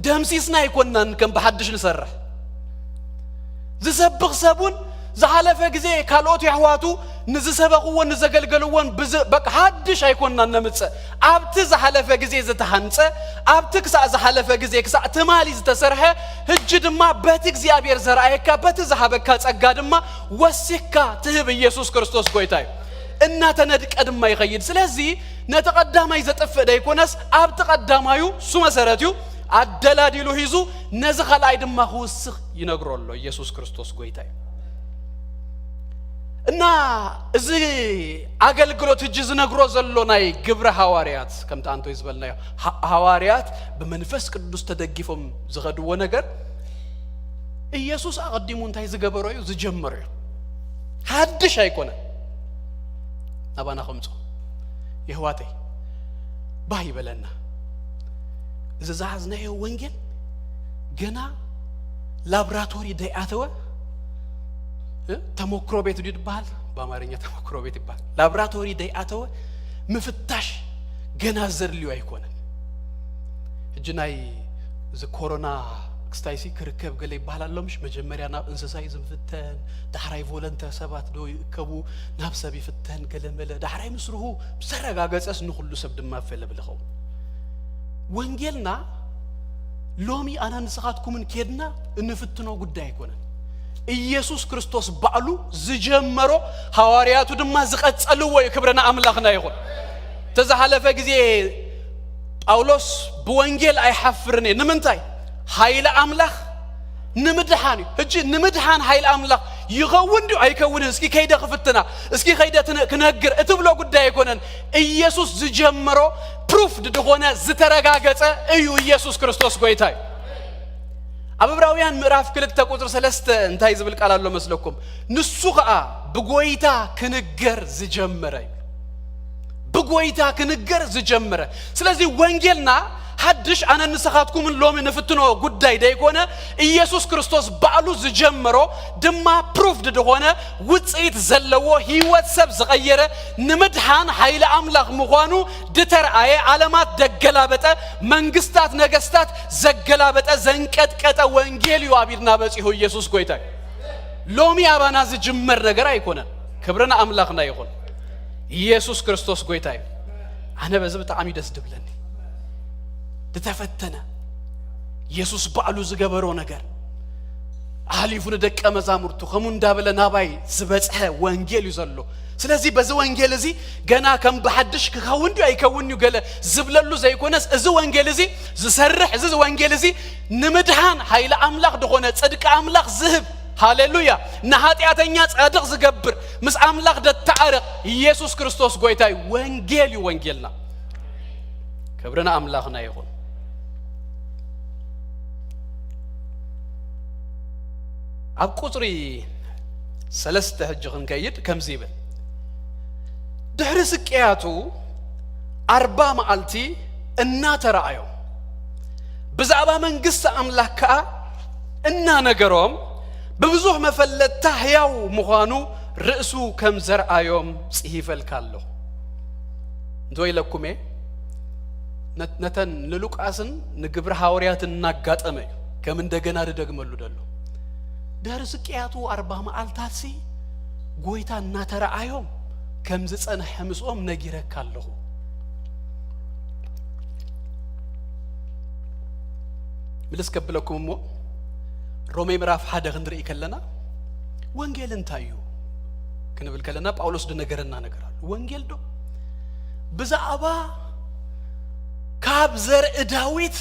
ደምሲስና ኣይኮንናን ከም ብሓድሽ ንሰርሕ። ዝሰብኽ ሰብ እውን ዝሓለፈ ግዜ ካልኦት የሕዋቱ ንዝሰበኽዎን ንዘገልገልዎን ብዝ-፣ በቃ ሓድሽ ኣይኮንናን ነምጽእ። ኣብቲ ዝሓለፈ ግዜ ዝተሃንጸ፣ ኣብቲ ክሳዕ ዝሓለፈ ግዜ፣ ክሳዕ ትማሊ ዝተሰርሐ፣ ሕጂ ድማ በቲ እግዚኣብሔር ዘርኣየካ፣ በቲ ዝሃበካ ጸጋ ድማ ወሲኽካ ትህብ። ኢየሱስ ክርስቶስ ጎይታ እዩ። እናተነድቀ ድማ ይኸይድ። ስለዚ ነቲ ቀዳማይ ዘጥፍእ ደይኮነስ፣ ኣብቲ ቀዳማዩ እሱ መሰረት እዩ፣ ኣደላዲሉ ሒዙ፣ ነዚ ካልኣይ ድማ ክውስኽ ይነግሮ ኣሎ። ኢየሱስ ክርስቶስ ጎይታ እዩ። እና እዚ ኣገልግሎት ሕጂ ዝነግሮ ዘሎ ናይ ግብረ ሃዋርያት፣ ከምቲ ኣንቶይ ዝበልናዮ፣ ሃ-፣ ሃዋርያት ብመንፈስ ቅዱስ ተደጊፎም ዝኸድዎ ነገር፣ ኢየሱስ ኣቐዲሙ እንታይ ዝገበሮ እዩ? ዝጀመሮ እዩ። ሓድሽ ኣይኮነን። ናባና ከምጾ የሕዋተይ፣ ባህ ይበለና። እዚ ዝሓዝናዮ ወንጌል ገና ላብራቶሪ ደይኣተወ፣ እ? ተሞክሮ ቤት ድዩ ዝበሃል? ብኣማርኛ ተሞክሮ ቤት ይበሃል። ላብራቶሪ ደይኣተወ ምፍታሽ ገና ዘድልዮ ኣይኮነን። ሕጂ ናይ እዚ ኮሮና ክስታይሲ ክርከብ ገለ ይበሃል ኣሎ፣ ምሽ? መጀመርያ ናብ እንስሳ እዩ ዝፍተን፣ ዳሕራይ ቮለንተር ሰባት ዶ ይእከቡ፣ ናብ ሰብ ይፍተን፣ ገለ መለ፣ ዳሕራይ ምስርሁ ብዘረጋገጸስ ንኹሉ ሰብ ድማ ፈለብ ልኸውን። ወንጌልና ሎሚ ኣነ ንስኻትኩምን ኬድና እንፍትኖ ጉዳይ ኣይኮነን። ኢየሱስ ክርስቶስ ባዕሉ ዝጀመሮ፣ ሃዋርያቱ ድማ ዝቐጸልዎ እዩ። ክብሪ ንኣምላኽና ይኹን። ተዝሓለፈ ግዜ ጳውሎስ ብወንጌል ኣይሓፍርን እየ። ንምንታይ? ሓይሊ ኣምላኽ ንምድሓን እዩ። ሕጂ ንምድሓን ሓይሊ ኣምላኽ ይኸውን ድዩ ኣይከውንን? እስኪ ከይደ ክፍትና፣ እስኪ ከይደ ትነ-፣ ክነግር እትብሎ ጉዳይ ኣይኮነን። ኢየሱስ ዝጀመሮ ፕሩፍ ዝኾነ ዝተረጋገጸ እዩ። ኢየሱስ ክርስቶስ ጎይታ እዩ። ኣብ ዕብራውያን ምዕራፍ ክልተ ቁጽሪ ሰለስተ እንታይ ዝብል ቃል ኣሎ መስለኩም? "ንሱ ኸኣ ብጎይታ ክንገር ዝጀመረ" እዩ። ብጎይታ ክንገር ዝጀመረ። ስለዚ ወንጌልና ሓድሽ ኣነ ንስኻትኩምን ሎሚ ንፍትኖ ጉዳይ ደይኮነ፣ ኢየሱስ ክርስቶስ ባዕሉ ዝጀመሮ ድማ ፕሩፍድ ዝኾነ ውጽኢት ዘለዎ ህይወት ሰብ ዝቐየረ ንምድሓን ሓይሊ ኣምላኽ ምዃኑ ድተርኣየ፣ ዓለማት ደገላበጠ፣ መንግስታት ነገስታት ዘገላበጠ ዘንቀጥቀጠ ወንጌል እዩ ኣብ ኢድና በጺሑ። ኢየሱስ ጎይታ እዩ። ሎሚ ኣባና ዝጅመር ነገር ኣይኮነን። ክብሪ ንኣምላኽና ይኹን። ኢየሱስ ክርስቶስ ጎይታ እዩ። ኣነ በዚ ብጣዕሚ ደስ ድብለኒ። ዝተፈተነ ኢየሱስ ባዕሉ ዝገበሮ ነገር ኣሕሊፉ ንደቀ መዛሙርቱ ከምኡ እንዳበለ ናባይ ዝበጽሐ ወንጌል እዩ ዘሎ። ስለዚ በዚ ወንጌል እዚ ገና ከም ብሓድሽ ክኸውን ድዩ ኣይከውን እዩ ገለ ዝብለሉ ዘይኮነስ፣ እዚ ወንጌል እዚ ዝሰርሕ፣ እዚ ወንጌል እዚ ንምድሓን ሓይሊ ኣምላኽ ዝኾነ፣ ጽድቂ ኣምላኽ ዝህብ፣ ሃሌሉያ፣ ንሓጢኣተኛ ጻድቕ ዝገብር፣ ምስ ኣምላኽ ደተዓርቕ ኢየሱስ ክርስቶስ ጎይታ እዩ። ወንጌል እዩ ወንጌልና። ክብሪ ንኣምላኽና ይኹን። ኣብ ቁጽሪ ሰለስተ ሕጂ ክንከይድ ከምዚ ይብል፣ ድሕሪ ስቅያቱ ኣርባ መዓልቲ እናተራእዮም፣ ብዛዕባ መንግስቲ ኣምላኽ ከኣ እናነገሮም፣ ብብዙሕ መፈለጥታ ሕያው ምዃኑ ርእሱ ከም ዘርኣዮም ጽሂፈልካ ኣለኹ። እንተ ኢለኩም እየ፣ ነ-፣ ነተን ንሉቃስን ንግብሪ ሃዋርያትን እናጋጠመ እዩ ከም እንደገና ዝደግመሉ ዘሎ። ድሕሪ ስቅያቱ ኣርባ መዓልታትሲ ጐይታ እናተረኣዮም ከም ዝጸንሐ ምስኦም ነጊረካ ኣለኹ። ምልስ ከብለኩም እሞ፣ ሮሜ ምዕራፍ ሓደ ክንርኢ ከለና፣ ወንጌል እንታይ እዩ ክንብል ከለና፣ ጳውሎስ ዝነገረና ነገር ኣሎ። ወንጌል ዶ ብዛዕባ ካብ ዘርኢ ዳዊት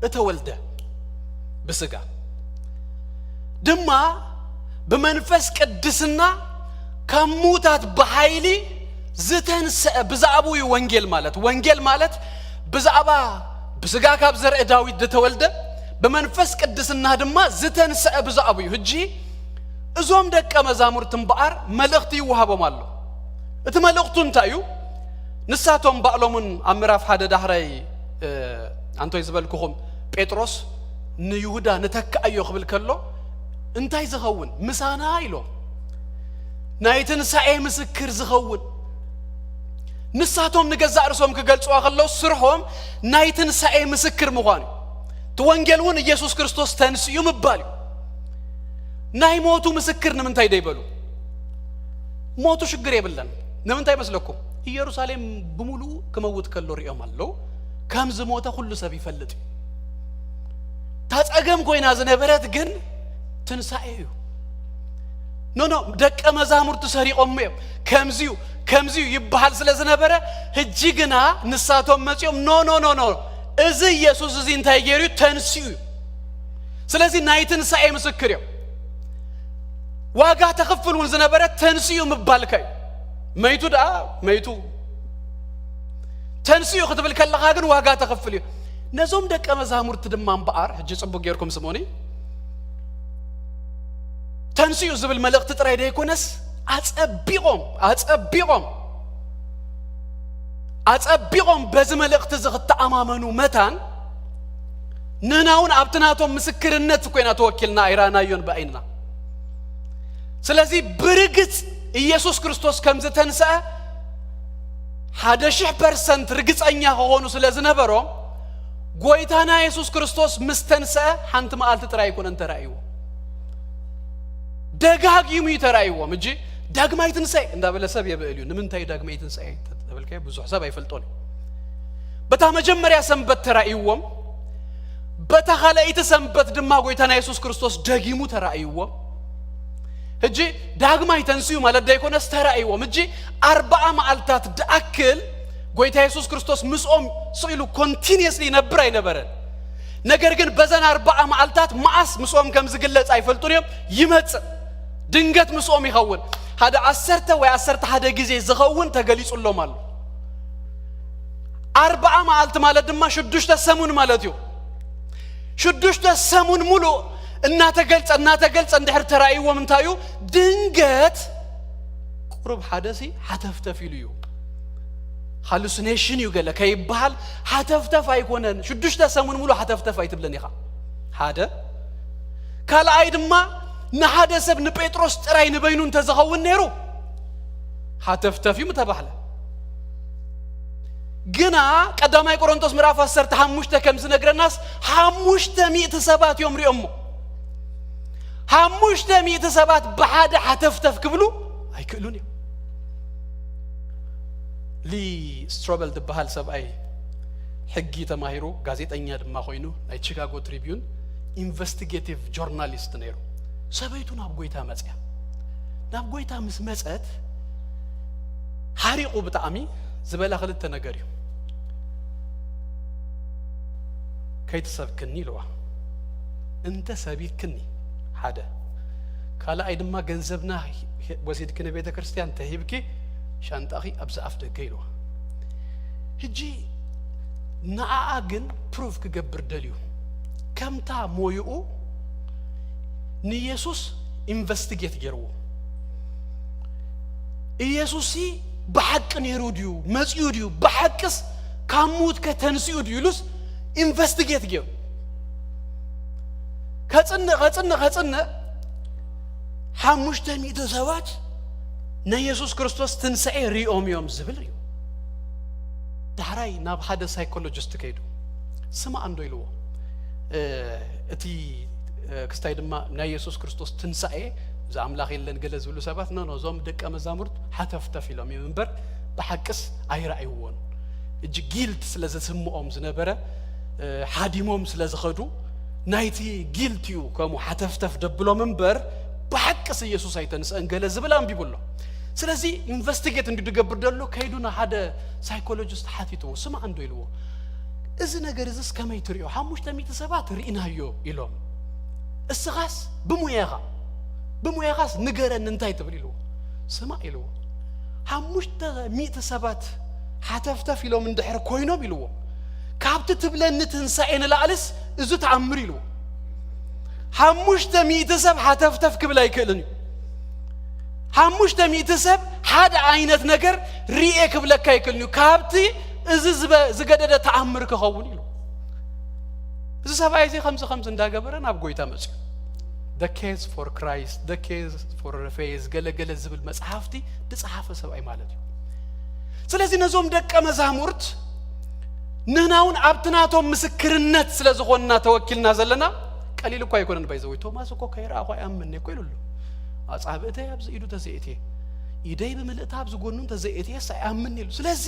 እተወልደ ብስጋ ድማ ብመንፈስ ቅድስና ካብ ምዉታት ብሓይሊ ዝተንስአ ብዛዕባኡ እዩ ወንጌል ማለት። ወንጌል ማለት ብዛዕባ ብስጋ ካብ ዘርኢ ዳዊት ዝተወልደ ብመንፈስ ቅድስና ድማ ዝተንስአ ብዛዕባኡ እዩ። ሕጂ እዞም ደቀ መዛሙርቲ እምበኣር መልእኽቲ ይወሃቦም ኣሎ። እቲ መልእኽቱ እንታይ እዩ? ንሳቶም ባዕሎምን ኣብ ምዕራፍ ሓደ ዳሕራይ፣ እ፣ ኣንቶይ ዝበልኩኹም ጴጥሮስ ንይሁዳ ንተክኣዮ ክብል ከሎ እንታይ ዝኸውን? ምሳና ኢሎም ናይ ትንሳኤ ምስክር ዝኸውን። ንሳቶም ንገዛእ ርእሶም ክገልጽዋ ከለዉ ስርሖም ናይ ትንሳኤ ምስክር ምዃን እዩ። እቲ ወንጌል እውን ኢየሱስ ክርስቶስ ተንስኡ ምባል እዩ። ናይ ሞቱ ምስክር ንምንታይ ደይበሉ? ሞቱ ሽግር የብለን። ንምንታይ መስለኩም? ኢየሩሳሌም ብምሉኡ ክመውት ከሎ ሪኦም ኣለዉ። ከም ዝሞተ ኩሉ ሰብ ይፈልጥ እዩ። እታ ጸገም ኮይና ዝነበረት ግን ትንሳኤ እዩ። ኖ፣ ኖ፣ ደቀ መዛሙርቱ ሰሪቖም እዮም። ከምዚዩ፣ ከምዚዩ ይበሃል ስለ ዝነበረ፣ ሕጂ ግና ንሳቶም መጺኦም፣ ኖ፣ ኖ፣ ኖ፣ ኖ፣ እዚ ኢየሱስ እዚ እንታይ ገይሩ እዩ? ተንሲኡ እዩ። ስለዚ ናይ ትንሳኤ ምስክር እዮም። ዋጋ ተኽፍል እውን ዝነበረ ተንሲኡ ምባልካ እዩ። መይቱ ደኣ መይቱ። ተንሲኡ ክትብል ከለኻ ግን ዋጋ ተኽፍል እዩ። ነዞም ደቀ መዛሙርቲ ድማ እምበኣር፣ ሕጂ ጽቡቕ ጌርኩም ስምዑኒ፣ ተንሲኡ ዝብል መልእኽቲ ጥራይ ደይኮነስ፣ ኣጸቢቖም፣ ኣጸቢቖም፣ ኣጸቢቖም በዚ መልእኽቲ እዚ ክተኣማመኑ መታን፣ ንሕና እውን ኣብቲ ናቶም ምስክርነት እኮ ኢና ተወኪልና፣ ኣይረኣናዮን ብኣይንና። ስለዚ ብርግጽ ኢየሱስ ክርስቶስ ከም ዝተንስአ ሓደ ሽሕ ፐርሰንት ርግጸኛ ክኾኑ ስለ ዝነበሮም፣ ጐይታና የሱስ ክርስቶስ ምስ ተንስአ ሓንቲ መዓልቲ ጥራይ ኣይኮነን ተራእይዎም። ደጋጊሙ እዩ ተራእይዎም። እጂ ዳግማይ ትንሳኤ እንዳበለ ሰብ የብዕል እዩ። ንምንታይ ዳግማይ ትንሳኤ ተበልካዮ? ብዙሕ ሰብ ኣይፈልጦን እዩ። በታ መጀመርያ ሰንበት ተራእይዎም፣ በታ ካልኣይቲ ሰንበት ድማ ጐይታና የሱስ ክርስቶስ ደጊሙ ተራእይዎም። ሕጂ ዳግማይ ተንስኡ ማለት ደይኮነስ ተራእይዎም። ሕጂ ኣርባዓ መዓልታት ድኣክል ጐይታ የሱስ ክርስቶስ ምስኦም ስቕ ኢሉ ኮንቲኒየስሊ ይነብር ኣይነበረን። ነገር ግን በዘን ኣርባዓ መዓልታት መዓስ ምስኦም ከም ዝግለጽ ኣይፈልጡን እዮም። ይመጽእ፣ ድንገት ምስኦም ይኸውን። ሓደ ዓሰርተ ወይ ዓሰርተ ሓደ ግዜ ዝኸውን ተገሊጹሎም ኣሎ። ኣርባዓ መዓልቲ ማለት ድማ ሽዱሽተ ሰሙን ማለት እዩ። ሽዱሽተ ሰሙን ሙሉእ እናተገልጸ፣ እናተገልጸ እንድሕር ተራእይዎም እንታይ እዩ? ድንገት ቁሩብ ሓደሲ ሓተፍተፍ ኢሉ እዩ። ሃሉሲኔሽን እዩ ገለ ከይበሃል ሓተፍተፍ ኣይኮነን። ሽዱሽተ ሰሙን ሙሉእ ሓተፍተፍ ኣይትብልን ኢኻ። ሓደ። ካልኣይ ድማ ንሓደ ሰብ ንጴጥሮስ ጥራይ ንበይኑ እንተዝኸውን ነይሩ ሓተፍተፍ እዩ ምተባህለ። ግና ቀዳማይ ቆሮንቶስ ምዕራፍ ዓሰርተ ሓሙሽተ ከም ዝነግረናስ ሓሙሽተ ሚእቲ ሰባት እዮም ሪኦሞ። ሓሙሽተ ሚእቲ ሰባት ብሓደ ሓተፍተፍ ክብሉ ኣይክእሉን እዮም። ሊ ስትሮበል ዝበሃል ሰብኣይ ሕጊ ተማሂሩ፣ ጋዜጠኛ ድማ ኮይኑ፣ ናይ ቺካጎ ትሪቢዩን ኢንቨስቲጌቲቭ ጆርናሊስት ነይሩ። ሰበይቱ ናብ ጐይታ መጽያ። ናብ ጐይታ ምስ መጸት፣ ሓሪቑ ብጣዕሚ ዝበላ ክልተ ነገር እዩ። "ከይትሰብክኒ" ኢልዋ። "እንተ ሰቢክኒ፣ ሓደ፣ ካልኣይ ድማ ገንዘብና ወሲድኪ ንቤተ ክርስቲያን ተሂብኪ፣ ሻንጣኺ ኣብዚ ኣፍ ደገ" ኢልዋ። ሕጂ ንኣኣ ግን ፕሩፍ ክገብር ደልዩ። ከምታ ሞይኡ ንኢየሱስ ኢንቨስቲጌት ገይርዎ። ኢየሱስሲ ብሓቂ ነይሩ ድዩ? መጺኡ ድዩ? ብሓቅስ ካብ ምዉት ከተንሲኡ ድዩ? ኢሉስ ኢንቨስቲጌት ገይሩ። ከጽንእ፣ ከጽንእ፣ ከጽንእ፣ ሓሙሽተ ሚእቲ ሰባት ናይ የሱስ ክርስቶስ ትንሳኤ ሪኦም እዮም ዝብል እዩ። ዳሕራይ ናብ ሓደ ሳይኮሎጂስት ከይዱ፣ ስማዕ እንዶ ኢልዎ። እቲ ክስታይ ድማ ናይ የሱስ ክርስቶስ ትንሳኤ፣ እዚ ኣምላኽ የለን ገለ ዝብሉ ሰባት፣ ኖ ኖ፣ እዞም ደቀ መዛሙርት ሓተፍተፍ ኢሎም እዮም እምበር፣ ብሓቅስ ኣይረኣይዎን። እጅ ጊልት ስለ ዘስምኦም ዝነበረ፣ ሓዲሞም ስለ ዝኸዱ፣ ናይቲ ጊልት እዩ ከምኡ ሓተፍተፍ ደብሎም እምበር፣ ብሓቅስ ኢየሱስ ኣይተንስአን ገለ ዝብል ኣንቢቡ ኣሎ። ስለዚ ኢንቨስቲጌት እንዲ ድገብር ደሎ ከይዱ ንሓደ ሳይኮሎጂስት ሓቲትዎ፣ ስማዕ እንዶ ኢልዎ፣ እዚ ነገር እዚስ ከመይ ትሪኦ? ሓሙሽተ ሚእቲ ሰባት ርኢናዮ ኢሎም፣ እስኻስ ብሙያኻ ብሙያኻስ ንገረኒ እንታይ ትብል ኢልዎ። ስማዕ ኢልዎ፣ ሓሙሽተ ሚእቲ ሰባት ሓተፍተፍ ኢሎም እንድሕር ኮይኖም ኢልዎ፣ ካብቲ ትብለኒ ትንሳኤ ንላዕልስ እዚ ተኣምር ኢልዎ። ሓሙሽተ ሚእቲ ሰብ ሓተፍተፍ ክብል ኣይክእልን እዩ። ሓሙሽተ ሚእቲ ሰብ ሓደ ዓይነት ነገር ርኤ ክብለካ ኣይክእልን እዩ፣ ካብቲ እዚ ዝበ- ዝገደደ ተኣምር ክኸውን ኢሉ። እዚ ሰብኣይ እዚ ከምዚ ከምዚ እንዳገበረ ናብ ጎይታ መፅዩ። The case for Christ, the case for faith፣ ገለገለ ዝብል መፅሓፍቲ ዝፀሓፈ ሰብኣይ ማለት እዩ። ስለዚ ነዞም ደቀ መዛሙርት ንሕና እውን ኣብቲ ናቶም ምስክርነት ስለ ዝኾንና ተወኪልና ዘለና፣ ቀሊል እኳ ኣይኮነን። ባይዘወይ ቶማስ እኮ ከይረኣኹ ኣይኣምን እኮ ኢሉ ኣሎ። ኣጻብእተይ ኣብዚ ኢዱ ተዘይእትየ፣ ኢደይ ብምልእታ ኣብዚ ጎኑ እንተዘይእትየስ ኣይኣምን ኢሉ። ስለዚ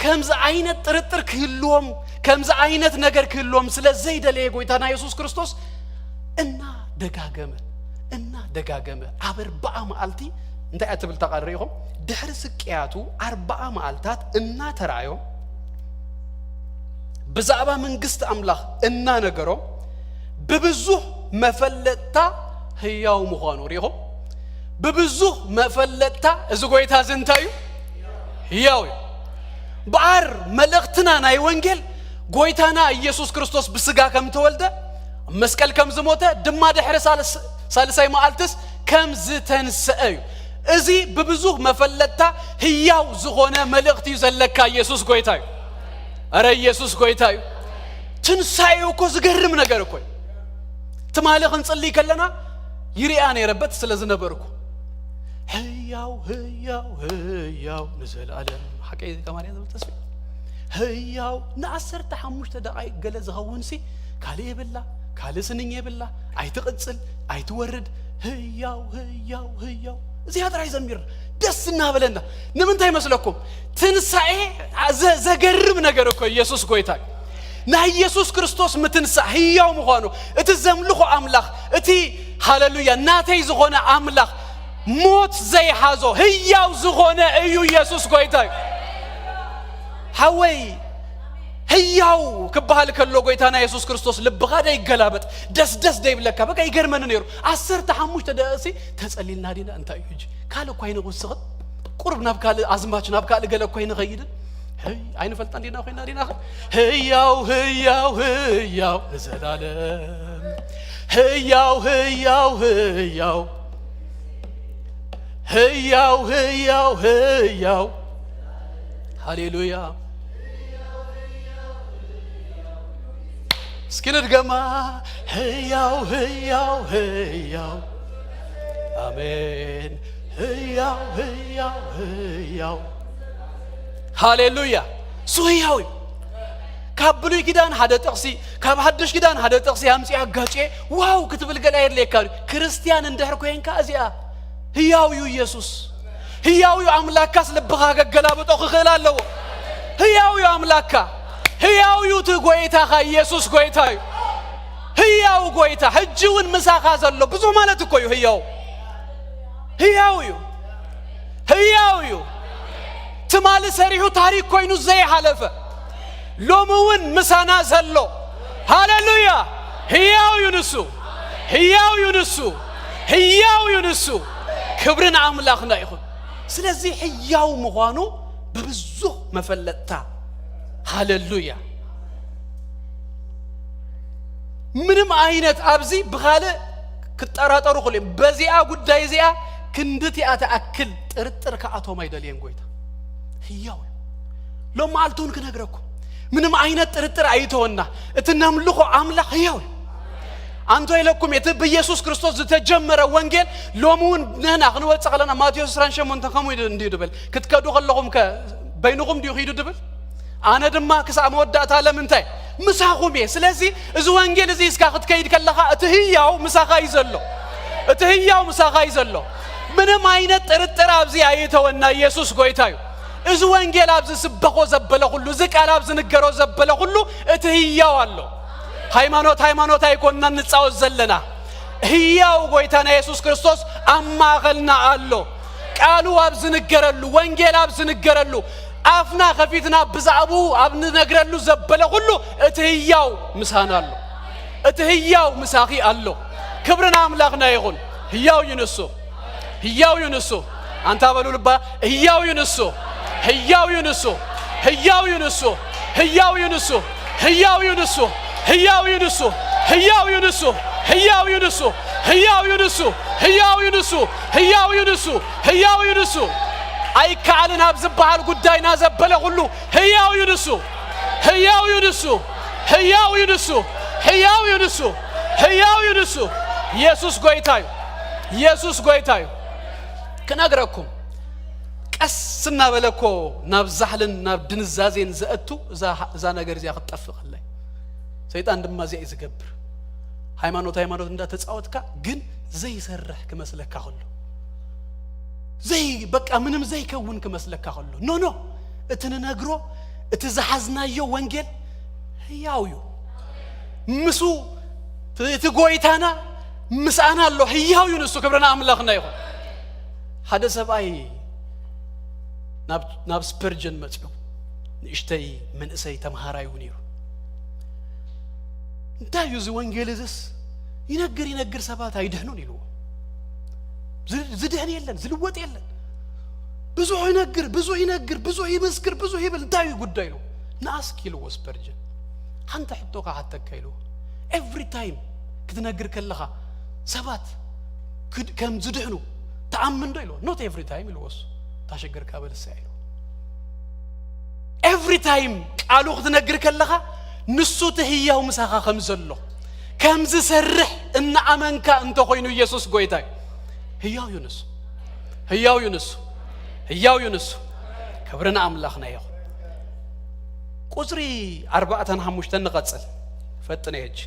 ከምዚ ዓይነት ጥርጥር ክህልዎም፣ ከምዚ ዓይነት ነገር ክህልዎም ስለ ዘይደለየ ጎይታና የሱስ ክርስቶስ እናደጋገመ እናደጋገመ ኣብ ኣርባዓ መዓልቲ እንታይ እያ ትብል እታ ቃል ርኢኹም? ድሕሪ ስቅያቱ ኣርባዓ መዓልታት እናተራእዮም ብዛዕባ መንግስቲ ኣምላኽ እናነገሮም ብብዙሕ መፈለጥታ ህያው ምዃኑ ርኢኹም። ብብዙሕ መፈለጥታ እዚ ጎይታ እዚ እንታይ እዩ? ህያው እዩ። በኣር መልእኽትና ናይ ወንጌል ጎይታና ኢየሱስ ክርስቶስ ብስጋ ከም ተወልደ፣ ኣብ መስቀል ከም ዝሞተ፣ ድማ ድሕሪ ሳልስ- ሳልሳይ መዓልትስ ከም ዝተንስአ እዩ። እዚ ብብዙሕ መፈለጥታ ህያው ዝኾነ መልእኽቲ እዩ ዘለካ። ኢየሱስ ጎይታ እዩ። ኣረ ኢየሱስ ጎይታ እዩ። ትንሳኤ እኮ ዝገርም ነገር እኮ እዩ። ትማሊ ክንጽልይ ከለና ይሪኣ ነይረ በት ስለ ዝነበርኩ፣ ህያው ህያው ህያው ንዘለኣለም ሓቀይ ከማርያ ዝብል ተስፋ ህያው ንዓሰርተ ሓሙሽተ ደቓይቅ ገለ ዝኸውን ሲ ካልእ የብላ፣ ካልእ ስንኝ የብላ። ኣይትቕጽል ኣይትወርድ፣ ህያው ህያው ህያው። እዚኣ ጥራይ ዘሚር ደስ እናበለና። ንምንታይ መስለኩም? ትንሳኤ ዘ- ዘገርም ነገር እኮ ኢየሱስ ጎይታ እዩ። ናይ ኢየሱስ ክርስቶስ ምትንሳእ ህያው ምዃኑ፣ እቲ ዘምልኾ ኣምላኽ፣ እቲ ሃሌሉያ ናተይ ዝኾነ ኣምላኽ፣ ሞት ዘይሓዞ ህያው ዝኾነ እዩ ኢየሱስ ጎይታ እዩ። ሓወይ፣ ህያው ክበሃል ከሎ ጎይታና የሱስ ክርስቶስ ልብኻ ደይገላበጥ፣ ደስ ደስ ደይብለካ። በቃ ይገርመኒ ነይሩ። ዓሰርተ ሓሙሽተ ደቂቕሲ ተጸሊልና ዲና እንታይ እዩ ሕጂ? ካልእ እኳ ኣይንውስኽን። ቁሩብ ናብ ካልእ ኣዝማች፣ ናብ ካልእ ገለ እኳ ኣይንኸይድን። ህይ ኣይንፈልጣን ዲና ኮይና ዲና። ህያው ህያው ህያው ንዘላለም ህያው ህያው ህያው ህያው ህያው ህያው። ሃሌሉያ። እስኪ ንድገማ። ህያው ህያው ህያው። ኣሜን። ህያው ህያው ህያው። ሃሌሉያ። እሱ ህያው እዩ። ካብ ብሉይ ኪዳን ሓደ ጥቕሲ፣ ካብ ሓድሽ ኪዳን ሓደ ጥቕሲ ኣምጺኣ ኣጋጭየ ዋው ክትብል ገለ የድልየካ እዩ። ክርስትያን እንድሕር ኮይንካ እዚኣ ህያው እዩ ኢየሱስ። ህያው እዩ ኣምላካስ ልብኻ ከገላብጦ ክኽእል ኣለዎ። ህያው እዩ ኣምላካ። ህያው እዩ እቲ ጎይታኻ ኢየሱስ ጎይታ እዩ። ህያው ጎይታ ሕጂ እውን ምሳኻ ዘሎ ብዙሕ ማለት እኮ እዩ። ህያው ህያው እዩ። ህያው እዩ። ትማሊ ሰሪሑ ታሪክ ኮይኑ ዘይሓለፈ ሎሚ እውን ምሳና ዘሎ። ሃሌሉያ። ህያው እዩ ንሱ። ህያው እዩ ንሱ። ህያው እዩ ንሱ። ክብሪ ንኣምላኽና ይኹን። ስለዚ ህያው ምዃኑ ብብዙሕ መፈለጥታ። ሃሌሉያ። ምንም ዓይነት ኣብዚ ብኻልእ ክጠራጠሩ ክሉ እዮም። በዚኣ ጉዳይ እዚኣ ክንድቲኣ ትኣክል ጥርጥር ክኣቶም ኣይደልየን ጎይታ። ህያው እዩ። ሎም መዓልቲ እውን ክነግረኩም ምንም ዓይነት ጥርጥር ኣይተወና። እቲ ነምልኾ ኣምላኽ ህያው እዩ። ኣንቶ ኢለኩም እቲ ብኢየሱስ ክርስቶስ ዝተጀመረ ወንጌል ሎሚ እውን ንሕና ክንወፅእ ከለና ማቴዎስ ዕስራን ሸሞንተን ከምኡ ኢሉ እንድዩ ድብል ክትከዱ ከለኹም ከ በይንኹም ድዩ ኺዱ ድብል ኣነ ድማ ክሳዕ መወዳእታ ዓለም እንታይ ምሳኹም እየ ስለዚ እዚ ወንጌል እዚ እስካ ክትከይድ ከለኻ እቲ ህያው ምሳኻ እዩ ዘሎ እቲ ህያው ምሳኻ እዩ ዘሎ ምንም ዓይነት ጥርጥር ኣብዚ ኣይተወና ኢየሱስ ጎይታ እዩ እዚ ወንጌል ኣብ ዝስበኾ ዘበለ ኩሉ እዚ ቃል ኣብ ዝንገሮ ዘበለ ኩሉ እቲ ህያው ኣሎ ሃይማኖት ሃይማኖት ኣይኮንና ንጻወት ዘለና ህያው ጎይታና የሱስ ክርስቶስ ኣብ ማእኸልና ኣሎ ቃሉ ኣብ ዝንገረሉ ወንጌል ኣብ ዝንገረሉ ኣፍና ከፊትና ብዛዕባኡ ኣብ ንነግረሉ ዘበለ ኩሉ እቲ ህያው ምሳና ኣሎ እቲ ህያው ምሳኺ ኣሎ ክብርን ኣምላኽና ይኹን ህያው እዩ ንሱ ህያው እዩ ንሱ ኣንታ በሉ ልባ ህያው እዩ ንሱ ህያው እዩ ንሱ ህያው እዩ ንሱ ህያው እዩ ንሱ ህያው እዩ ንሱ ህያው እዩ ንሱ ህያው እዩ ንሱ ህያው እዩ ንሱ ህያው እዩ ንሱ ህያው እዩ ንሱ ህያው እዩ ንሱ ህያው እዩ ንሱ ኣይከኣልን ኣብ ዝበሃል ጉዳይና ዘበለ ኩሉ ህያው እዩ ንሱ ህያው እዩ ንሱ ህያው እዩ ንሱ ህያው እዩ ንሱ ህያው እዩ ንሱ ኢየሱስ ጎይታ እዩ ኢየሱስ ጎይታ እዩ ክነግረኩም ቀስ እናበለ እኮ ናብ ዛሕልን ናብ ድንዛዜን ዘእቱ እዛ ነገር እዚኣ ክትጠፍእ ከላይ ሰይጣን ድማ እዚኣ እዩ ዝገብር ሃይማኖት ሃይማኖት እንዳተፃወትካ ግን ዘይሰርሕ ክመስለካ ከሎ ዘይ በቃ ምንም ዘይከውን ክመስለካ ከሎ ኖ ኖ እቲ ንነግሮ እቲ ዝሓዝናዮ ወንጌል ህያው እዩ ምስ እቲ ጎይታና ምስኣና ኣሎ ህያው እዩ ንሱ ክብርና ኣምላኽና ይኹን ሓደ ሰብኣይ ናብ ስፐርጀን መፅኡ ንእሽተይ መንእሰይ ተምሃራይ እውን እዩ እንታይ እዩ እዚ ወንጌል እዝስ ይነግር ይነግር ሰባት ኣይድሕኑን ኢልዎ ዝድሕን የለን ዝልወጥ የለን ብዙሕ ይነግር ብዙሕ ይነግር ብዙሕ ይመስክር ብዙሕ ይብል እንታይ እዩ ጉዳይ ኢልዎ ንኣስክ ኢልዎ ስፐርጀን ሓንቲ ሕቶ ክሓተካ ኢልዎ every time ክትነግር ከለኻ ሰባት ከም ዝድሕኑ ትኣምን ዶ ኢልዎ not every time ኢልዎ እሱ ታሸገርካ በልሳ ኢልዎ every time ቃሉ ክትነግር ከለኻ ንሱ እቲ ህያው ምሳኻ ከም ዘሎ ከም ዝሰርሕ እናኣመንካ እንተኾይኑ ኢየሱስ ጎይታ እዩ ህያው እዩ ንሱ ህያው እዩ ንሱ ህያው እዩ ንሱ ክብሪ ንኣምላኽና ይኹን ቁፅሪ ኣርባዕተን ሓሙሽተን ንቐፅል ፈጥነ ሕጂ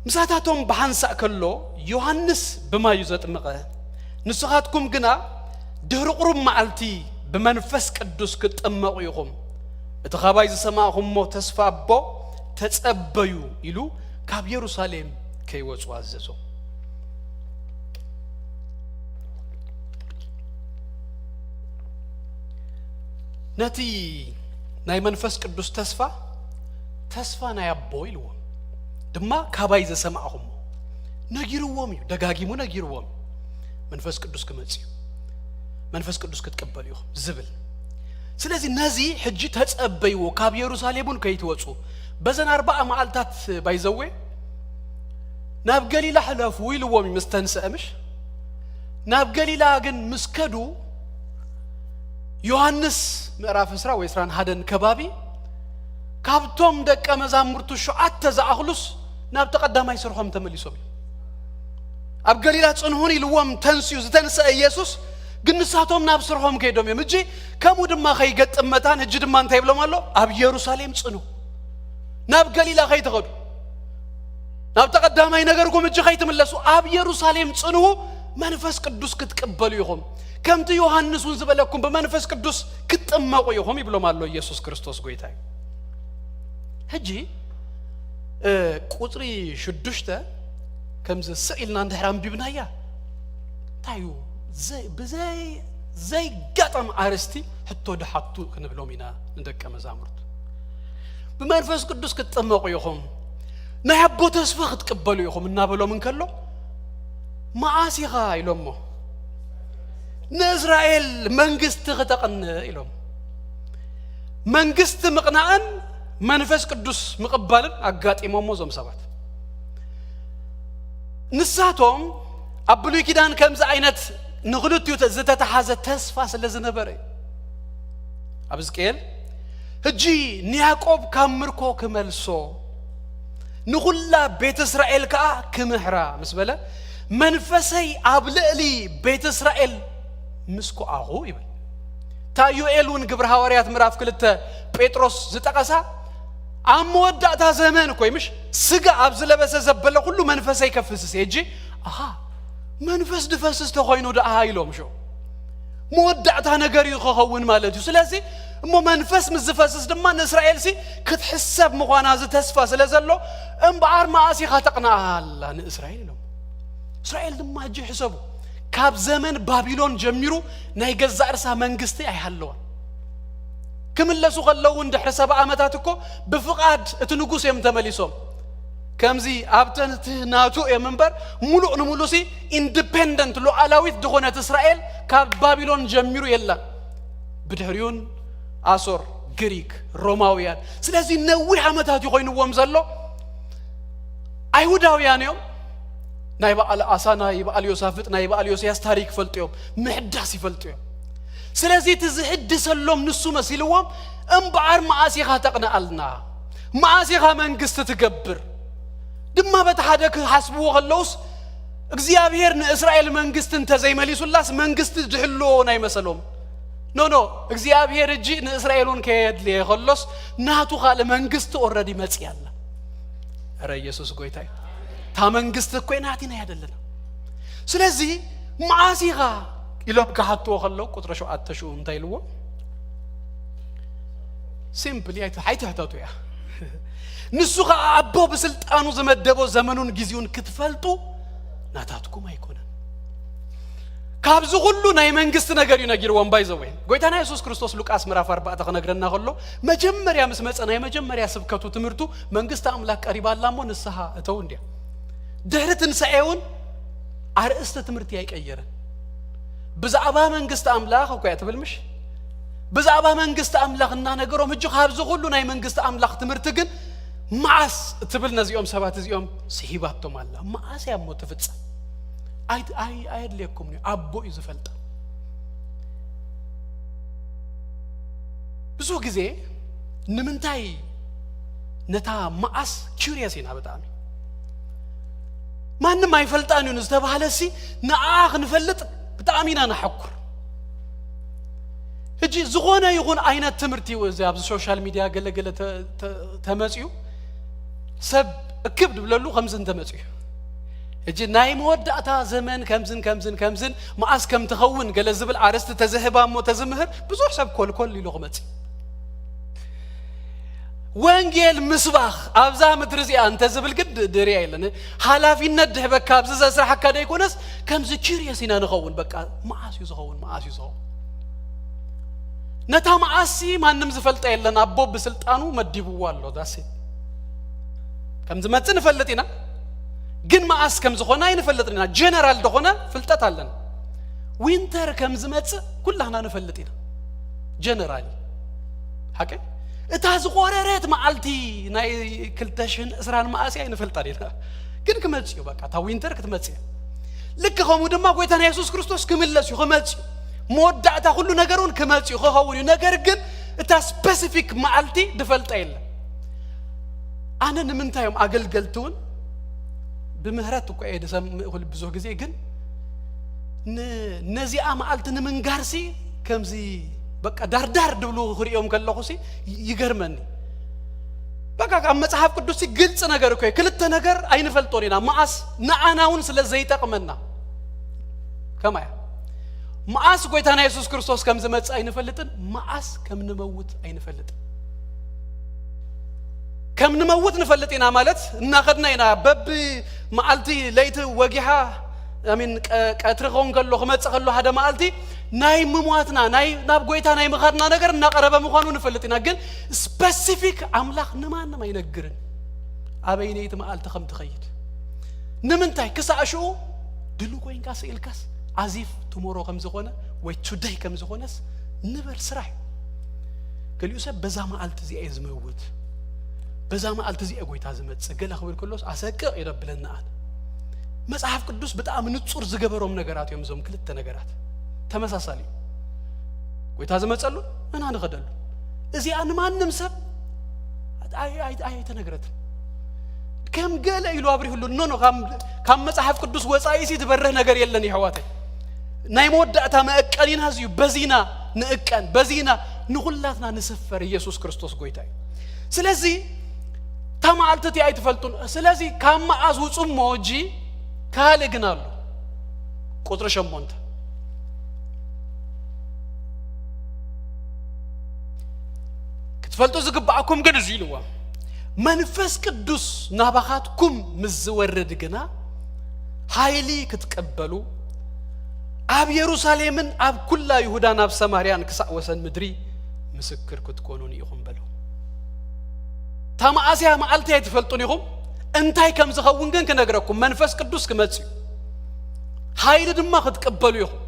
ምሳታቶም ብሓንሳእ ከሎ ዮሃንስ ብማይ እዩ ዘጥምቐ ንስኻትኩም ግና ድህሪ ቁሩብ መዓልቲ ብመንፈስ ቅዱስ ክትጥመቑ ኢኹም እቲ ኻባይ ዝሰማዕኹሞ ተስፋ ኣቦ ተጸበዩ ኢሉ ካብ የሩሳሌም ከይወጹ ኣዘዞ። ነቲ ናይ መንፈስ ቅዱስ ተስፋ ተስፋ ናይ ኣቦ ኢልዎም ድማ ካባይ ዘሰማዕኹሞ ነጊርዎም እዩ፣ ደጋጊሙ ነጊርዎም እዩ። መንፈስ ቅዱስ ክመጽእ እዩ፣ መንፈስ ቅዱስ ክትቅበሉ ኢኹም ዝብል። ስለዚ ነዚ ሕጂ ተጸበይዎ፣ ካብ የሩሳሌም እውን ከይትወጹ። በዘን ኣርባዓ መዓልታት ባይዘዌ ናብ ገሊላ ሕለፉ ኢልዎም እዩ ምስ ተንስአ፣ ምሽ? ናብ ገሊላ ግን ምስ ከዱ፣ ዮሃንስ ምዕራፍ ዕስራ ወይ ዕስራን ሓደን ከባቢ፣ ካብቶም ደቀ መዛሙርቱ ሸዓተ ዝኣኽሉስ ናብቲ ቀዳማይ ስርሖም ተመሊሶም እዮም። ኣብ ገሊላ ጽንሁን ኢልዎም ተንስኡ ዝተንስአ ኢየሱስ፣ ግን ንሳቶም ናብ ስርሖም ከይዶም እዮም። ሕጂ ከምኡ ድማ ከይገጥም መታን፣ ሕጂ ድማ እንታይ ይብሎም ኣሎ? ኣብ የሩሳሌም ጽንሁ፣ ናብ ገሊላ ከይትኸዱ፣ ናብቲ ቀዳማይ ነገርኩም ሕጂ ከይትምለሱ፣ ኣብ የሩሳሌም ጽንሁ፣ መንፈስ ቅዱስ ክትቅበሉ ኢኹም። ከምቲ ዮሃንስ እውን ዝበለኩም፣ ብመንፈስ ቅዱስ ክትጥመቑ ኢኹም ይብሎም ኣሎ ኢየሱስ ክርስቶስ ጎይታ እዩ። ሕጂ፣ እ፣ ቁጽሪ ሽዱሽተ ከምዚ ስቕ ኢልና እንድሕር ኣንቢብናያ፣ እንታይ እዩ? ዘይ-፣ ብዘይ-፣ ዘይጋጠም ኣርእስቲ ሕቶ ድሓቱ ክንብሎም ኢና ንደቀ መዛሙርቱ። ብመንፈስ ቅዱስ ክትጥመቑ ኢኹም፣ ናይ ኣቦ ተስፋ ክትቅበሉ ኢኹም እናበሎም እንከሎ፣ መዓስ ኢኻ ኢሎሞ፣ ንእስራኤል መንግስቲ ክተቕንእ ኢሎም። መንግስቲ ምቕናእን መንፈስ ቅዱስ ምቕባልን ኣጋጢሞሞ እዞም ሰባት። ንሳቶም ኣብ ብሉይ ኪዳን ከምዚ ዓይነት ንኽልቲኡ ተ-፣ ዝተተሓዘ ተስፋ ስለ ዝነበረ እዩ። ኣብ ሕዝቅኤል፣ "ሕጂ ንያዕቆብ ካብ ምርኮ ክመልሶ፣ ንኹላ ቤት እስራኤል ከኣ ክምህራ ምስ በለ፣ መንፈሰይ ኣብ ልዕሊ ቤት እስራኤል ምስ ኮኣኹ ይብል። እታ ዮኤል እውን ግብሪ ሃዋርያት ምዕራፍ ክልተ ጴጥሮስ ዝጠቐሳ፣ ኣብ መወዳእታ ዘመን እኮ ምሽ ስጋ ኣብ ዝለበሰ ዘበለ ኩሉ መንፈሰይ ከፍስስ እየ። እጂ ኣሃ መንፈስ ድፈስስ ተኾይኑ ደኣ ኢሎም ሾ መወዳእታ ነገር እዩ ክኸውን ማለት እዩ። ስለዚ እሞ መንፈስ ምስ ዝፈስስ ድማ ንእስራኤል ሲ ክትሕሰብ ምዃና እዚ ተስፋ ስለ ዘሎ፣ እምበኣር መኣስ ኢኻ ተቕንኣላ ንእስራኤል ኢሎም። እስራኤል ድማ እጂ ሕሰቡ፣ ካብ ዘመን ባቢሎን ጀሚሩ ናይ ገዛእ ርሳ መንግስቲ ኣይሃለዋን። ክምለሱ ከለዉ እውን ድሕሪ ሰባ ዓመታት እኮ ብፍቓድ እቲ ንጉስ እዮም ተመሊሶም። ከምዚ ኣብተን እቲ ናቱ እዮም እምበር፣ ሙሉእ ንሙሉእ ሲ ኢንዲፔንደንት፣ ሉዓላዊት ዝኾነት እስራኤል ካብ ባቢሎን ጀሚሩ የላን። ብድሕሪኡን ኣሶር፣ ግሪክ፣ ሮማውያን። ስለዚ ነዊሕ ዓመታት እዩ ኮይንዎም ዘሎ። ኣይሁዳውያን እዮም። ናይ በዓል ኣሳ፣ ናይ በዓል ዮሳፍጥ፣ ናይ በዓል ዮስያስ ታሪክ ይፈልጡ እዮም። ምሕዳስ ይፈልጡ እዮም። ስለዚ እቲ ዝሕድሰሎም ንሱ መሲልዎም፣ እምበኣር መኣስ ኢኻ ተቕንኣልና? መኣስ ኢኻ መንግስቲ ትገብር? ድማ በቲ ሓደ ክሓስብዎ ከለውስ፣ እግዚኣብሔር ንእስራኤል መንግስቲ እንተዘይመሊሱላስ መንግስቲ ዝሕልዎ ናይ መሰሎም። ኖ፣ ኖ፣ እግዚኣብሔር እጂ ንእስራኤል እውን ከየድልየ ከሎስ ናቱ ካልእ መንግስቲ ኦረዲ መጽያ ኣላ። ኧረ ኢየሱስ ጎይታ እዩ። እታ መንግስቲ እኮ ናቲና እያ ደለና። ስለዚ መዓስ ኢኻ ኢሎም ክሓትዎ ከለዉ ቁጽሪ ሸውዓተ ሽዑ እንታይ ኢልዎ? ሲምፕሊ ኣይት-፣ ኣይትሕተቱ እያ። ንሱ ኸዓ ኣቦ ብስልጣኑ ዝመደቦ ዘመኑን ግዜኡን ክትፈልጡ ናታትኩም ኣይኮነን። ካብዚ ኩሉ ናይ መንግስቲ ነገር እዩ ነጊርዎም። ባይዘወይ ጎይታና የሱስ ክርስቶስ ሉቃስ ምዕራፍ ኣርባዕተ ክነግረና ከሎ መጀመርያ ምስ መጸ ናይ መጀመርያ ስብከቱ ትምህርቱ መንግስቲ ኣምላኽ ቀሪባ ኣላ እሞ ንስሓ እተው እንድያ። ድሕሪ ትንሳኤ እውን ኣርእስቲ ትምህርቲ ኣይቀየረን። ብዛዕባ መንግስቲ ኣምላኽ እኮ እያ ትብል ምሽ? ብዛዕባ መንግስቲ ኣምላኽ እናነገሮም፣ ሕጂ ካብዚ ኩሉ ናይ መንግስቲ ኣምላኽ ትምህርቲ ግን መዓስ እትብል ነዚኦም ሰባት እዚኦም ስሒባቶም ኣላ። መዓስ እያ እሞ ትፍጸም? ኣይ-፣ ኣይ-፣ ኣየድልየኩምን እዩ፣ ኣቦ እዩ ዝፈልጣ። ብዙሕ ግዜ ንምንታይ ነታ መዓስ ኪውሪየስ ኢና ብጣዕሚ። ማንም ኣይፈልጣን እዩ ንዝተባህለ ሲ ንዓ ክንፈልጥ ብጣዕሚ ኢና ንሓኩር። ሕጂ ዝኾነ ይኹን ዓይነት ትምህርቲ እዩ እዚ ኣብዚ ሶሻል ሚድያ ገለ ገለ ተ-፣ ተ-፣ ተመፅዩ ሰብ እክብ ድብለሉ ከምዚ እንተመፅዩ። ሕጂ ናይ መወዳእታ ዘመን ከምዝን ከምዝን ከምዝን መዓስ ከም ትኸውን ገለ ዝብል ኣርእስቲ ተዝህባ እሞ ተዝምህር ብዙሕ ሰብ ኮልኮል ኢሉ ክመፅእ። ወንጌል ምስባኽ ኣብዛ ምድሪ እዚኣ እንተ ዝብል ግን ድ-፣ ድርያ የለን። ሓላፊነት ድሕበካ ኣብዚ ዘስራሓካ ደይኮነስ ከምዚ ኪርየስ ኢና ንኸውን። በቃ መዓስ እዩ ዝኸውን? መዓስ እዩ ዝኸውን? ነታ መዓስ ማንም ዝፈልጣ የለን። ኣቦ ብስልጣኑ መዲብዎ ኣሎ። ዳሴ ከም ዝመጽእ ንፈልጥ ኢና፣ ግን መዓስ ከም ዝኾነ ኣይንፈልጥን ኢና። ጀነራል ዝኾነ ፍልጠት ኣለና። ዊንተር ከም ዝመጽእ ኩላህና ንፈልጥ ኢና። ጀነራሊ ሓቂ እታ ዝቆረረት መዓልቲ ናይ ክልተ ሽሕን ዕስራን መዓስ እያ ኣይንፈልጣን ኢና። ግን ክመጽእ እዩ፣ በቃ እታ ዊንተር ክትመጽእ እያ። ልክ ከምኡ ድማ ጎይታና የሱስ ክርስቶስ ክምለስ እዩ፣ ክመጽእ እዩ። መወዳእታ ኩሉ ነገር እውን ክመጽእ እዩ፣ ክኸውን እዩ። ነገር ግን እታ ስፐሲፊክ መዓልቲ ድፈልጣ የለን። ኣነ ንምንታይ እዮም ኣገልገልቲ እውን ብምህረት እኮ እየ ድሰምዕ ኩሉ ብዙሕ ግዜ፣ ግን ን-፣ ነዚኣ መዓልቲ ንምንጋርሲ ከምዚ በቃ ዳርዳር ድብሉ ክርእዮም ከለኹሲ ይ-፣ ይገርመኒ። በቃ ካብ መጽሓፍ ቅዱስሲ ግልጺ ነገር እኮ እዩ። ክልተ ነገር ኣይንፈልጦን ኢና። መዓስ ንዓና እውን ስለ ዘይጠቕመና። ከማያ መዓስ ጎይታና የሱስ ክርስቶስ ከም ዝመጽእ ኣይንፈልጥን፣ መዓስ ከም ንመውት ኣይንፈልጥን። ከም ንመውት ንፈልጥ ኢና ማለት እናኸድና ኢና። በብ መዓልቲ ለይቲ ወጊሓ፣ ኣሚን፣ ቀ-፣ ቀትሪ ክኸውን ከሎ፣ ክመጽእ ከሎ ሓደ መዓልቲ ናይ ምሟትና፣ ናይ ናብ ጎይታ ናይ ምኻድና ነገር እናቐረበ ምዃኑ ንፈልጥ ኢና። ግን ስፐሲፊክ ኣምላኽ ንማንም ኣይነግርን ኣበይነይቲ መዓልቲ ከም ትኸይድ። ንምንታይ? ክሳዕ ሽኡ ድሉ ኮይንካ ስኢልካስ ኣዚፍ ትሞሮ ከም ዝኾነ ወይ ቱደይ ከም ዝኾነስ ንበር ስራሕ እዩ። ገሊኡ ሰብ በዛ መዓልቲ እዚኣ እየ ዝመውት፣ በዛ መዓልቲ እዚኣ ጎይታ ዝመጽእ ገለ ክብል ከሎስ ኣሰቅቕ የደብለና። ኣነ መጽሓፍ ቅዱስ ብጣዕሚ ንጹር ዝገበሮም ነገራት እዮም። እዞም ክልተ ነገራት ተመሳሳሊ እዩ። ጎይታ ዝመጸሉ ንሕና ንኸደሉ። እዚኣ ንማንም ሰብ ኣይ-፣ ኣይ-፣ ኣይተነግረትን። ከም ገለ ኢሉ ኣብሪሁሉ። ኖ ኖ፣ ካብ መጽሓፍ ቅዱስ ወጻኢ ሲ ዝበርህ ነገር የለን ይሕዋተይ። ናይ መወዳእታ መእቀኒና እዚዩ። በዚና ንእቀን፣ በዚና ንኹላትና ንስፈር። ኢየሱስ ክርስቶስ ጎይታ እዩ። ስለዚ እታ መዓልቲ እቲኣ ኣይትፈልጡን። ስለዚ ካብ መዓዝ ውጹ እሞ እጂ ካልእ ግን ኣሎ። ቁጽሪ ሸሞንተ ክትፈልጡ ዝግባኣኩም ግን እዚ ኢልዎ፣ መንፈስ ቅዱስ ናባኻትኩም ምስ ዝወርድ ግና ሓይሊ ክትቀበሉ ኣብ የሩሳሌምን ኣብ ኩላ ይሁዳን ኣብ ሰማርያን ክሳእ ወሰን ምድሪ ምስክር ክትኮኑኒ ኢኹም በሉ። እታ መዓስያ መዓልቲ ኣይትፈልጡን ኢኹም። እንታይ ከም ዝኸውን ግን ክነግረኩም። መንፈስ ቅዱስ ክመጽእ እዩ። ሓይሊ ድማ ክትቅበሉ ኢኹም።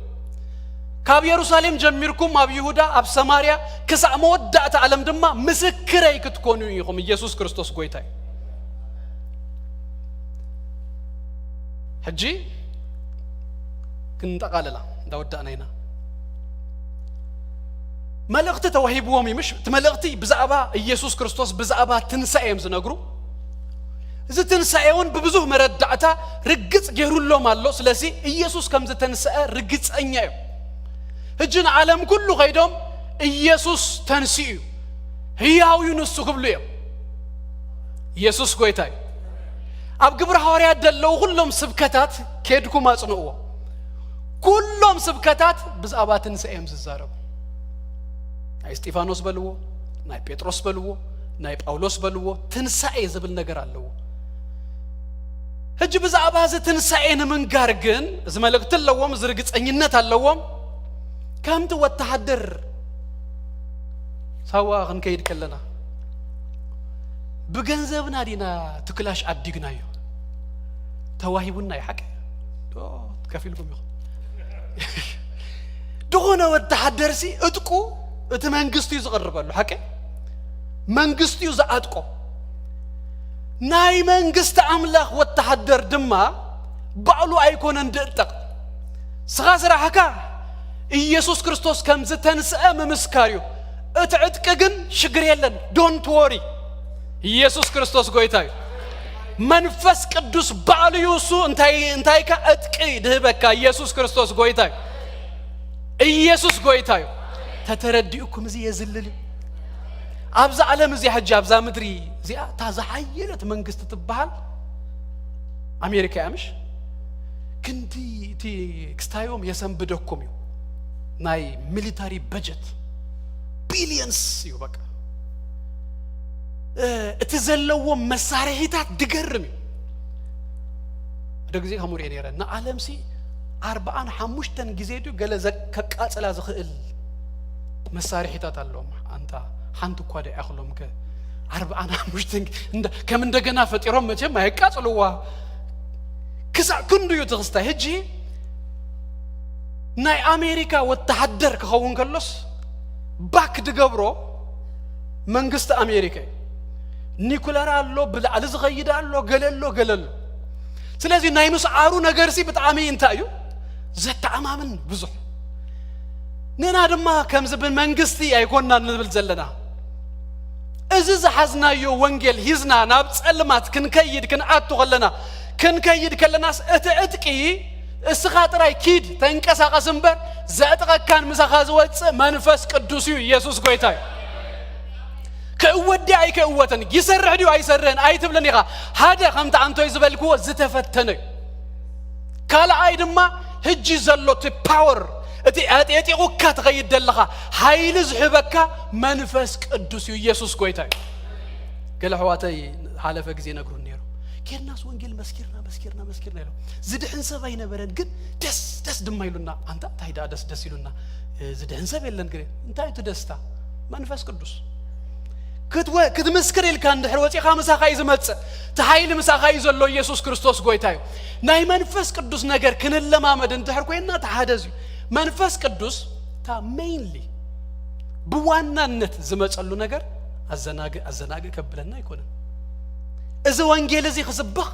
ካብ የሩሳሌም ጀሚርኩም ኣብ ይሁዳ፣ ኣብ ሰማርያ፣ ክሳእ መወዳእታ ዓለም ድማ ምስክረይ ክትኮኑ ኢኹም። ኢየሱስ ክርስቶስ ጎይታ እዩ። ሕጂ ክንጠቓልላ እንዳወዳእና ኢና። መልእኽቲ ተዋሂብዎም እዩ፣ ምሽ? እቲ መልእኽቲ ብዛዕባ ኢየሱስ ክርስቶስ፣ ብዛዕባ ትንሳኤ እዮም ዝነግሩ። እዚ ትንሳኤ እውን ብብዙህ መረዳእታ ርግጽ ገይሩሎም ኣሎ። ስለዚ ኢየሱስ ከም ዝተንስአ ርግጸኛ እዮም። ሕጂ ንዓለም ኩሉ ከይዶም፣ "ኢየሱስ ተንሲኡ እዩ፣ ህያው እዩ ንሱ" ክብሉ እዮም። ኢየሱስ ጎይታ እዩ። ኣብ ግብረ ሃዋርያት ዘለዉ ኩሎም ስብከታት ኬድኩም ኣጽንእዎ። ኩሎም ስብከታት ብዛዕባ ትንሳኤ እዮም ዝዛረቡ። ናይ እስጢፋኖስ በልዎ፣ ናይ ጴጥሮስ በልዎ፣ ናይ ጳውሎስ በልዎ፣ ትንሳኤ ዝብል ነገር ኣለዎ። ሕጂ ብዛዕባ እዚ ትንሳኤ ንምንጋር ግን፣ እዚ መልእኽቲ ኣለዎም፣ እዚ ርግጸኝነት ኣለዎም። ከምቲ ወተሃደር ሳዋ ክንከይድ ከለና፣ ብገንዘብና ዲና እቲ ክላሽ ዓዲግናዮ? ተዋሂቡና እዩ፣ ሓቂ ዶ? ከፊልኩም ኢኹም። ዝኾነ ወተሃደርሲ እጥቁ እቲ መንግስቲ እዩ ዝቐርበሉ፣ ሓቂ መንግስቲ እዩ ዝኣጥቆ። ናይ መንግስቲ ኣምላኽ ወተሃደር ድማ ባዕሉ ኣይኮነን ድእጠቕ። ስኻ ስራሕካ ኢየሱስ ክርስቶስ ከም ዝተንስአ ምምስካር እዩ። እቲ ዕጥቂ ግን ሽግር የለን። ዶንት ወሪ። ኢየሱስ ክርስቶስ ጎይታ እዩ። መንፈስ ቅዱስ ባዕሉ እዩ እሱ። እንታይ፣ እንታይካ ዕጥቂ ድህበካ? ኢየሱስ ክርስቶስ ጎይታ እዩ። ኢየሱስ ጎይታ እዩ። ተተረዲኡኩም እዚ የዝልል እዩ። ኣብዛ ዓለም እዚኣ ሕጂ፣ ኣብዛ ምድሪ እዚኣ፣ እታ ዝሓየለት መንግስቲ ትበሃል ኣሜሪካ እያ፣ ምሽ? ክንዲ እቲ ክስታዮም የሰንብደኩም እዩ። ናይ ሚሊታሪ በጀት ቢሊየንስ እዩ። በቃ፣ እ፣ እቲ ዘለዎም መሳርሒታት ድገርም እዩ። ሓደ ግዜ ከምኡ ሪኤ ነይረ። ንዓለምሲ ኣርብዓን ሓሙሽተን ግዜ ድዩ ገለ ዘ-፣ ከቃጽላ ዝኽእል መሳርሒታት ኣለዎም። ኣንታ ሓንቲ እኳ ዶ ይኣኽሎም ከ? ኣርብዓን ሓሙሽተን ግ-፣ እንደ-፣ ከም እንደገና ፈጢሮም መቸም ኣየቃጽልዋ። ክሳዕ ክንዱ እዩ እቲ ክስታይ። ሕጂ ናይ ኣሜሪካ ወተሃደር ክኸውን ከሎስ ባክ ድገብሮ መንግስቲ ኣሜሪካ እዩ። ኒኩለር ኣሎ፣ ብላዕሊ ዝኸይድ ኣሎ፣ ገለ ኣሎ፣ ገለ ኣሎ። ስለዚ ናይ ምስዓሩ ነገርሲ ብጣዕሚ እንታይ እዩ? ዘተኣማምን ብዙሕ። ንሕና ድማ ከምዚ ብመንግስቲ ኣይኮንና ንብል ዘለና። እዚ ዝሓዝናዮ ወንጌል ሂዝና ናብ ጸልማት ክንከይድ ክንኣቱ ከለና፣ ክንከይድ ከለናስ እቲ ዕጥቂ እስኻ ጥራይ ኪድ ተንቀሳቐስ እምበር፣ ዘዕጥቐካን ምሳኻ ዝወጽእ መንፈስ ቅዱስ እዩ። ኢየሱስ ጎይታ እዩ። ክእወት ድዩ ኣይክእወትን፣ ይሰርሕ ድዩ ኣይሰርሕን ኣይትብልን ኢኻ። ሓደ ከምቲ ኣንቶይ ዝበልክዎ ዝተፈተነ እዩ። ካልኣይ ድማ ሕጂ ዘሎ እቲ ፓወር፣ እቲ ኣጤጢቑካ ትኸይድ ዘለኻ ሓይሊ ዝህበካ መንፈስ ቅዱስ እዩ። ኢየሱስ ጎይታ እዩ። ገለ ኣሕዋተይ ሓለፈ ግዜ ነግሩን ነይሩ። ኬድናስ ወንጌል መስኪርና፣ መስኪርና፣ መስኪርና ኢሎም። ዝድሕን ሰብ ኣይነበረን፣ ግን ደስ፣ ደስ ድማ ኢሉና። ኣንታ እንታይ ደኣ ደስ፣ ደስ ኢሉና? እ፣ ዝድሕን ሰብ የለን። ግን እንታይ እቲ ደስታ? መንፈስ ቅዱስ። ክትወ-፣ ክትምስክር ኢልካ እንድሕር ወጺኻ ምሳኻ እዩ ዝመጽእ። እቲ ሓይሊ ምሳኻ እዩ ዘሎ። ኢየሱስ ክርስቶስ ጎይታ እዩ። ናይ መንፈስ ቅዱስ ነገር ክንለማመድ እንድሕር ኮይንና፣ እቲ ሓደ እዚ እዩ። መንፈስ ቅዱስ እታ ሜይንሊ ብዋናነት ዝመጸሉ ነገር ኣዘናግእ፣ ኣዘናግእ ከብለና ኣይኮነን። እዚ ወንጌል እዚ ክስበኽ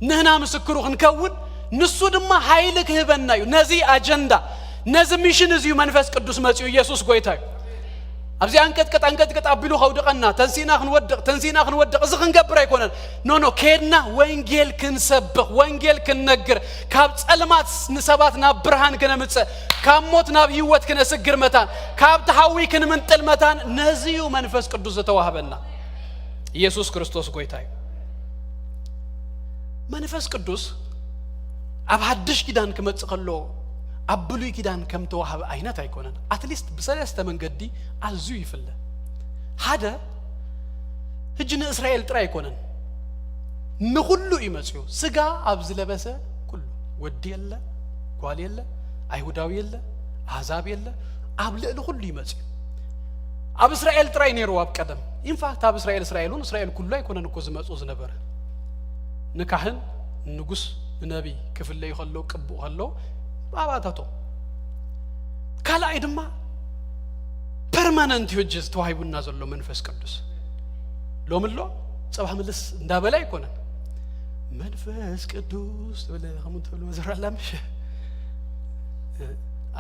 ንህና ምስክሩ ክንከውን፣ ንሱ ድማ ሓይሊ ክህበና እዩ። ነዚ ኣጀንዳ፣ ነዚ ሚሽን እዚ እዩ መንፈስ ቅዱስ መጺኡ። ኢየሱስ ጎይታ እዩ። ኣብዚ ኣንቀጥቅጥ ኣንቀጥቅጥ ኣቢሉ ከውድቐና፣ ተንሲእና ክንወድቕ፣ ተንሲእና ክንወድቕ፣ እዚ ክንገብር ኣይኮነን። ኖ ኖ፣ ከድና ወንጌል ክንሰብኽ፣ ወንጌል ክንነግር፣ ካብ ጸልማት ንሰባት ናብ ብርሃን ክነምጽእ፣ ካብ ሞት ናብ ህይወት ክነስግር መታን፣ ካብ ተሃዊ ክንምንጥል መታን፣ ነዚ እዩ መንፈስ ቅዱስ ዝተዋህበና። ኢየሱስ ክርስቶስ ጎይታ እዩ። መንፈስ ቅዱስ ኣብ ሓድሽ ኪዳን ክመጽእ ከሎ ኣብ ብሉይ ኪዳን ከም ተዋህበ ዓይነት ኣይኮነን። ኣትሊስት ብሰለስተ መንገዲ ኣዝዩ ይፍለ። ሓደ፣ ህጂ ንእስራኤል ጥራይ ኣይኮነን፣ ንኹሉ እዩ መጽዩ። ስጋ ኣብ ዝለበሰ ኩሉ፣ ወዲ የለ፣ ጓል የለ፣ ኣይሁዳዊ የለ፣ ኣህዛብ የለ፣ ኣብ ልዕሊ ኩሉ ይመጽዩ። ኣብ እስራኤል ጥራይ ነይሩ ኣብ ቀደም። ኢንፋክት ኣብ እስራኤል፣ እስራኤል እውን እስራኤል ኩሉ ኣይኮነን እኮ ዝመጽኡ ዝነበረ። ንካህን፣ ንጉስ፣ ንነቢይ ክፍለዩ ከለዉ፣ ቅቡእ ከለዉ፣ ኣባታቶም። ካልኣይ ድማ ፐርማነንት እዩ ሕጂ ተዋሂቡና ዘሎ መንፈስ ቅዱስ። ሎሚ ኣሎ፣ ጸባሕ ምልስ እንዳበለ ኣይኮነን። መንፈስ ቅዱስ ትብል፣ ከምኡ ትብል መዘምር ኣላ ምሽ?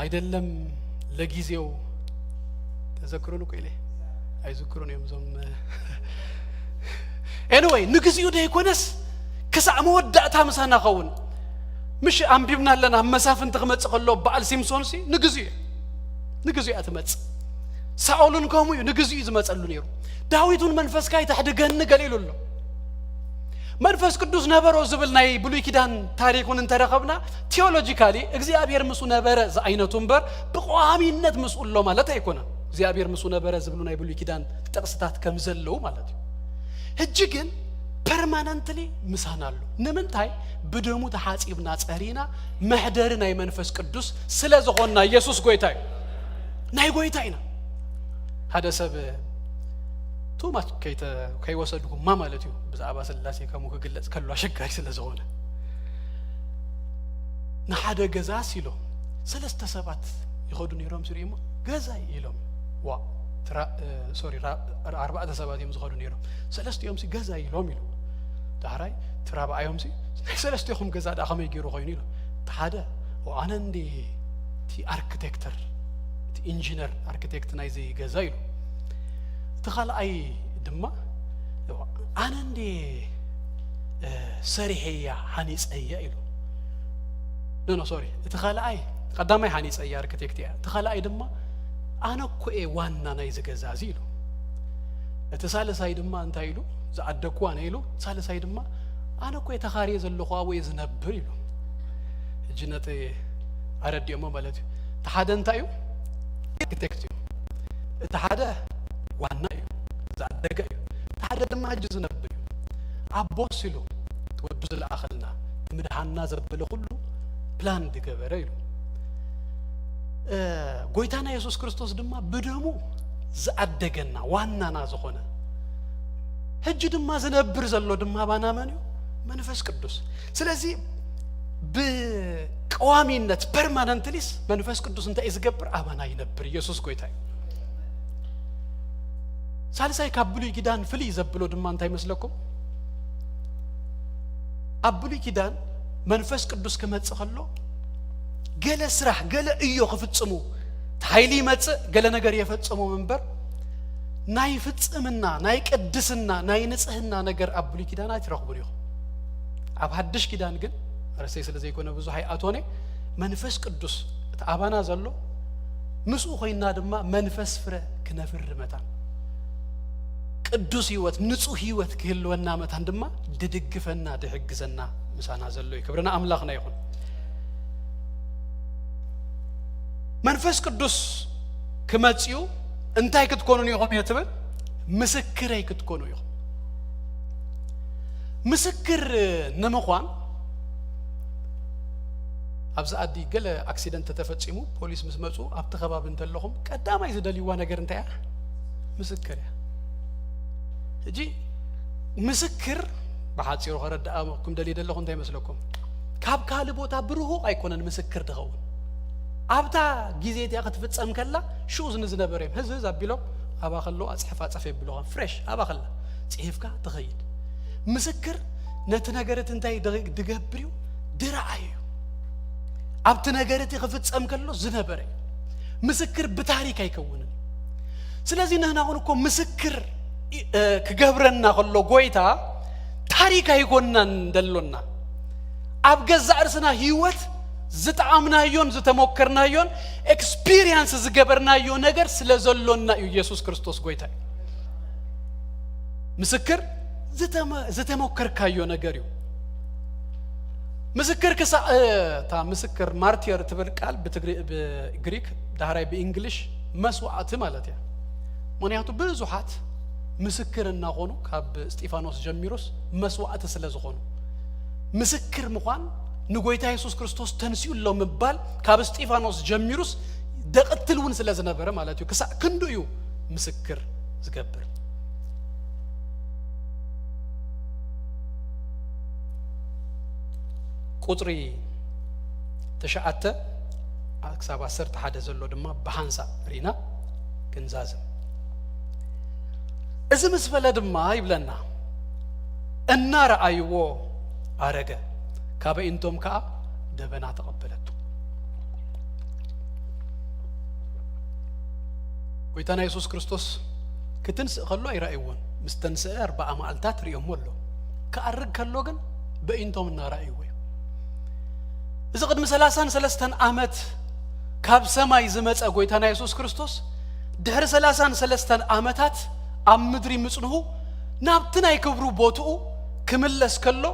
ኣይደለም፣ ለጊዜው ተዘክሩን እኮ ኢለ። ኣይዝክሩን እዮም እዞም። ኤኒወይ፣ ንግዚኡ ደይኮነስ ክሳዕ መወዳእታ ምሳና ኸውን። ምሽ ኣንቢብና ኣለና፣ ኣብ መሳፍንቲ ክመጽእ ከሎ በዓል ሲምሶን ሲ ንግዚኡ እዩ። ንግዚኡ እያ ትመጽእ። ሳኦል እውን ከምኡ እዩ፣ ንግዚኡ እዩ ዝመጸሉ ነይሩ። ዳዊት እውን መንፈስካ ይተሕድገኒ ገለ ኢሉ ኣሎ። መንፈስ ቅዱስ ነበሮ ዝብል ናይ ብሉይ ኪዳን ታሪክ እውን እንተረኸብና፣ ቲዮሎጂካሊ እግዚኣብሔር ምስኡ ነበረ ዝዓይነቱ እምበር፣ ብቋሚነት ምስኡ ኣሎ ማለት ኣይኮነን። እግዚኣብሔር ምስኡ ነበረ ዝብሉ ናይ ብሉይ ኪዳን ጥቕስታት ከም ዘለዉ ማለት እዩ። ሕጂ ግን ፐርማነንትሊ ምሳና ኣሎ። ንምንታይ? ብደሙ ተሓጺብና፣ ጸሪና፣ መሕደሪ ናይ መንፈስ ቅዱስ ስለ ዝኾንና። ኢየሱስ ጎይታ እዩ። ናይ ጎይታ ኢና። ሓደ ሰብ ቱማች ከይተ-፣ ከይወሰድኩማ ማለት እዩ። ብዛዕባ ስላሴ ከምኡ ክግለጽ ከሎ ኣሸጋሪ ስለ ዝኾነ። ንሓደ ገዛ ሲሎ ሰለስተ ሰባት ይኸዱ ነይሮም ሲሪሞ፣ "ገዛይ" ኢሎም። ዋ፣ ትራ-፣ እ፣ ሶሪ፣ ራ-፣ ኣርባዕተ ሰባት እዮም ዝኸዱ ነይሮም። ሰለስቲኦም ሲ "ገዛይ" ኢሎም ኢሉ። ዳሕራይ እቲ ራብዓዮም ሲ "ናይ ሰለስቲኹም ገዛ ደኣ ከመይ ገይሩ ኮይኑ?" ኢሉ። እቲ ሓደ፣ "ኦ፣ ኣነ እንዴ እቲ ኣርክቴክተር፣ እቲ ኢንጂነር ኣርክቴክት ናይዚ ገዛ" ኢሉ። እቲ ካልኣይ ድማ፣ "ኦ፣ ኣነ እንዴ፣ እ፣ ሰሪሐያ፣ ሃኒጸያ" ኢሉ። ኖ፣ ኖ፣ ሶሪ። እቲ ካልኣይ፣ ቀዳማይ ሃኒጸያ ኣርክቴክት እያ። እቲ ካልኣይ ድማ፣ "ኣነ እኮ እየ ዋና ናይዚ ገዛ እዚ" ኢሉ። እቲ ሳልሳይ ድማ እንታይ ኢሉ? "ዝዓደግኩ ኣነ" ኢሉ። ሳልሳይ ድማ፣ "ኣነ እኮ እየ ተኻርየ ዘለኹ፣ ኣብኡ እየ ዝነብር" ኢሉ። ሕጂ ነቲ ኣረዲኦሞ ማለት እዩ። እቲ ሓደ እንታይ እዩ? ኣርክቴክት እዩ። እቲ ሓደ ዋና እዩ፣ ዝዓደገ እዩ። እቲ ሓደ ድማ ሕጂ ዝነብር እዩ። ኣቦስ ኢሉ፣ እቲ ወዱ ዝለኣኸልና፣ ንምድሓንና ዘበለ ኩሉ ፕላን ዝገበረ ኢሉ። እ፣ ጎይታና የሱስ ክርስቶስ ድማ ብደሙ ዝዓደገና፣ ዋናና ዝኾነ፣ ሕጂ ድማ ዝነብር ዘሎ ድማ ኣባና መን እዩ? መንፈስ ቅዱስ። ስለዚ ብቀዋሚነት፣ ፐርማነንትሊስ፣ መንፈስ ቅዱስ እንታይ እዩ ዝገብር? ኣባና ይነብር። ኢየሱስ ጎይታ እዩ። ሳልሳይ ካብ ብሉይ ኪዳን ፍልይ ዘብሎ ድማ እንታይ ይመስለኩም? ኣብ ብሉይ ኪዳን መንፈስ ቅዱስ ክመጽእ ከሎ ገለ ስራሕ፣ ገለ እዮ ክፍጽሙ፣ እቲ ሓይሊ ይመጽእ፣ ገለ ነገር የፈጽሞም እምበር፣ ናይ ፍጽምና፣ ናይ ቅድስና፣ ናይ ንጽህና ነገር ኣብ ብሉይ ኪዳን ኣይትረኽቡን ኢኹም። ኣብ ሓድሽ ኪዳን ግን፣ መረሰይ ስለ ዘይኮነ ብዙሕ ኣይኣቶነ፣ መንፈስ ቅዱስ እቲ ኣባና ዘሎ፣ ምስኡ ኮይና ድማ መንፈስ ፍረ ክነፍሪ መታን፣ ቅዱስ ህይወት፣ ንጹህ ህይወት ክህልወና መታን ድማ ድድግፈና፣ ድሕግዘና ምሳና ዘሎ እዩ። ክብሪ ንኣምላኽና ይኹን። መንፈስ ቅዱስ ክመጽኡ እንታይ ክትኮኑን ኢኹም እየ ትብል? ምስክረይ ክትኮኑ ኢኹም። ምስክር ንምዃን፣ ኣብዚ ዓዲ ገለ ኣክሲደንት ተተፈጺሙ፣ ፖሊስ ምስ መጹ፣ ኣብቲ ከባቢ እንተለኹም፣ ቀዳማይ ዝደልይዋ ነገር እንታይ እያ? ምስክር እያ። ሕጂ ምስክር፣ ብሓጺሩ ከረድኣኩም ደልየ ዘለኹ እንታይ ይመስለኩም? ካብ ካልእ ቦታ ብርሁቕ ኣይኮነን ምስክር ድኸውን። ኣብታ ግዜ እቲኣ ክትፍጸም ከላ፣ ሽኡ ንዝነበረ እዮም ህዝ ህዝ ኣቢሎም፣ ኣባ ከሎ ኣጽሕፍ ኣጸፍ የብልኻ፣ ፍሬሽ ኣባ ከላ ጽሒፍካ ትኸይድ። ምስክር ነቲ ነገር እቲ እንታይ ድ-፣ ድገብር እዩ? ድረኣይ እዩ። ኣብቲ ነገር እቲ ክፍጸም ከሎ ዝነበረ እዩ። ምስክር ብታሪክ ኣይከውንን። ስለዚ ንሕና እውን እኮ ምስክር እ፣ ክገብረና ከሎ ጎይታ ታሪክ ኣይኮናን ደሎና። ኣብ ገዛእ ርእስና ህይወት ዝጠዓምናዮን ዝተሞከርናዮን ኤክስፒሪየንስ ዝገበርናዮ ነገር ስለ ዘሎና እዩ። ኢየሱስ ክርስቶስ ጎይታ እዩ። ምስክር ዝተመ-፣ ዝተሞከርካዮ ነገር እዩ። ምስክር ክሳ-፣ እ፣ እታ ምስክር ማርቲር ትብል ቃል ብትግሪ-፣ ብግሪክ ዳህራይ ብእንግሊሽ መስዋዕቲ ማለት እያ። ምኽንያቱ ብዙሓት ምስክር እናኾኑ ካብ እስጢፋኖስ ጀሚሩስ መስዋዕቲ ስለ ዝኾኑ። ምስክር ምዃን ንጎይታ የሱስ ክርስቶስ ተንሲኡ ኣሎ ምባል ካብ እስጢፋኖስ ጀሚሩስ ደቕትል እውን ስለ ዝነበረ ማለት እዩ። ክሳዕ ክንዱ እዩ ምስክር ዝገብር። ቁጽሪ ትሽዓተ ክሳብ ዓሰርተ ሓደ ዘሎ ድማ ብሓንሳእ ርኢና ክንዛዝም። እዚ ምስ በለ ድማ ይብለና፣ እናረኣይዎ ኣረገ፣ ካብ ኣዒንቶም ከኣ ደበና ተቐበለቶ። ጎይታና የሱስ ክርስቶስ ክትንስእ ከሎ ኣይረኣይዎን። ምስ ተንስአ ኣርብዓ መዓልታት ርእዮሞ ኣሎ። ክኣርግ ከሎ ግን በኢንቶም እናረኣይዎ እዩ። እዚ ቅድሚ ሰላሳን ሰለስተን ዓመት ካብ ሰማይ ዝመጸ ጎይታና የሱስ ክርስቶስ ድሕሪ ሰላሳን ሰለስተን ዓመታት ኣብ ምድሪ ምጽንሁ ናብቲ ናይ ክብሩ ቦትኡ ክምለስ ከሎ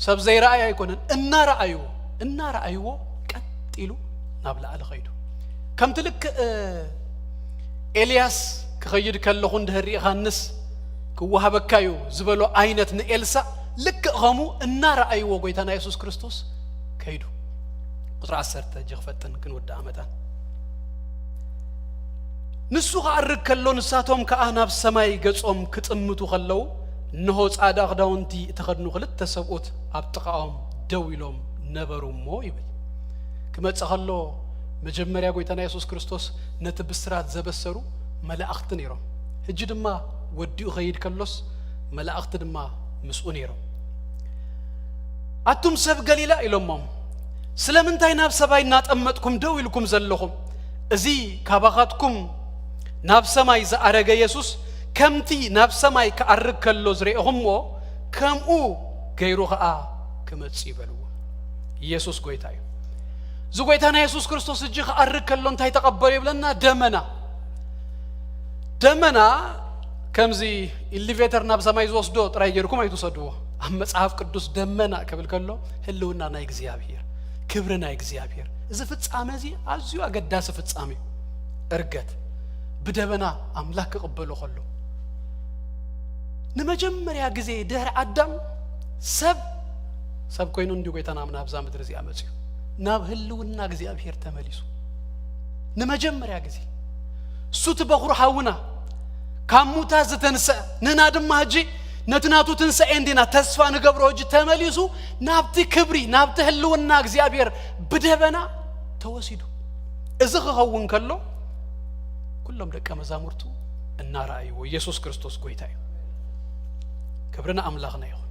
ሰብ ዘይረኣይ ኣይኮነን። እናረኣይዎ፣ እናረኣይዎ ቀጥ ኢሉ ናብ ላዕሊ ኸይዱ። ከምቲ ልክእ፣ እ፣ ኤልያስ ክኸይድ ከለኹ እንድህር ርኢኻንስ ክወሃበካ እዩ ዝበሎ ዓይነት ንኤልሳእ ልክእ ኸምኡ እናረኣይዎ ጎይታና የሱስ ክርስቶስ ከይዱ። ቁጽሪ ዓሰርተ እጂ ክፈጥን ክንውድኣ መታን። ንሱ ክኣርግ ከሎ ንሳቶም ከኣ ናብ ሰማይ ገጾም ክጥምቱ ከለዉ፣ እንሆ ጻዕዳ ክዳውንቲ እተኸድኑ ክልተ ሰብኡት ኣብ ጥቓኦም ደው ኢሎም ነበሩ እሞ ይብል። ክመጽእ ከሎ መጀመርያ ጎይታና የሱስ ክርስቶስ ነቲ ብስራት ዘበሰሩ መላእኽቲ ነይሮም። ሕጂ ድማ ወዲኡ ኸይድ ከሎስ መላእኽቲ ድማ ምስኡ ነይሮም። ኣቱም ሰብ ገሊላ ኢሎሞም፣ ስለምንታይ ናብ ሰማይ እናጠመጥኩም ደው ኢልኩም ዘለኹም? እዚ ካባኻትኩም ናብ ሰማይ ዝኣረገ የሱስ ከምቲ ናብ ሰማይ ክኣርግ ከሎ ዝረኤኹምዎ ከምኡ ገይሩ ኸኣ ክመጽእ እዩ በልዎ። ኢየሱስ ጎይታ እዩ። እዚ ጎይታና የሱስ ክርስቶስ እጂ ክኣርግ ከሎ እንታይ ተቐበሉ ይብለና? ደመና። ደመና ከምዚ ኢሊቬተር ናብ ሰማይ ዝወስዶ ጥራይ ጌርኩም ኣይትውሰድዎ። ኣብ መጽሓፍ ቅዱስ ደመና ክብል ከሎ ህልውና ናይ እግዚኣብሔር፣ ክብሪ ናይ እግዚኣብሔር። እዚ ፍጻመ እዚ ኣዝዩ ኣገዳሲ ፍጻመ እዩ። እርገት ብደበና ኣምላኽ ክቕበሎ ከሎ ንመጀመርያ ግዜ ድሕሪ ኣዳም ሰብ፣ ሰብ ኮይኑ እንዲሁ ጎይታና ናብዛ ምድሪ እዚኣ መጽዩ ናብ ህልውና እግዚኣብሔር ተመሊሱ። ንመጀመርያ ግዜ እሱ እቲ በኹሩ ሓውና ካብ ሙታ ዝተንስአ፣ ንና ድማ ሕጂ ነቲ ናቱ ትንሳኤ እንዲና ተስፋ ንገብሮ፣ ሕጂ ተመሊሱ ናብቲ ክብሪ፣ ናብቲ ህልውና እግዚኣብሔር ብደበና ተወሲዱ። እዚ ክኸውን ከሎ ኩሎም ደቀ መዛሙርቱ እናረኣይዎ፣ ኢየሱስ ክርስቶስ ጎይታ እዩ። ክብሪ ንኣምላኽና ይኹን።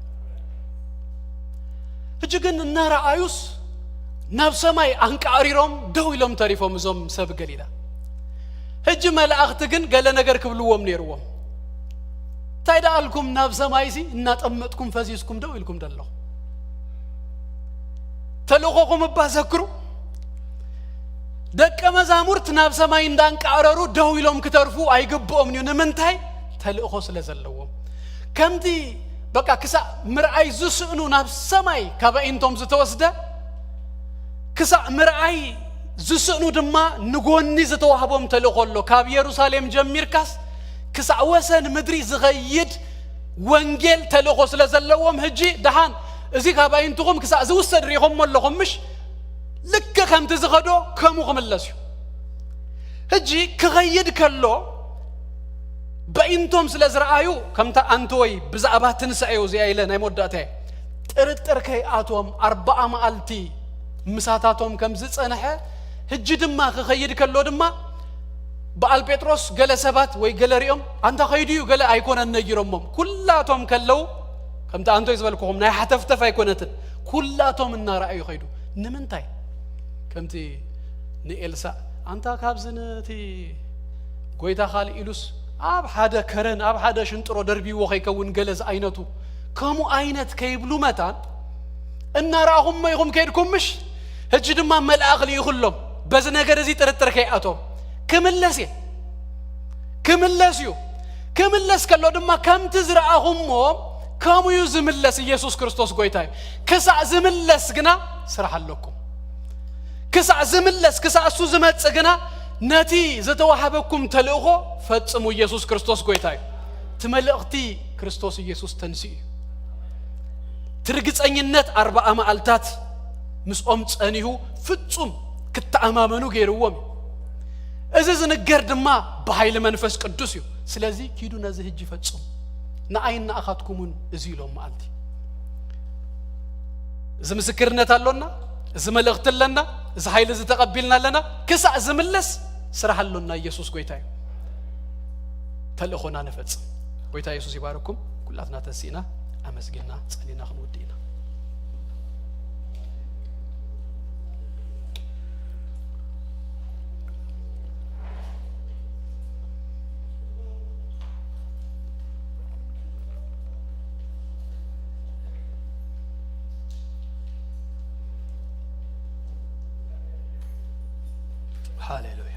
ሕጂ ግን እናረኣዩስ ናብ ሰማይ ኣንቃዕሪሮም ደው ኢሎም ተሪፎም እዞም ሰብ ገሊላ። ሕጂ መላእኽቲ ግን ገለ ነገር ክብልዎም ነይርዎም። እንታይ ደኣልኩም ናብ ሰማይሲ እናጠመጥኩም ፈዚዝኩም ደው ኢልኩም ደለኹም? ተልእኾኹም እባ ዘክሩ። ደቀ መዛሙርት ናብ ሰማይ እንዳንቃዕረሩ ደው ኢሎም ክተርፉ ኣይግብኦም እዩ። ንምንታይ? ተልእኾ ስለ ዘለዎም። ከምቲ በቃ ክሳዕ ምርኣይ ዝስእኑ ናብ ሰማይ ካብ ኣዒንቶም ዝተወስደ፣ ክሳዕ ምርኣይ ዝስእኑ ድማ ንጎኒ ዝተዋህቦም ተልእኾ ኣሎ። ካብ የሩሳሌም ጀሚርካስ ክሳዕ ወሰን ምድሪ ዝኸይድ ወንጌል ተልእኾ ስለ ዘለዎም፣ ሕጂ ደሓን እዚ ካብ ኣዒንትኹም ክሳዕ ዝውሰድ ርኢኹሞ ኣለኹም፣ ምሽ? ልክዕ ከምቲ ዝኸዶ ከምኡ ክምለስ እዩ። ሕጂ ክኸይድ ከሎ በኢንቶም ስለ ዝረኣዩ፣ ከምታ ኣንተወይ ብዛዕባ ትንሳኤኡ እዚኣ ኢለ ናይ መወዳእታ እየ። ጥርጥር ከይኣትዎም ኣርብዓ መዓልቲ ምሳታቶም ከም ዝጸንሐ፣ ሕጂ ድማ ክኸይድ ከሎ ድማ በዓል ጴጥሮስ ገለ ሰባት ወይ ገለ ሪኦም፣ ኣንታ ኸይዱ እዩ ገለ ኣይኮነን ነጊሮሞም። ኩላቶም ከለዉ፣ ከምቲ ኣንቶይ ዝበልኩኹም ናይ ሓተፍተፍ ኣይኮነትን። ኩላቶም እናረኣዩ ኸይዱ። ንምንታይ? ከምቲ ንኤልሳእ፣ ኣንታ ካብዚ ነቲ ጎይታ ካልእ ኢሉስ ኣብ ሓደ ከረን ኣብ ሓደ ሽንጥሮ ደርቢዎ ከይከውን ገለ ዝኣይነቱ ከምኡ ዓይነት ከይብሉ መታን እናረኣኹሞ ኢኹም ከይድኩም ምሽ? ሕጂ ድማ መልኣኽ ልኢኹሎም በዚ ነገር እዚ ጥርጥር ከይኣቶም ክምለስ እየ። ክምለስ እዩ። ክምለስ ከሎ ድማ ከምቲ ዝረኣኹሞ ከምኡ እዩ ዝምለስ። ኢየሱስ ክርስቶስ ጎይታ እዩ። ክሳዕ ዝምለስ ግና ስራሕ ኣለኩም። ክሳዕ ዝምለስ ክሳዕ እሱ ዝመጽእ ግና ነቲ ዝተዋሃበኩም ተልእኾ ፈጽሙ። ኢየሱስ ክርስቶስ ጎይታ እዩ። እቲ መልእኽቲ ክርስቶስ ኢየሱስ ተንስኡ እዩ። እቲ ርግጸኝነት ኣርባዓ መዓልታት ምስኦም ጸኒሁ ፍጹም ክተኣማመኑ ገይርዎም እዩ። እዚ ዝንገር ድማ ብሓይሊ መንፈስ ቅዱስ እዩ። ስለዚ ኪዱ ነዚ ህጂ ፈጽሙ፣ ንኣይን ንኣኻትኩምን እዚ ኢሎም መዓልቲ። እዚ ምስክርነት ኣሎና፣ እዚ መልእኽቲ ኣለና፣ እዚ ሓይሊ እዚ ተቐቢልና ኣለና። ክሳዕ ዝምለስ ስራሕ ኣሎና። ኢየሱስ ጎይታ እዩ። ተልእኾና ንፈጽም። ጎይታ ኢየሱስ ይባርኩም። ኩላትና ተሲእና ኣመስጊና ጸሊና ክንውድእ ኢና። ሃሌሉያ።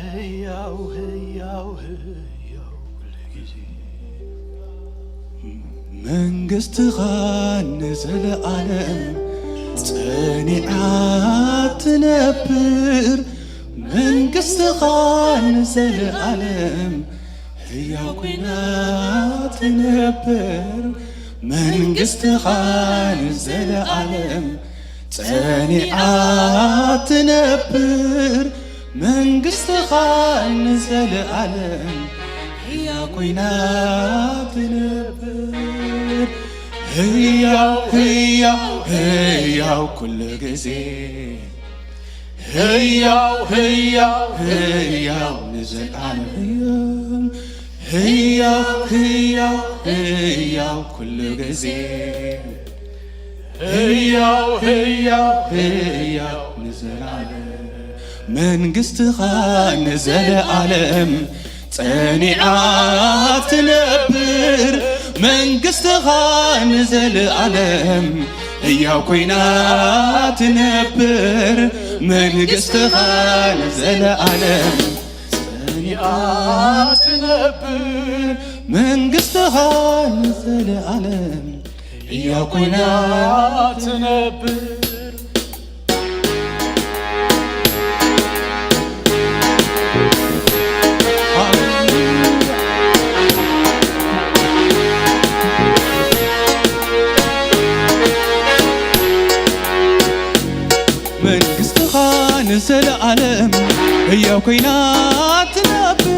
ህያው፣ ህያው፣ ህያው ኩሉ ግዜ። መንግስትኻ ንዘለኣለም ጸኒዓ ትነብር። መንግስትኻ ንዘለኣለም ህያው ኮይና ትነብር። መንግስትኻ ንዘለኣለም ጸኒዓ ትነብር። መንግስትኻ ንዘለኣለም ህያው ኮይና ትነብር። ህያው፣ ህያው፣ ህያው ኩሉ ግዜ። ህያው፣ ህያው፣ ህያው ንዘለዓለም። ህያው፣ ህያው፣ ህያው ኩሉ ግዜ። ህያው፣ ህያው፣ ህያው ንዘለዓለም። መንግስትኻ ንዘለዓለም ጸኒዓ ትነብር። መንግስትኻ ንዘለዓለም ህያው ኮይና ትነብር። መንግስትኻ ንዘለዓለም ጸኒዓ ትነብር። መንግስትኻ ንዘለዓለም ህያው ኮይና ትነብር። መንግስትኻ ንዘለዓለም ህያው ኮይና ትነብር።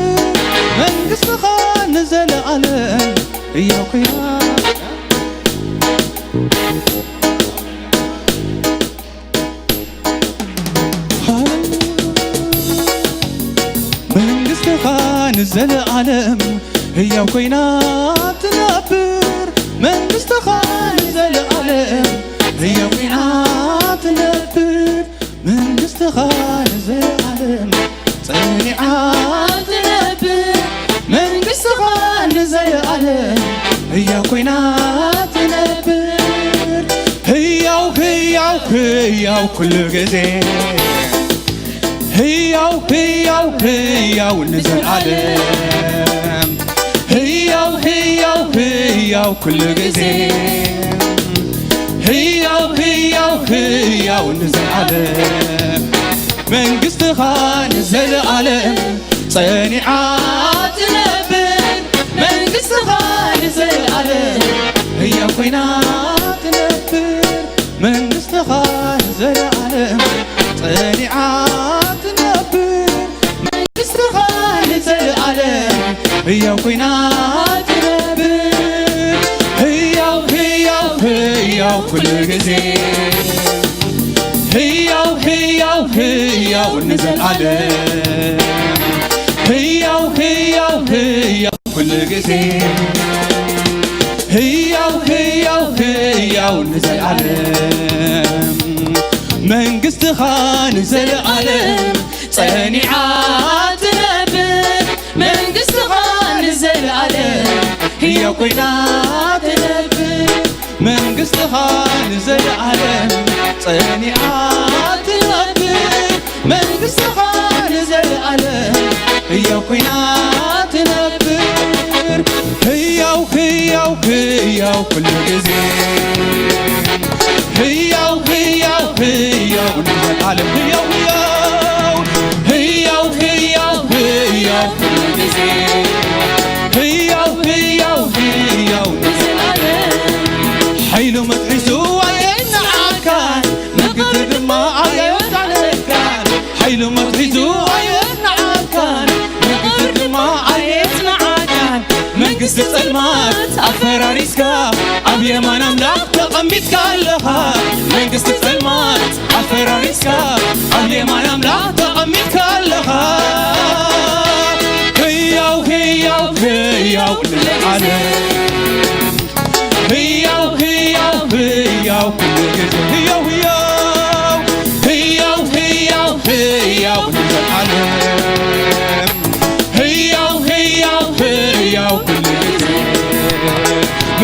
መንግስትኻ ንዘለዓለም ህያው ኮይና መንግስትኻ ንዘለዓለም ህያው ኮይና ትነብር። መንግስትኻ ንዘለዓለም ህያው ኮይና ትነብር። መንግስትኻ ንዘለዓለም ጸኒዓ ትነብር። መንግስትኻ ንዘለዓለም ህያው ኮይና ትነብር። ህያው፣ ህያው፣ ህያው ኩሉ ግዜ። ህያው፣ ህያው፣ ህያው ንዘለዓለም። ህያው፣ ህያው፣ ህያው ኩሉ ግዜ። ህያው፣ ህያው፣ ህያው ንዘለዓለም። መንግስትኻ ንዘለዓለም ጸኒዓ ትነብር። መንግስትኻ ንዘለዓለም ህያው ኮይና ትነብር። መንግስትኻ ንዘለዓለም ጸኒዓ ትነብር። መንግስትኻ ንዘለዓለም ህያው ኮይና ትነብር። ህያው፣ ህያው፣ ህያው ኩሉ ግዜ። ህያው፣ ህያው፣ ህያው ንዘለዓለም። ህያው፣ ህያው፣ ህያው ኩሉ ግዜ ህያው ህያው ህያው ንዘለዓለም መንግስትኻ ንዘለዓለም ጸኒዓ ትነብር መንግስትኻ ንዘለዓለም ህያው ኮይና ትነብር መንግስትኻ ንዘለዓለም ጸኒዓ ትነብር መንግስትኻ ንዘለዓለም ህያው ኮይና ትነብር ህያው ህያው ህያው ኩሉ ግዜ ህያው ህያው ህያው ንዘለዓለም ህያው ህያው ህያው ህያው ህያው ኩሉ ግዜ ህያው ህያው ህያው ንዘለዓለም ሓይሉ መትሒዙ ኣየናዓካን መግትር ድማ ኣየወጣለካን ሓይሉ መትሒዙ ኣየናዓካን መግትር ድማ ኣየናዓካን መንግስቲ ጸልማት ኣፈራሪስካ ኣብ የማን ኣምላኽ ተቐሚጥካ ኣለኻ መንግስቲ ጸልማት ኣፈራሪስካ ኣብ የማን ኣምላኽ ተቐሚጥካ ኣለኻ ህያው ህያው ህያው ንለዓለም ህያው ህያው ህያው ኩሉ ግዜ ህያው ህያው ህያው ህያው ህያው ንዘለዓለም ህያው ህያው ህያው ኩሉ ግዜ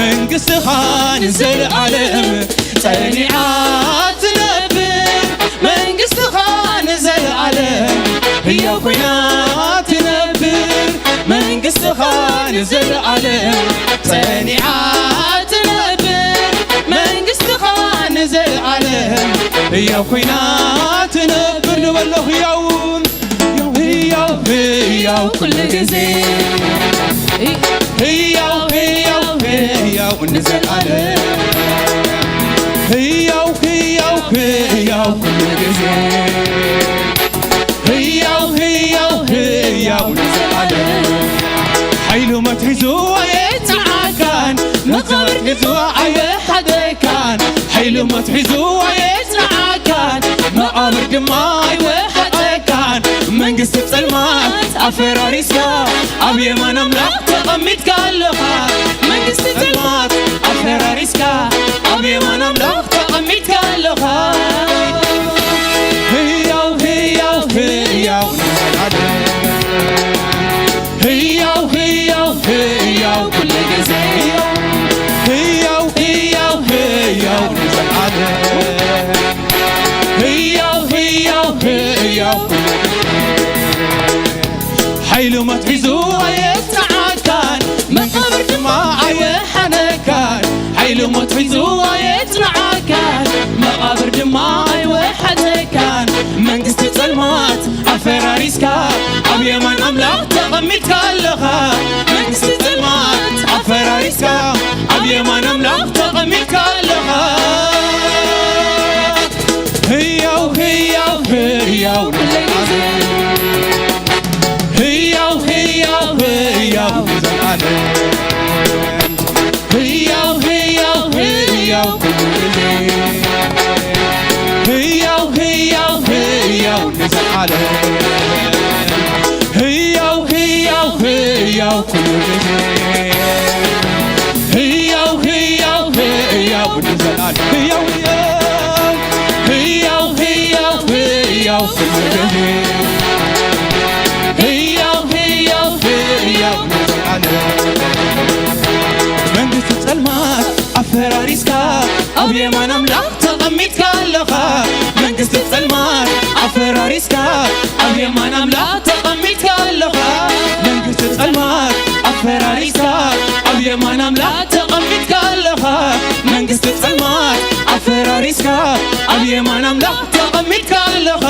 መንግስትኻ ንዘለዓለም ጸኒዓ ትነብር መንግስትኻ ንዘለዓለም ህያው ኮይና ትነብር መንግስትኻ ንዘለዓለም ጸኒዓ ትነብር መንግስትኻ ንዘለዓለም ህያው ኮይና ትነብር ንበሎ ህያው ህያው ህያው ህያው ኩሉ ግዜ ህያው ህያው ህያው ንዘለዓለም ህያው ህያው ህያው ኩሉ ግዜ ህያው ህያው ህያው ንዘለዓለም ሓይሉ መትሒዙ ኣየጽንዓካን መቓብር ሒዙ ኣየሓደካን ሓይሉ መትሒዙ ኣየጽንዓካን መቓብር ድማ ኣይወሓጠካን መንግስቲ ጸልማት ኣፈራሪስካ ኣብ የማን ኣምላኽ ተቐሚጥካ ኣለኻ መንግስቲ ጸልማት ኣፈራሪስካ ኣብ የማን ኣምላኽ ተቐሚጥካ ኣለኻ ህያው ህያው ህያው ንዘለዓለም ህያው ህያው ህያው ኩሉ ግዜ ህያው ህያው ህያው ንዘለዓለም ህያው ህያው ህያው ኩሉ ግዜ ሓይሉ መትሒዙ ኣየጽንዓካን መቓብር ድማ ኣይወሓደካን ሓይሉ መትሒዙ ኣየጽንዓካን መቓብር ድማ ኣይወሓደካን መንግስቲ ጸልማት ኣፈራሪስካ ኣብ የማን ኣምላኽ ተቐሚጥካ ኣለኻ መንግስቲ ጸልማት ኣፈራሪስካ ኣብ የማን ኣምላኽ ተቐሚጥካ ኣለኻ ህያው ህያው ህያው ንዘለዓለም ህያው ህያው ህያው ንዘለዓለም ህያው ህያው ህያው ኩሉ ግዜ ህያው ህያው ህያው ንዘለዓለም ህያው ህያው ህያው ኩሉ ግዜ ህያው ህያው ህያው ንዘለዓለም ህያው ህያው ህያው ህያው ህያው ኩሉ ግዜ ህያው ህያው ህያው ንዘለዓለም መንግስቲ ጸልማት ኣፈራሪስካ ኣብ የማን ኣምላኽ ተቐሚጥካ ኣለኻ መንግስቲ ጸልማት ኣፈራሪስካ ኣብ የማን ኣምላኽ ተቐሚጥካ ኣለኻ መንግስቲ ጸልማት ኣፈራሪስካ ኣብ የማን ኣምላኽ ተቐሚጥካ ኣለኻ መንግስቲ ጸልማት ኣፈራሪስካ ኣብ የማን ኣምላኽ ተቐሚጥካ ኣለኻ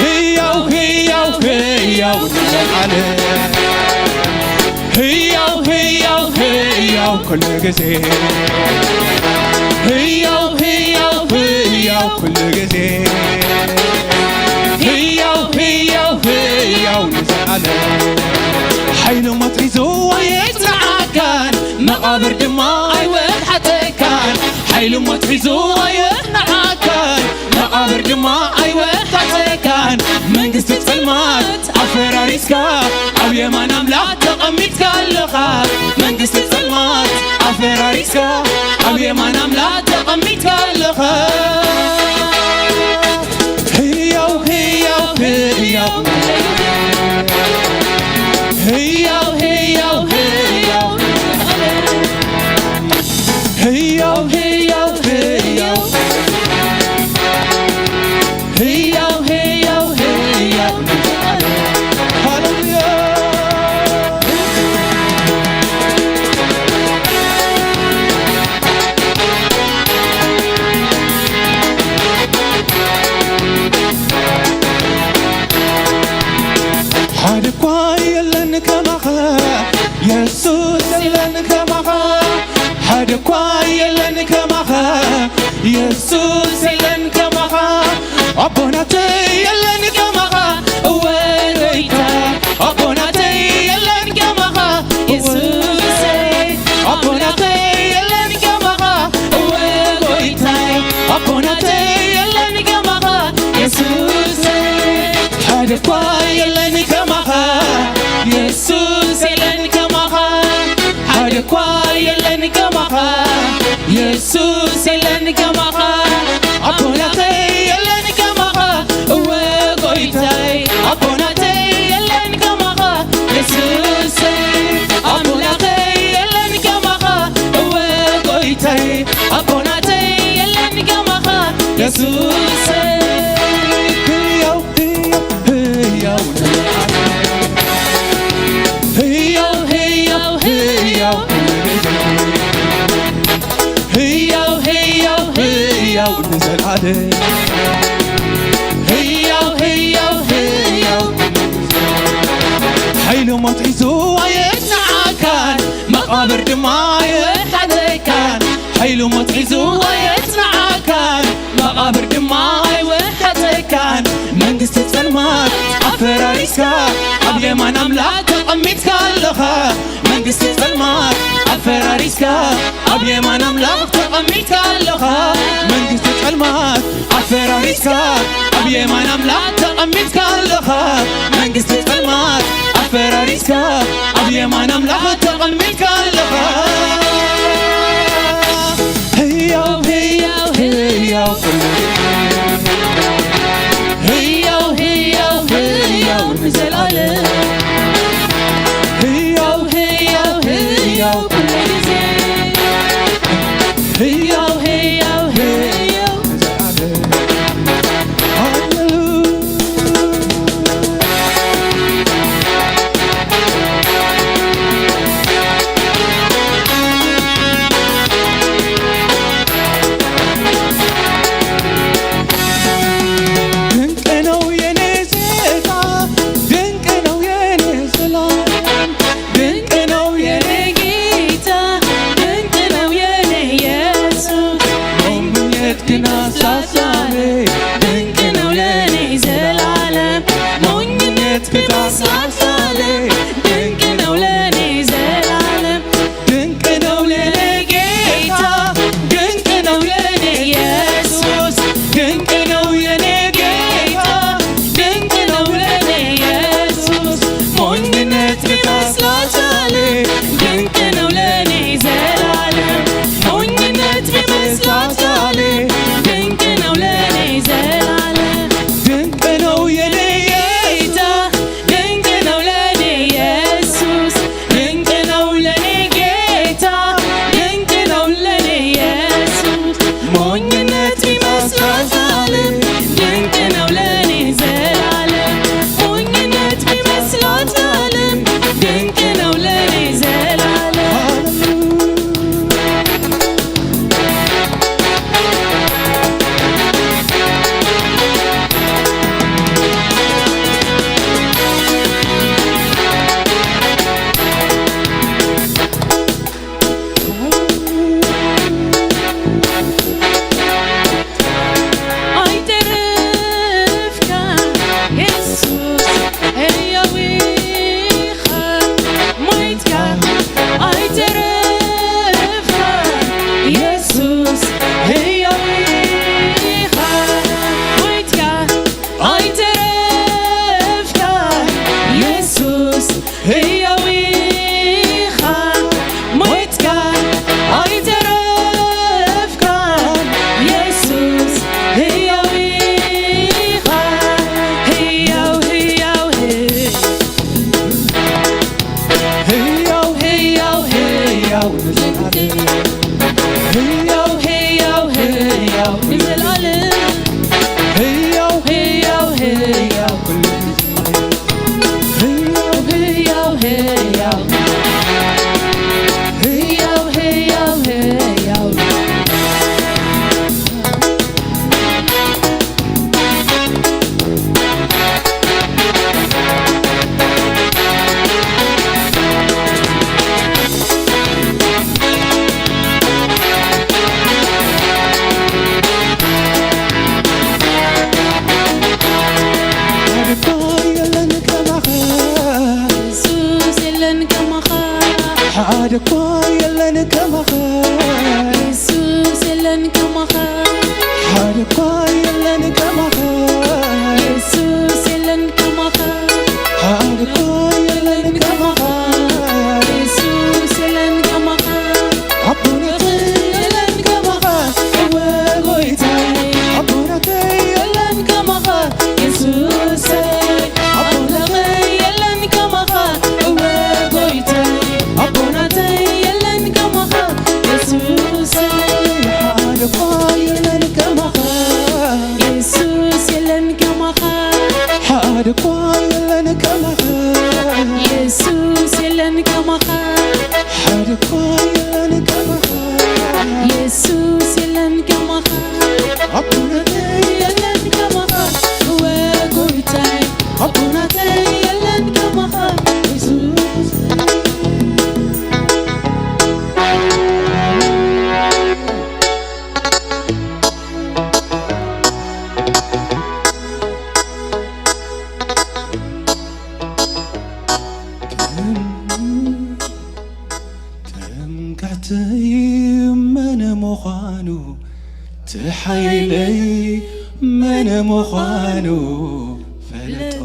ህያው ህያው ህያው ንዘለዓለም ህያው ህያው ህያው ኩሉ ግዜ ህያው ህያው ህያው ኩሉ ግዜ ህያው ህያው ህያው ንዘለዓለም ሓይሉ መትሒዙ ኣየጽንዓካን መቓብር ድማ ኣይወሓጠካን ሓይሉ መትሒዙ ኣየጽንዓካን መቓብር ድማ ኣይወሓጠካን መንግስቲ ጸልማት ኣፈራሪስካ ኣብ የማን ኣምላኽ ተቐሚጥካ ኣለኻ፣ መንግስቲ ጸልማት ኣፈራሪስካ፣ ኣብ የማን ኣምላኽ ተቐሚጥካ ኣለኻ። ህያው፣ ህያው፣ ህያው። ህያው፣ ህያው፣ ህያው። ህያው፣ ህያው፣ ህያው። ህያው፣ ህያው፣ ህያው። ሃሌሉያ። ሓደ እኳ የለን ከማኻ፣ የሱስ የለን ከማኻ። ሓደ እኳ የለን ከማኻ፣ የሱስ የለን ከማኻ። ኣቦናተይ የለን ከማኻ፣ እወ ጎይታ። ኣቦናተይ የለን ከማኻ፣ የሱሰይ። ኣቦናተይ የለን ከማኻ፣ እወ ጎይታይ። ኣቦናተይ የለን ከማኻ፣ የሱሰይ። ሓደ እኳ የለን ከማኻ፣ የሱስ የለን ከማኻ። ሓደ እኳ የለን ከማኻ፣ የሱስ የለን ከማኻ። ኣቦናተይ የለን ከማኻ፣ እወ ጎይታይ። ኣቦናተይ የለን ከማኻ፣ የሱሰይ። ኣምላኸይ የለን ከማኻ፣ እወ ጎይታይ። ኣቦናተይ የለን ከማኻ፣ የሱሰይ። ህያው፣ ህያው፣ ህያው። ህያው፣ ህያው፣ ህያው። ህያው፣ ህያው፣ ህያው ንዘለዓለም። ህያው፣ ህያው፣ ህያው። ሓይሊ ሞት ሒዙ ኣየጽንዓካን፣ መቓብር ድማ ኣይወሓጠካን። ሓይሊ ሞት ሒዙ ኣየጽንዓካን፣ መቓብር ድማ ኣይወሓጠካን። መንግስቲ ጸልማት ኣፈራሪስካ፣ ኣብ የማን ኣምላኽ ተቐሚጥካ ኣለኻ። መንግስቲ ጸልማት ኣፈራሪስካ፣ ኣብ የማን ኣምላኽ ተቐሚጥካ ኣለኻ። መንግስቲ ጸልማት ኣፈራሪስካ፣ ኣብ የማን ኣምላኽ ተቐሚጥካ ኣለኻ። መንግስቲ ጸልማት ኣፈራሪስካ፣ ኣብ የማን ኣምላኽ ተቐሚጥካ ኣለኻ። ህያው፣ ህያው፣ ህያው፣ ህያው፣ ህያው፣ ህያው ንዘለዓለም። ህያው፣ ህያው፣ ህያው ኩሉ ግዜ። ህያው፣ ህያው፣ ህያው ንዘለዓለም። ሃሌሉያ። ድንቅ ነው የኔ ጌታ፣ ድንቅ ነው የኔ ሰላም፣ ድንቅ ነው የኔ ጌታ፣ ድንቅ ነው የኔ ኢየሱስ። ሞኝነት ግን አሳሳለ፣ ድንቅ ነው ለኔ ዘላለም። ሞኝነት ግን አሳሳለ፣ ድንቅ ነው ለኔ ዘላለም። ድንቅ ነው ለኔ ጌታ፣ ድንቅ ነው ለኔ ኢየሱስ። ድንቅ ነው የኔ ጌታ፣ ድንቅ ነው ለኔ ኢየሱስ። ሞኝነት ቢመስላታል፣ ድንቅ ነው ለኔ ዘላለም። ሞኝነት ቢመስላታል፣ ድንቅ ነው ለኔ ዘላለም። ድንቅ ነው የኔ ጌታ፣ ድንቅ ነው ለኔ ኢየሱስ። ድንቅ ነው ለኔ ጌታ፣ ድንቅ ነው ለኔ ኢየሱስ። ሞኝነት ቢመስላታል፣ ድንቅ ነው ለኔ ዘላለም። ሞኝነት ቢመስላታል፣ ድንቅ ነው ለኔ ዘላለም። ኣይተረፍካን የሱስ፣ ህያው ኢኻ፣ ሞይትካ ኣይተረፍካን የሱስ፣ ህያው ኢኻ፣ ሞይትካ ኣይተረፍካን የሱስ፣ ህያው ህያው ንዘለዓለም። ህያው፣ ህያው፣ ህያው ንዘለዓለም። ህያው፣ ህያው፣ ህያው ኩሉ ግዜ። ህያው፣ ህያው፣ ህያው። ህያው፣ ህያው፣ ህያው። የለን ከማኻ። የሱስ የለን ከማኻ። ሓደ እኳ የለን ከማኻ። የሱስ የለን ከማኻ። ሓደ እኳ የለን ከማኻ። የሱስ የለን ከማኻ። ሓደ እኳ የለን ከማኻ። የሱስ የለን ከማኻ። ኣቦናተይ የለን ከማኻ። እወ ጎይታይ ኣቦናተይ የለን ከማኻ። የሱሰይ ኣቦናተይ የለን ከማኻ። እወ ጎይታይ ኣቦናተይ የለን ከማኻ። የሱሰይ ሓደ እኳ የለን ከማኻ። የሱስ የለን ከማኻ። ሓደ እኳ የለን ከማኻ። የሱስ የለን ከማኻ። ሓደ እኳ የለን ከማኻ። የሱስ የለን ከማኻ። ኣቦናተይ የለን ከማኻ። እወ ጎይታይ ኣቦናተይ የለን ከማኻ። የሱስ ጥምቀተይ መን ምዃኑ፣ እቲ ሓይለይ መን ምዃኑ ፈለጦ።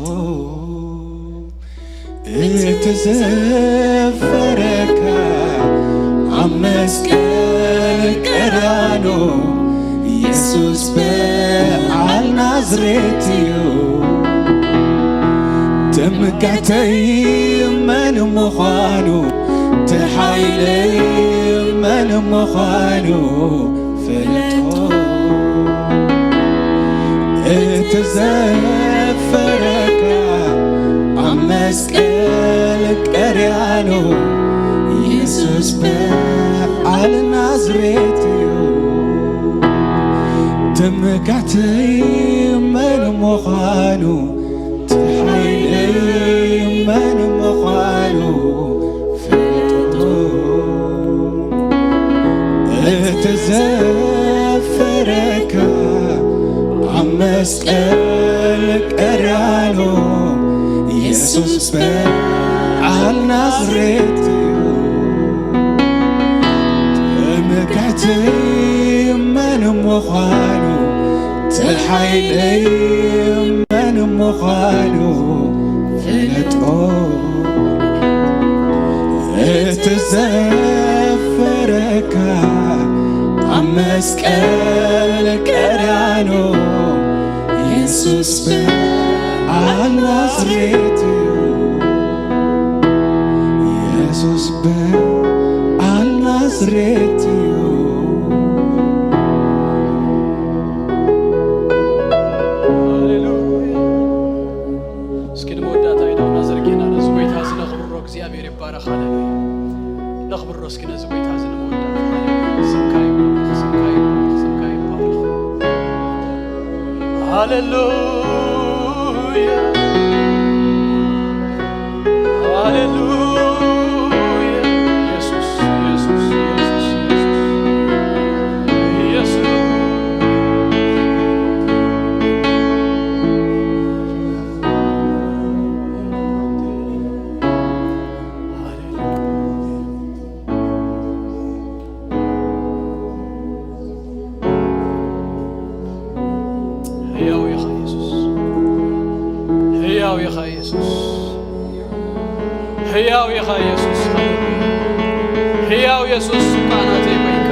እቲ ዘፈረካ ኣብ መስቀል ቀራንዮ፣ የሱስ በዓል ናዝሬት እዩ። ጥምቀተይ መን ምዃኑ፣ እቲ ሓይለይ መን ምዃኑ ፈለጦ። እቲ ዘፈረካ ኣብ መስቀል ቀራንዮ፣ የሱስ በዓል ናዝሬት እዩ። ትምክሕተይ መን ምዃኑ፣ እቲ ሓይለይ መን ምዃኑ ፈለጦ። እቲ ዘፈረካ ኣብ መስቀል ቀራንዮ፣ የሱስ በዓል ናዝሬት እዩ። ትምክሕተይ መን ምዃኑ፣ እቲ ሓይለይ መን ምዃኑ ፍለጦ። እቲ ዘፈረካ ኣብ መስቀል ቀራንዮ፣ የሱስ በዓል ናዝሬት እዩ። የሱስ በዓል ናዝሬት እዩ። ሃሌሉያ። እስኪ ንመወዳእታ ኢድና ዘርጊሕና ነዚ ጎይታ እዚ ነኽብሮ። እግዚኣብሔር ይባረኽ። ሃሌሉያ። ነኽብሮ እስኪ ነዚ ጎይታ እዚ ንመወዳእታ። ሃሌሉያ። ስምካ ይባረኽ፣ ስምካ ይባረኽ፣ ስምካ ይባረኽ። ሃሌሉያ። ሃሌሉያ። ኢየሱስ፣ ኢየሱስ፣ ኢየሱስ፣ ኢየሱስ። ኢየሱስ። ህያው ኢኻ ኢየሱስ። ህያው ኢኻ ኢየሱስ። ህያው ኢኻ ኢየሱስ። ሃሌሉያ። ህያው ኢየሱስ፣ ስልጣናተይ ኮይንካ።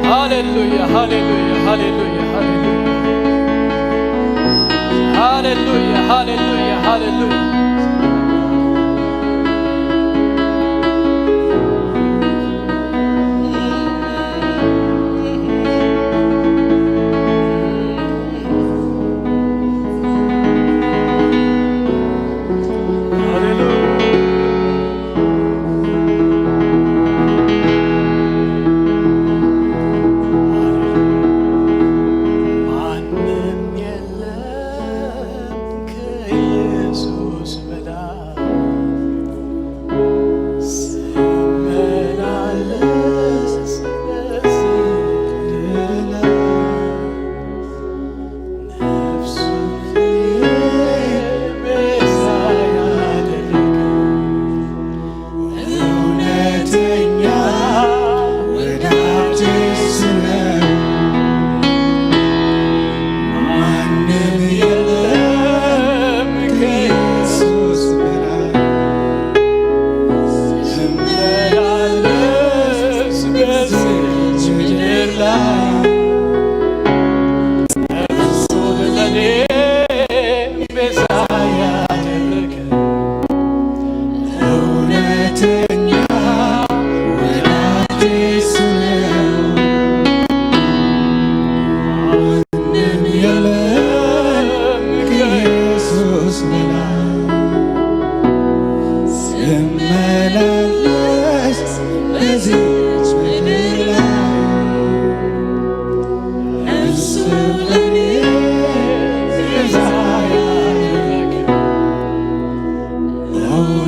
ሃሌሉያ፣ ሃሌሉያ፣ ሃሌሉያ፣ ሃሌሉያ። ሃሌሉያ፣ ሃሌሉያ፣ ሃሌሉያ፣ ሃሌሉያ።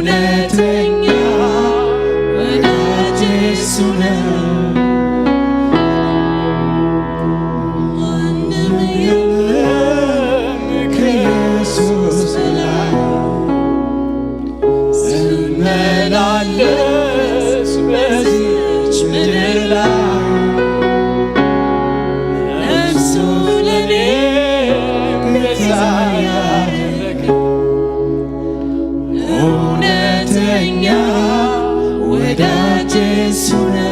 እውነተኛ ወዳጅ እሱ ነው። ማንም የለም ከኢየሱስ በላይ። ስመላለስ በዚች ምድር ላይ እሱ ለኔ ቤዛ ያደረገ እውነተኛ ወዳጅ እሱ ነው።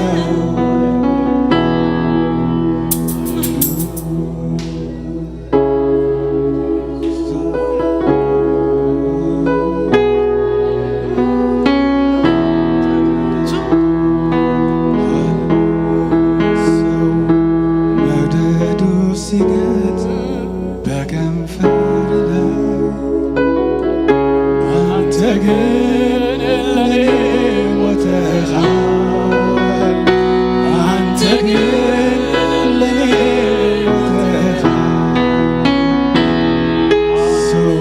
መውደዱ ሲገልጽ በከንፈር ላይ አንተ ግን ለኔ ሞተሃል። አንተ ግን ለኔ ሞተሃል። ሰው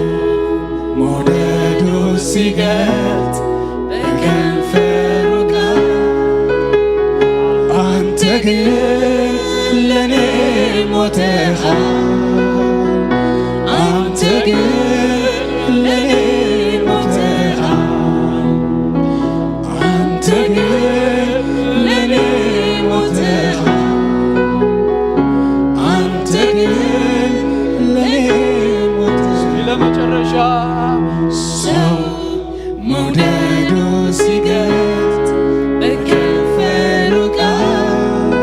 መውደዱ ሲገልጽ በከንፈሩ ቃል አንተ ግን ለኔ ሞተሃል። አንተ ግን ለኔ ሞተሃል። አንተ ግን ለኔ ሞተሃል። አንተ ግን ለኔ ሞተሃል። ለመጨረሻ ሰው መውደዱ ሲገልጽ በከንፈሩ ቃል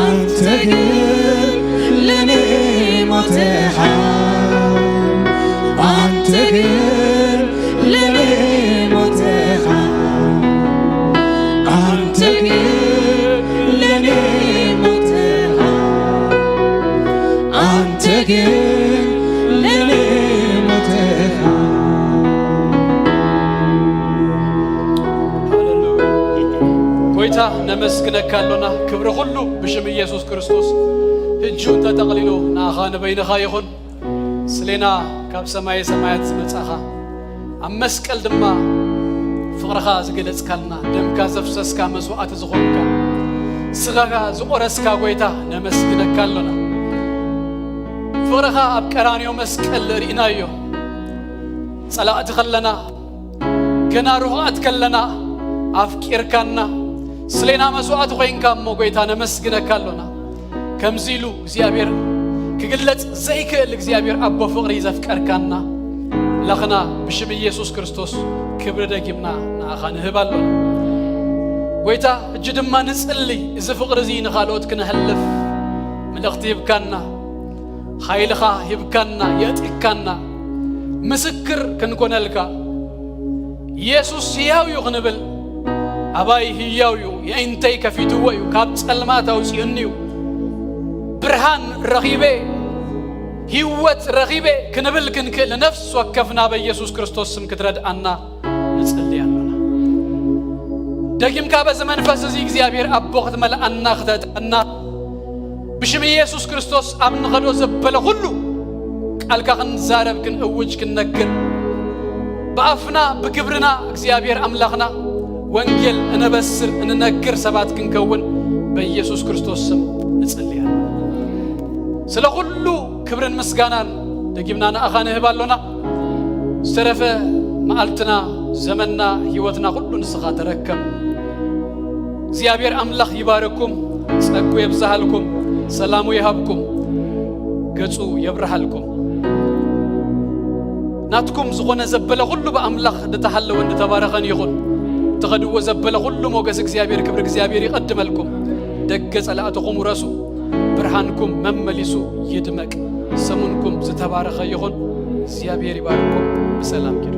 አንተ ግን ለኔ ሞተሃል። አንተ ግን ለኔ ሞተሃል። አንተ ግን ለኔ ሞተሃል። አንተ ግን ለኔ ሞተሃል። ሃሌሉያ። ጎይታ ነመስግነካ ኣሎና። ክብሪ ኩሉ ብሽም ኢየሱስ ክርስቶስ ሕጂ እውን ተጠቕሊሉ ንኣኻ ንበይንኻ ይኹን። ስሌና ካብ ሰማየ ሰማያት ዝመጻኻ ኣብ መስቀል ድማ ፍቕርኻ ዝገለጽካልና፣ ደምካ ዘፍሰስካ፣ መስዋዕቲ ዝኾንካ፣ ስጋኻ ዝቖረስካ ጎይታ ነመስግነካ ኣሎና። ፍቕርኻ ኣብ ቀራንዮ መስቀል ርኢናዮ። ጸላእቲ ከለና፣ ገና ርሑቓት ከለና ኣፍቂርካና፣ ስሌና መስዋዕቲ ኮይንካ እሞ ጎይታ ነመስግነካ ኣሎና። ከምዚ ኢሉ እግዚኣብሔር ክግለጽ ዘይክእል እግዚኣብሔር ኣቦ ፍቕሪ ዘፍቀርካና ኣምላኽና ብሽም ኢየሱስ ክርስቶስ ክብሪ ደጊምና ንኣኻ ንህብ ኣሎና። ጎይታ፣ ሕጂ ድማ ንጽሊ፣ እዚ ፍቕሪ እዚ ንኻልኦት ክነሕልፍ ምልእኽቲ ሂብካና፣ ሓይልኻ ሂብካና፣ የእጢካና፣ ምስክር ክንኮነልካ፣ ኢየሱስ ህያው እዩ ክንብል፣ ኣባይ ህያው እዩ፣ የእንተይ ከፊትዎ እዩ፣ ካብ ጸልማት ኣውጺኡኒ እዩ፣ ብርሃን ረኺበ፣ ህይወት ረኺበ ክንብል ክንክእል፣ ነፍሲ ወከፍና በኢየሱስ ክርስቶስ ስም ክትረድኣና ንጽሊ ኣሎና። ደጊምካ በዚ መንፈስ እዚ እግዚኣብሔር ኣቦ ክትመልኣና፣ ክተጥዕና፣ ብሽም ኢየሱስ ክርስቶስ ኣብ ንኸዶ ዘበለ ኩሉ ቃልካ ክንዛረብ፣ ክንእውጅ፣ ክንነግር፣ ብኣፍና ብግብርና እግዚኣብሔር ኣምላኽና ወንጌል እነበስር፣ እንነግር ሰባት ክንከውን በኢየሱስ ክርስቶስ ስም ንጽሊ ኣሎና። ስለ ኩሉ ክብርን ምስጋናን ደጊምና ንኣኻ ንህብ ኣሎና። ዝተረፈ መዓልትና፣ ዘመንና፣ ህይወትና ኩሉ ንስኻ ተረከብ። እግዚኣብሔር ኣምላኽ ይባርኩም፣ ጸጉ የብዝሃልኩም፣ ሰላሙ ይሃብኩም፣ ገጹ የብርሃልኩም። ናትኩም ዝኾነ ዘበለ ኩሉ ብኣምላኽ ዝተሓለወን ዝተባረኸን ይኹን። ትኸድዎ ዘበለ ኩሉ ሞገስ እግዚኣብሔር፣ ክብሪ እግዚኣብሔር ይቐድመልኩም። ደገ ጸላእትኹም ውረሱ፣ ብርሃንኩም መመሊሱ ይድመቅ። ሰሙንኩም ዝተባረኸ ይኹን። እግዚኣብሔር ይባርኩም። ብሰላም ኪዱ።